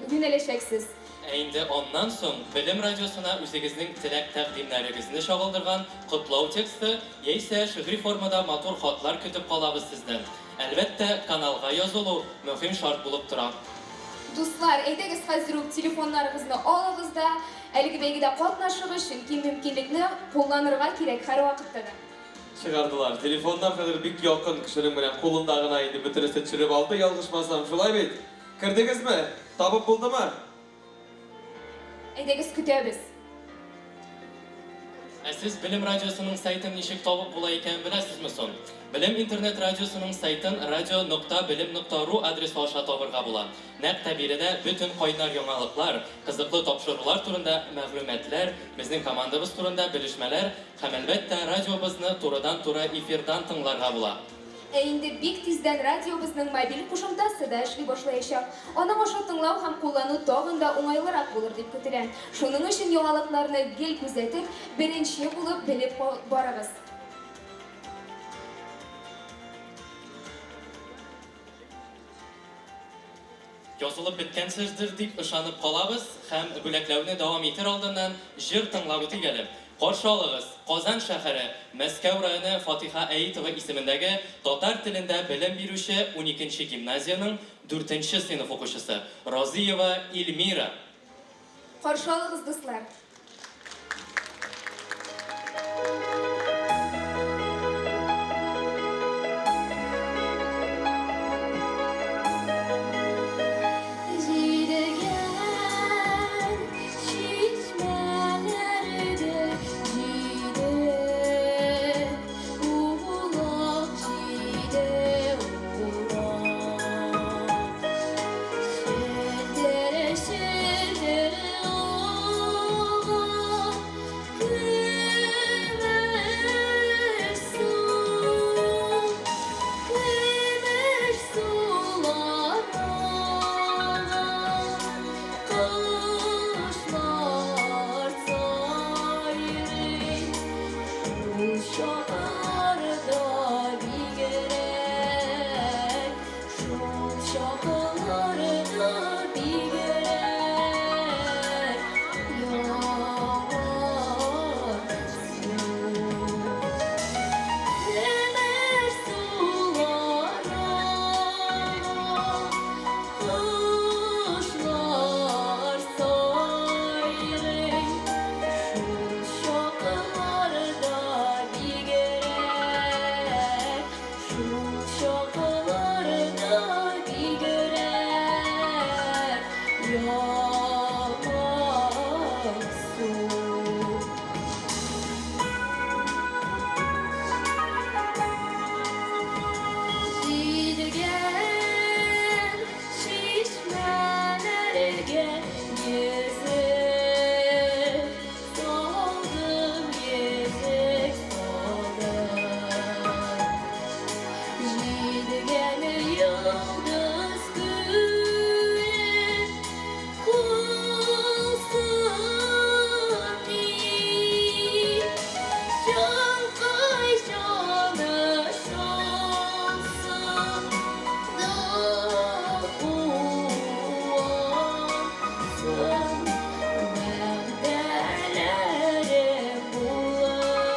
юнәләчәксез. Ә инде аннан соң Белем радиосына үзегезнең теләк-тәкъдимнәрегезне чагылдырган котлау тексты яисә шигъри формада матур хатлар көтеп калабыз сездән. Әлбәттә, каналга язылу мөһим шарт булып тора. Дуслар, әйдәгез хәзер үк телефоннарыгызны алыгыз да, әлеге бәйгедә катнашыгыз, чөнки мөмкинлекне кулланырга кирәк һәрвакытта да. Чыгардылар. Телефоннар хәзер бик якын кешенең менә кулында гына инде бөтенесе төшереп алды, ялгышмасам, шулай бит? Кердегезме? Табып булдымы? Әйдәгез, көтәбез. Ә сез Белем радиосының сайтын ничек табып була икәнен беләсезме сон? Белем интернет радиосының сайтын радио нокта белем нокта ру адресы аша табырга була. Нәкъ тә биредә бөтен кайнар яңалыклар, кызыклы тапшырулар турында мәгълүматлар, безнең командабыз турында белешмәләр һәм, әлбәттә, радиобызны турыдан-туры эфирдан тыңларга була. Ә инде бик тиздән радиобызның мобиль кушымтасы да эшли башлаячак. Аның аша тыңлау һәм куллану тагын да уңайлырак булыр дип көтелә. Шуның өчен яңалыкларны гел күзәтеп, беренче булып белеп барыгыз. Язылып беткәнсездер дип ышанып калабыз һәм бүләкләүне дәвам итер алдыннан җыр тыңлап үтик әле. Каршы алыгыз, Казан шәһәре, Мәскәү районы Фатыйха Әитова исемендәге татар телендә белем бирүче уникенче гимназиянең дүртенче сыйныф укучысы Разиева Илмира! Каршы алыгыз, дуслар! Җидегән чишмәләрдә җиде улак, җиде улак. Челтер-челтер ага көмеш су, көмеш сулар ага, кошлар сайрый. Шул чакларда бигрәк, шул чакларда бигрәк ява су. Көмеш сулар ага, кошлар сайрый. Шул чакларда бигрәк, шул чакларда бигрәк ява су. Җидегән чишмәләргә йөзек салдым, йөзек салдым. Җидегән йолдыз күреп калсын дип, җанкай җаны шалсын да куансын. Вәгъдәләрем булыр,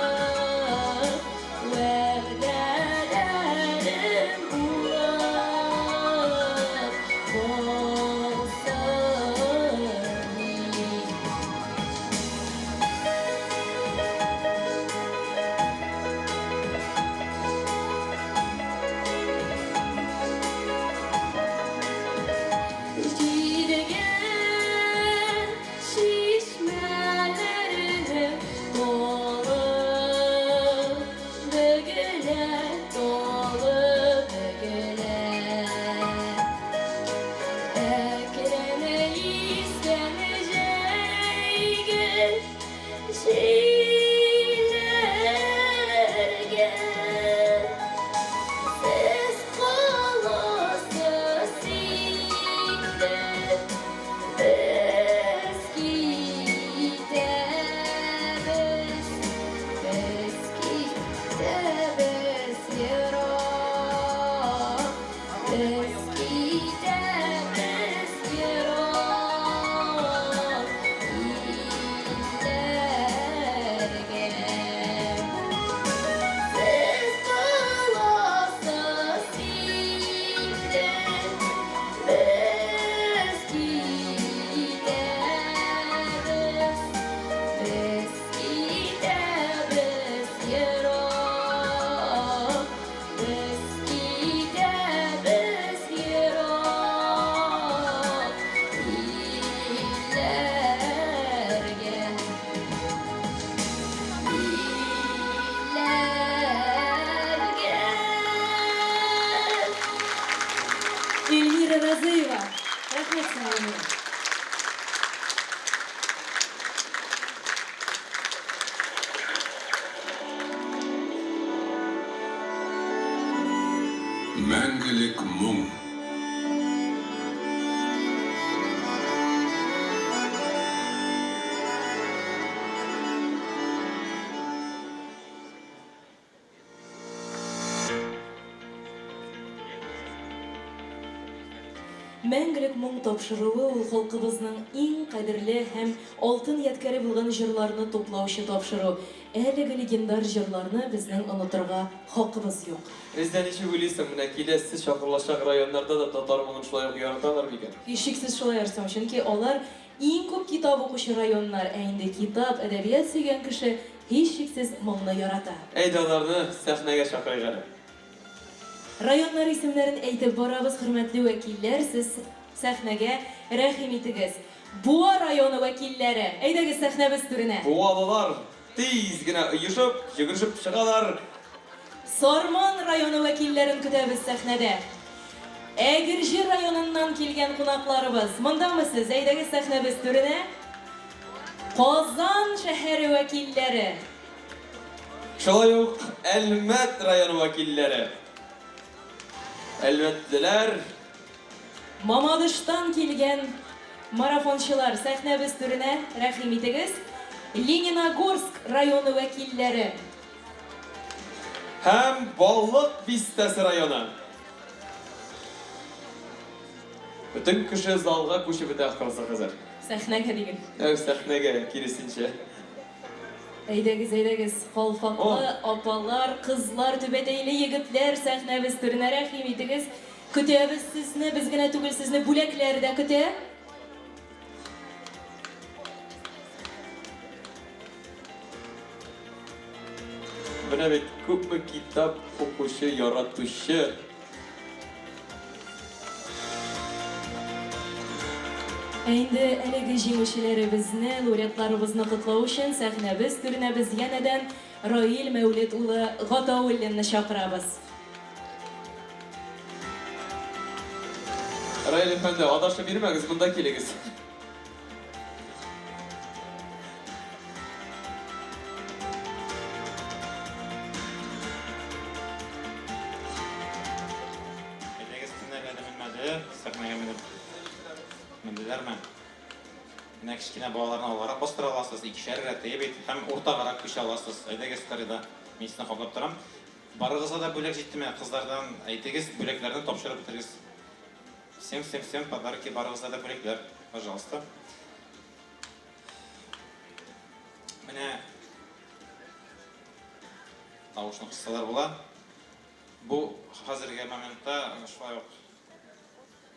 вәгъдәләрем булыр, калсын дип. Җидегән чишмәләрне тулы бөгелә, тулы бөгелә. Әкрен искән җәйге җилләргә сез каласыз инде. Мәңгелек моң тапшыруы ул халкыбызның иң кадерле һәм алтын ядкәре булган җырларны туплаучы тапшыру. Әлеге легендар җырларны безнең онытырга хакыбыз юк. Резидә, ничек уйлыйсың, менә киләсе чакырылачак районнарда да татар моңын шулай ук яраталар микән? Һичшиксез шулай, Арслан, чөнки алар иң күп китап укучы районнар, ә инде китап, әдәбият сөйгән кеше, һичшиксез, моңны ярата. Әйдә аларны сәхнәгә чакырыйк әле. Районнар исемнәрен әйтеп барабыз, хөрмәтле вәкилләр, сез сәхнәгә рәхим итегез. Буа районы вәкилләре, әйдәгез сәхнәбез түренә. Буалылар тиз генә оешып, йөгерешеп чыгалар. Сарман районы вәкилләрен көтәбез сәхнәдә. Әгерҗе районыннан килгән кунакларыбыз, мондамы сез, әйдәгез сәхнәбез түренә. Казан шәһәре вәкилләре. Шулай ук Әлмәт районы вәкилләре. Әлмәтлеләр. Мамадыштан килгән марафончылар, сәхнәбез түренә рәхим итегез. Лениногорск районы вәкилләре. Һәм Балык Бистәсе районы. Бөтен кеше залга күчеп бетә ахрысы хәзер. Сәхнәгә диген. Әү, сәхнәгә, киресенчә. Әйдәгез, әйдәгез, калфаклы апалар, кызлар, түбәтәйле егетләр, сәхнәбез түренә рәхим итегез. Көтәбез сезне, без генә түгел, сезне бүләкләр дә көтә. Менә бит күпме китап укучы, яратучы. Ә инде әлеге җиңүчеләребезне, лауреатларыбызны котлау өчен сәхнәбез түренә без янәдән Раил Мәүлет улы Гатауллинны чакырабыз. Раил әфәнде, адашып йөрмәгез, монда килегез. Әйдәгез, кемнәр әле менмәде? Сәхнәгә менеп менделәрме? Менә кечкенә балаларны алгарак бастыра аласыз, икешәр рәт әйе бит, һәм уртагарак күчә аласыз. Әйдәгез, кырыйда мин сезне каплап торам. Барыгызга да бүләк җиттеме? Кызлардан әйтегез, бүләкләрне тапшырып бетерегез. Всем, всем, всем подарки, барыгызга да бүләкләр. Пожалуйста. Менә тавышны кыссалар була. Бу хәзерге моментта шулай ук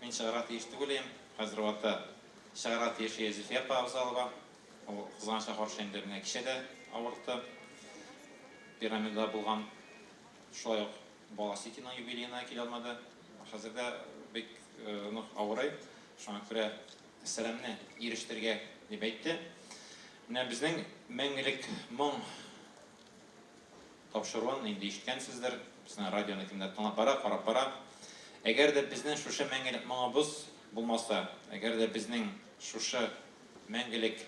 мин чыгарга тиеш түгел идем. Хәзер вакытта чыгарга тиеш Зөлфия апа Авзалова. Ул кызганычка каршы инде менә кичә дә авыртты. Пирамидада булган шулай ук Бала Ситиның юбилеена килә алмады. Хәзер дә бик нык авырый. Шуңа күрә сәламне ирештерергә дип әйтте. Менә безнең Мәңгелек моң тапшыруын инде ишеткәнсездер. Безнең радионы кемдер тыңлап бара, карап бара. Әгәр дә безнең шушы мәңгелек моңыбыз булмаса, әгәр дә безнең шушы мәңгелек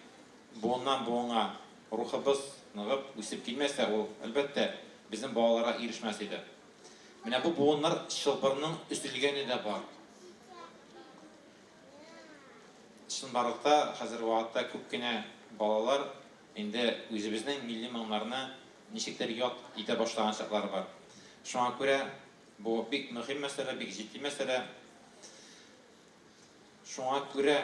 буыннан буынга рухыбыз ныгып, үсеп килмәсә, ул, әлбәттә, безнең балаларга ирешмәс иде. Менә бу буыннар чылбырының өзелгәне дә бар. Чынбарлыкта хәзерге вакытта күп кенә балалар инде үзебезнең милли моңнарны ничектер ят итә башлаган чаклары бар. Шуңа күрә бу бик мөһим мәсьәлә, бик җитди мәсьәлә. Шуңа күрә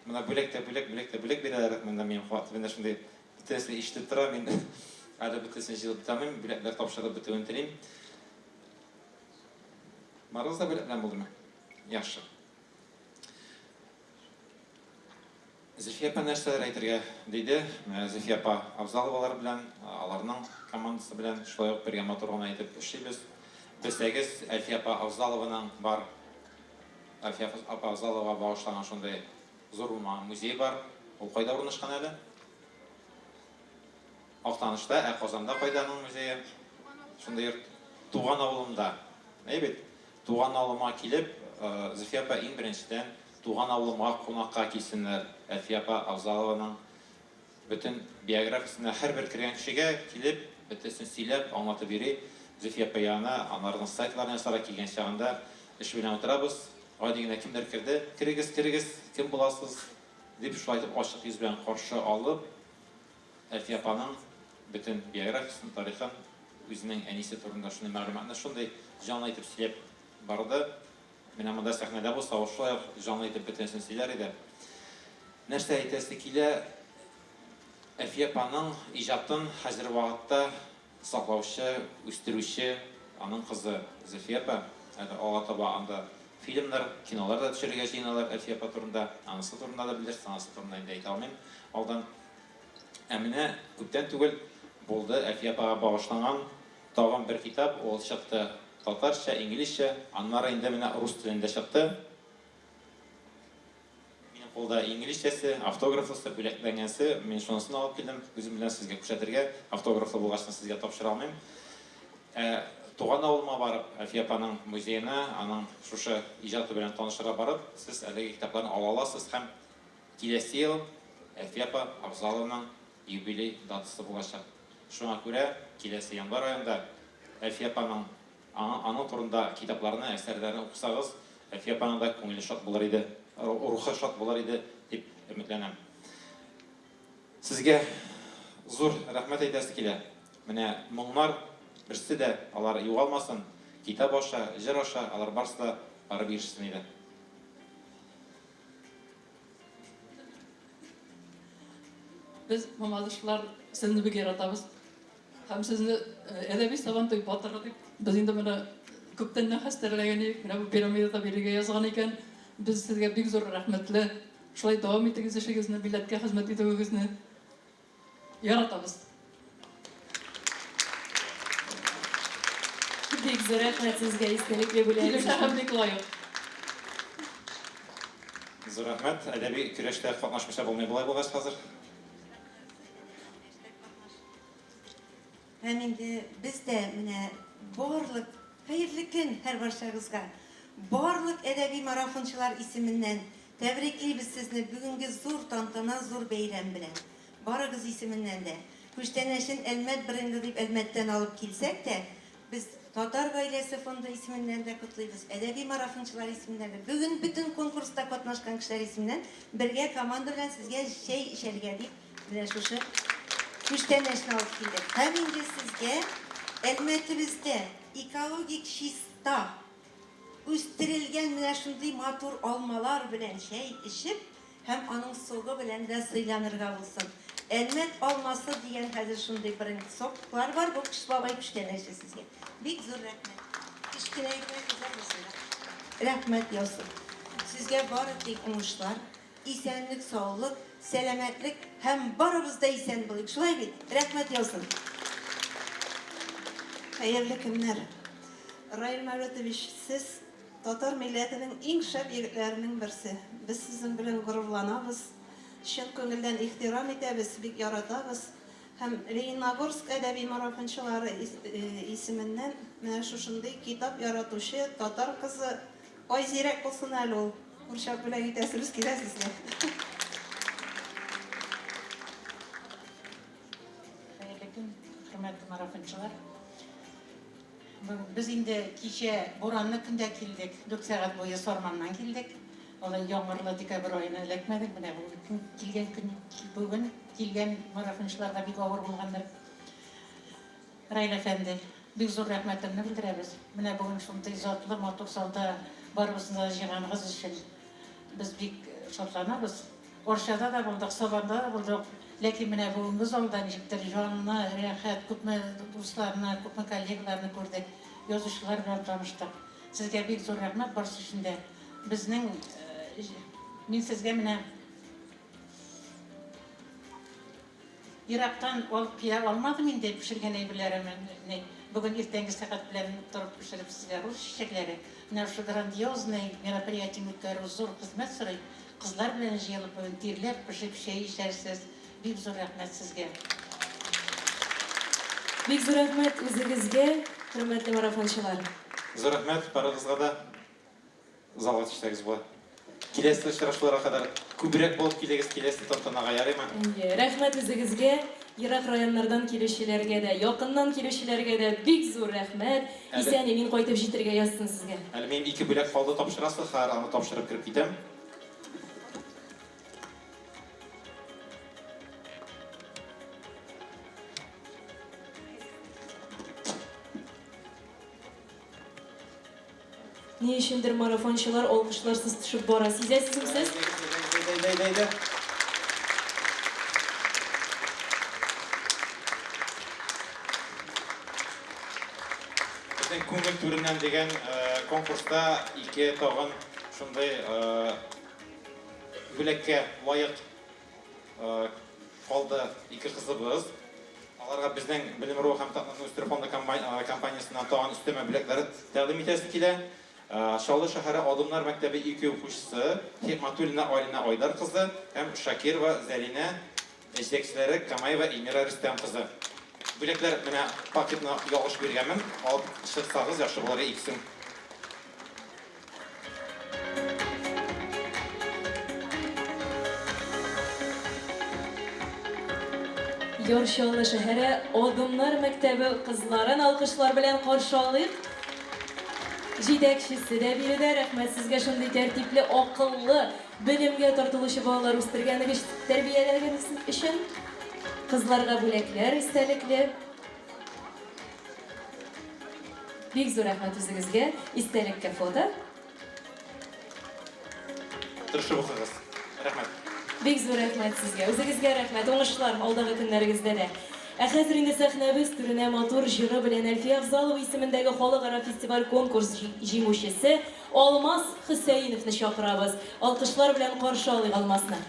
менә бүләк тә бүләк, бүләк тә бүләк бирәләр. Монда минем колак төбендә шундый бөтенесе ишетелеп тора. Мин әле бөтенесен җыелып бетә алмыйм. Бүләкләр тапшырып бетүен телим. Барыгыз да бүләк белән булдымы? Яхшы. Зөлфия апа нәрсәләр әйтергә диде? Менә Зөлфия апа Авзаловалар белән, аларның командасы белән шулай ук бергә матур гына итеп эшлибез. Белсәгез, Әлфия апа Авзалованың бар, Әлфия апа Авзаловага багышланган шундый зур булмаган музей бар. Ул кайда урнашкан әле? Актанышта, ә Казанда кайда аның музее? Шундый йорт. Туган авылымда. Әйе бит? Туган авылыма килеп, Зөлфия апа иң беренчедән Туган авылыма кунакка килсеннәр, Әлфия апа Авзалованың бөтен биографиясенә һәрбер кергән кешегә килеп, бөтенесен сөйләп, аңлатып йөри. Зөлфия апа янына, анарның сайтларын ясарга килгән чагында эш белән утырабыз. Гади генә кемдер керде, Керегез, керегез, кем буласыз? дип, шулай итеп ачык йөз белән каршы алып, Әлфия апаның бөтен биографиясен, тарихын, үзенең әнисе турында шундый мәгълүматны шундый җанлы итеп сөйләп барды. Менә монда сәхнәдә булса, ул шулай ук җанлы итеп бөтенесен сөйләр иде. Нәрсә әйтәсе килә, Әлфия апаның иҗатын хәзер вакытта саклаучы, үстерүче аның кызы Зөлфия апа. Әле алга таба анда фильмнар, кинолар да төшерергә җыеналар Әлфия апа турында. Анысы турында да белерсез, анысы турында инде әйтә алмыйм алдан. Ә менә күптән түгел булды Әлфия апага багышланган тагын бер китап, ул чыкты татарча, инглизчә, аннары инде менә рус телендә чыкты. Минем кулда инглизчәсе, автографлысы, бүләкләнгәнсе. Мин шунысын алып килдем, үзем белән сезгә күрсәтергә. Автографлы булгачны сезгә тапшыра алмыйм. Ә туган авылыма барып, Әлфия апаның музеена, аның шушы иҗаты белән танышырга барып, сез әлеге китапларны ала аласыз һәм киләсе ел Әлфия апа Авзалованың юбилей датасы булачак. Шуңа күрә киләсе январь аенда Әлфия апаның Аңа, аның турында китапларны, әсәрләрен укысагыз, Әлфия апаның да күңеле шат булыр иде, рухы шат булыр иде дип өметләнәм. Сезгә зур рәхмәт әйтәсе килә. Менә моңнар берсе дә алар югалмасын, китап аша, җыр аша алар барсы да барып ирешсен иде. Без, мамадышлар, сезне бик яратабыз. Һәм сезне әдәби Сабантуй батыры дип без инде моны күптәннән хәстәрләгән идек. Менә бу пирамидада бирергә язган икән. Без сезгә бик зур рәхмәтле. Шулай дәвам итегез эшегезне, милләткә хезмәт итүегезне. Яратабыз. Бик зур рәхмәт сезгә истәлекле бүләк Килешә һәм бик лаек. Зур рәхмәт. Әдәби көрәштә катнашмыйча булмый болай булгач хәзер. Һәм инде без дә менә барлык Хәерле көн һәрбарчагызга! Барлык әдәби марафончылар исеменнән тәбриклибез сезне бүгенге зур тантана, зур бәйрәм белән. Барыгыз исеменнән дә. Күчтәнәчен Әлмәт бренды дип Әлмәттән алып килсәк тә, без Татар гаиләсе фонды исеменнән дә котлыйбыз, әдәби марафончылар исеменнән дә, бүген бөтен конкурста катнашкан кешеләр исеменнән бергә команда белән сезгә чәй эчәргә дип Менә шушы күчтәнәчне алып килдек. Һәм инде сезгә Әлмәтебездә экологик чиста үстерелгән менә шундый матур алмалар белән чәй эчеп һәм аның согы белән дә сыйланырга булсын. Әлмәт алмасы дигән хәзер шундый бренд соклар бар. Бу Кыш бабай күчтәнәче сезгә. Бик зур рәхмәт. Кечкенә генә кызлар булсын да. Рәхмәт яусын. Сезгә бары тик уңышлар, Исәнлек, саулык, сәламәтлек һәм барыбыз да исән булыйк, шулай бит? Рәхмәт яусын! Хәерле көннәр! Раил Мәүлетович, сез татар милләтенең иң шәп егетләренең берсе. Без сезнең белән горурланабыз, чын күңелдән ихтирам итәбез, бик яратабыз. Һәм Лениногорск әдәби марафончылары исеменнән менә шушындый китап яратучы татар кызы Ай зирәк булсын әле ул. Курчак бүләк итәсебез килә сезгә. Хәерле көн, хөрмәтле марафончылар. Без инде кичә буранлы көндә килдек. 4 сәгать буе Сарманнан килдек. Алай яңгырлы декабрь аена эләкмәдек. Менә бүген килгән көн, бүген килгән марафончыларга бик авыр булгандыр. Раил әфәнде, бик зур рәхмәтемне белдерәбез. Менә бүген шундый затлы, матур залда барыбызны да җыйганыгыз өчен без бик шатланабыз. Арчада да булдык, Сабанда да булдык, ләкин менә бүгенге залда ничектер җанны рәхәт, күпме дусларны, күпме коллегаларны күрдек, язучылар белән таныштык. Сезгә бик зур рәхмәт барысы өчен дә. Безнең, мин сезгә менә. Ерактан алып килә алмадым инде пешергән әйберләремне. Бүген иртәнге сәгать белән торып пешереп сезгә рус чәчәкләре. Менә шушы грандиозный мероприятиене үткәрү зур хезмәт сорый. Кызлар белән җыелып бүген тирләп пешеп чәй эчәрсез. Бик зур рәхмәт сезгә. Бик зур рәхмәт үзегезгә, хөрмәтле марафончылар. Зур рәхмәт барыгызга да. Залга төшсәгез була. Киләсе очрашуларга кадәр күбрәк булып килегез киләсе тантанага, ярыймы? Әйе, рәхмәт үзегезгә, ерак районнардан килүчеләргә дә, якыннан килүчеләргә дә бик зур рәхмәт. Исән-имин кайтып җитергә язсын сезгә. Әле минем ике бүләк калды тапшырасы, хәер аны тапшырып кереп китәм. Ни өчендер марафончылар алкышларсыз төшеп бара. Сизәсезме сез? Әйдә, әйдә, әйдә. Безнең Күңел түреннән дигән конкурста ике тагын шундый бүләккә лаек калды ике кызыбыз. Аларга безнең Белем.ру һәм Татнетны үстерү фонды компаниясеннән тагын өстәмә бүләкләр тәкъдим итәсе килә. Чаллы шәһәре Адымнар мәктәбе ике укучысы Хикматуллина Алинә Айдар кызы һәм Шакирова Зәринә, җитәкчеләре Камаева Эльмира Рөстәм кызы. Бүләкләр менә пакетны ялгыш биргәнмен, алып чыксагыз яхшы булыр икесен. Яр Чаллы шәһәре Адымнар мәктәбе кызларын алкышлар белән каршы алыйк. Җитәкчесе дә биредә. Рәхмәт сезгә шундый тәртипле, акыллы, белемгә тартылучы балалар үстергәнегез, тәрбияләгәнегез өчен. Кызларга бүләкләр истәлекле. Бик зур рәхмәт үзегезгә. Истәлеккә фото. Тырышып укыгыз. Рәхмәт. Бик зур рәхмәт сезгә. Үзегезгә рәхмәт. Уңышлар алдагы көннәрегездә дә. Ә хәзер инде сәхнәбез түренә матур җыры белән Әлфия Авзалова исемендәге халыкара фестиваль-конкурс җиңүчесе Алмаз Хөсәеновны чакырабыз. Алкышлар белән каршы алыйк Алмазны.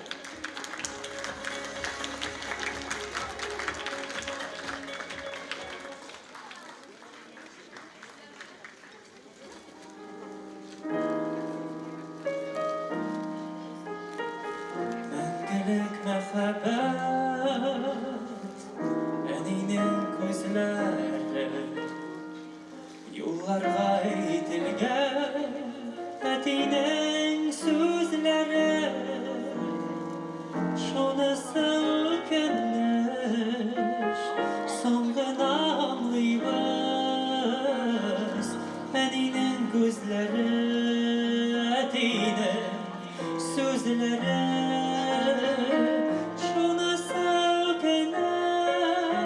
Мәңгелек мәхәббәт, әнинең күзләре, Юлларга әйтелгән әтинең сүзләре. Шунысы.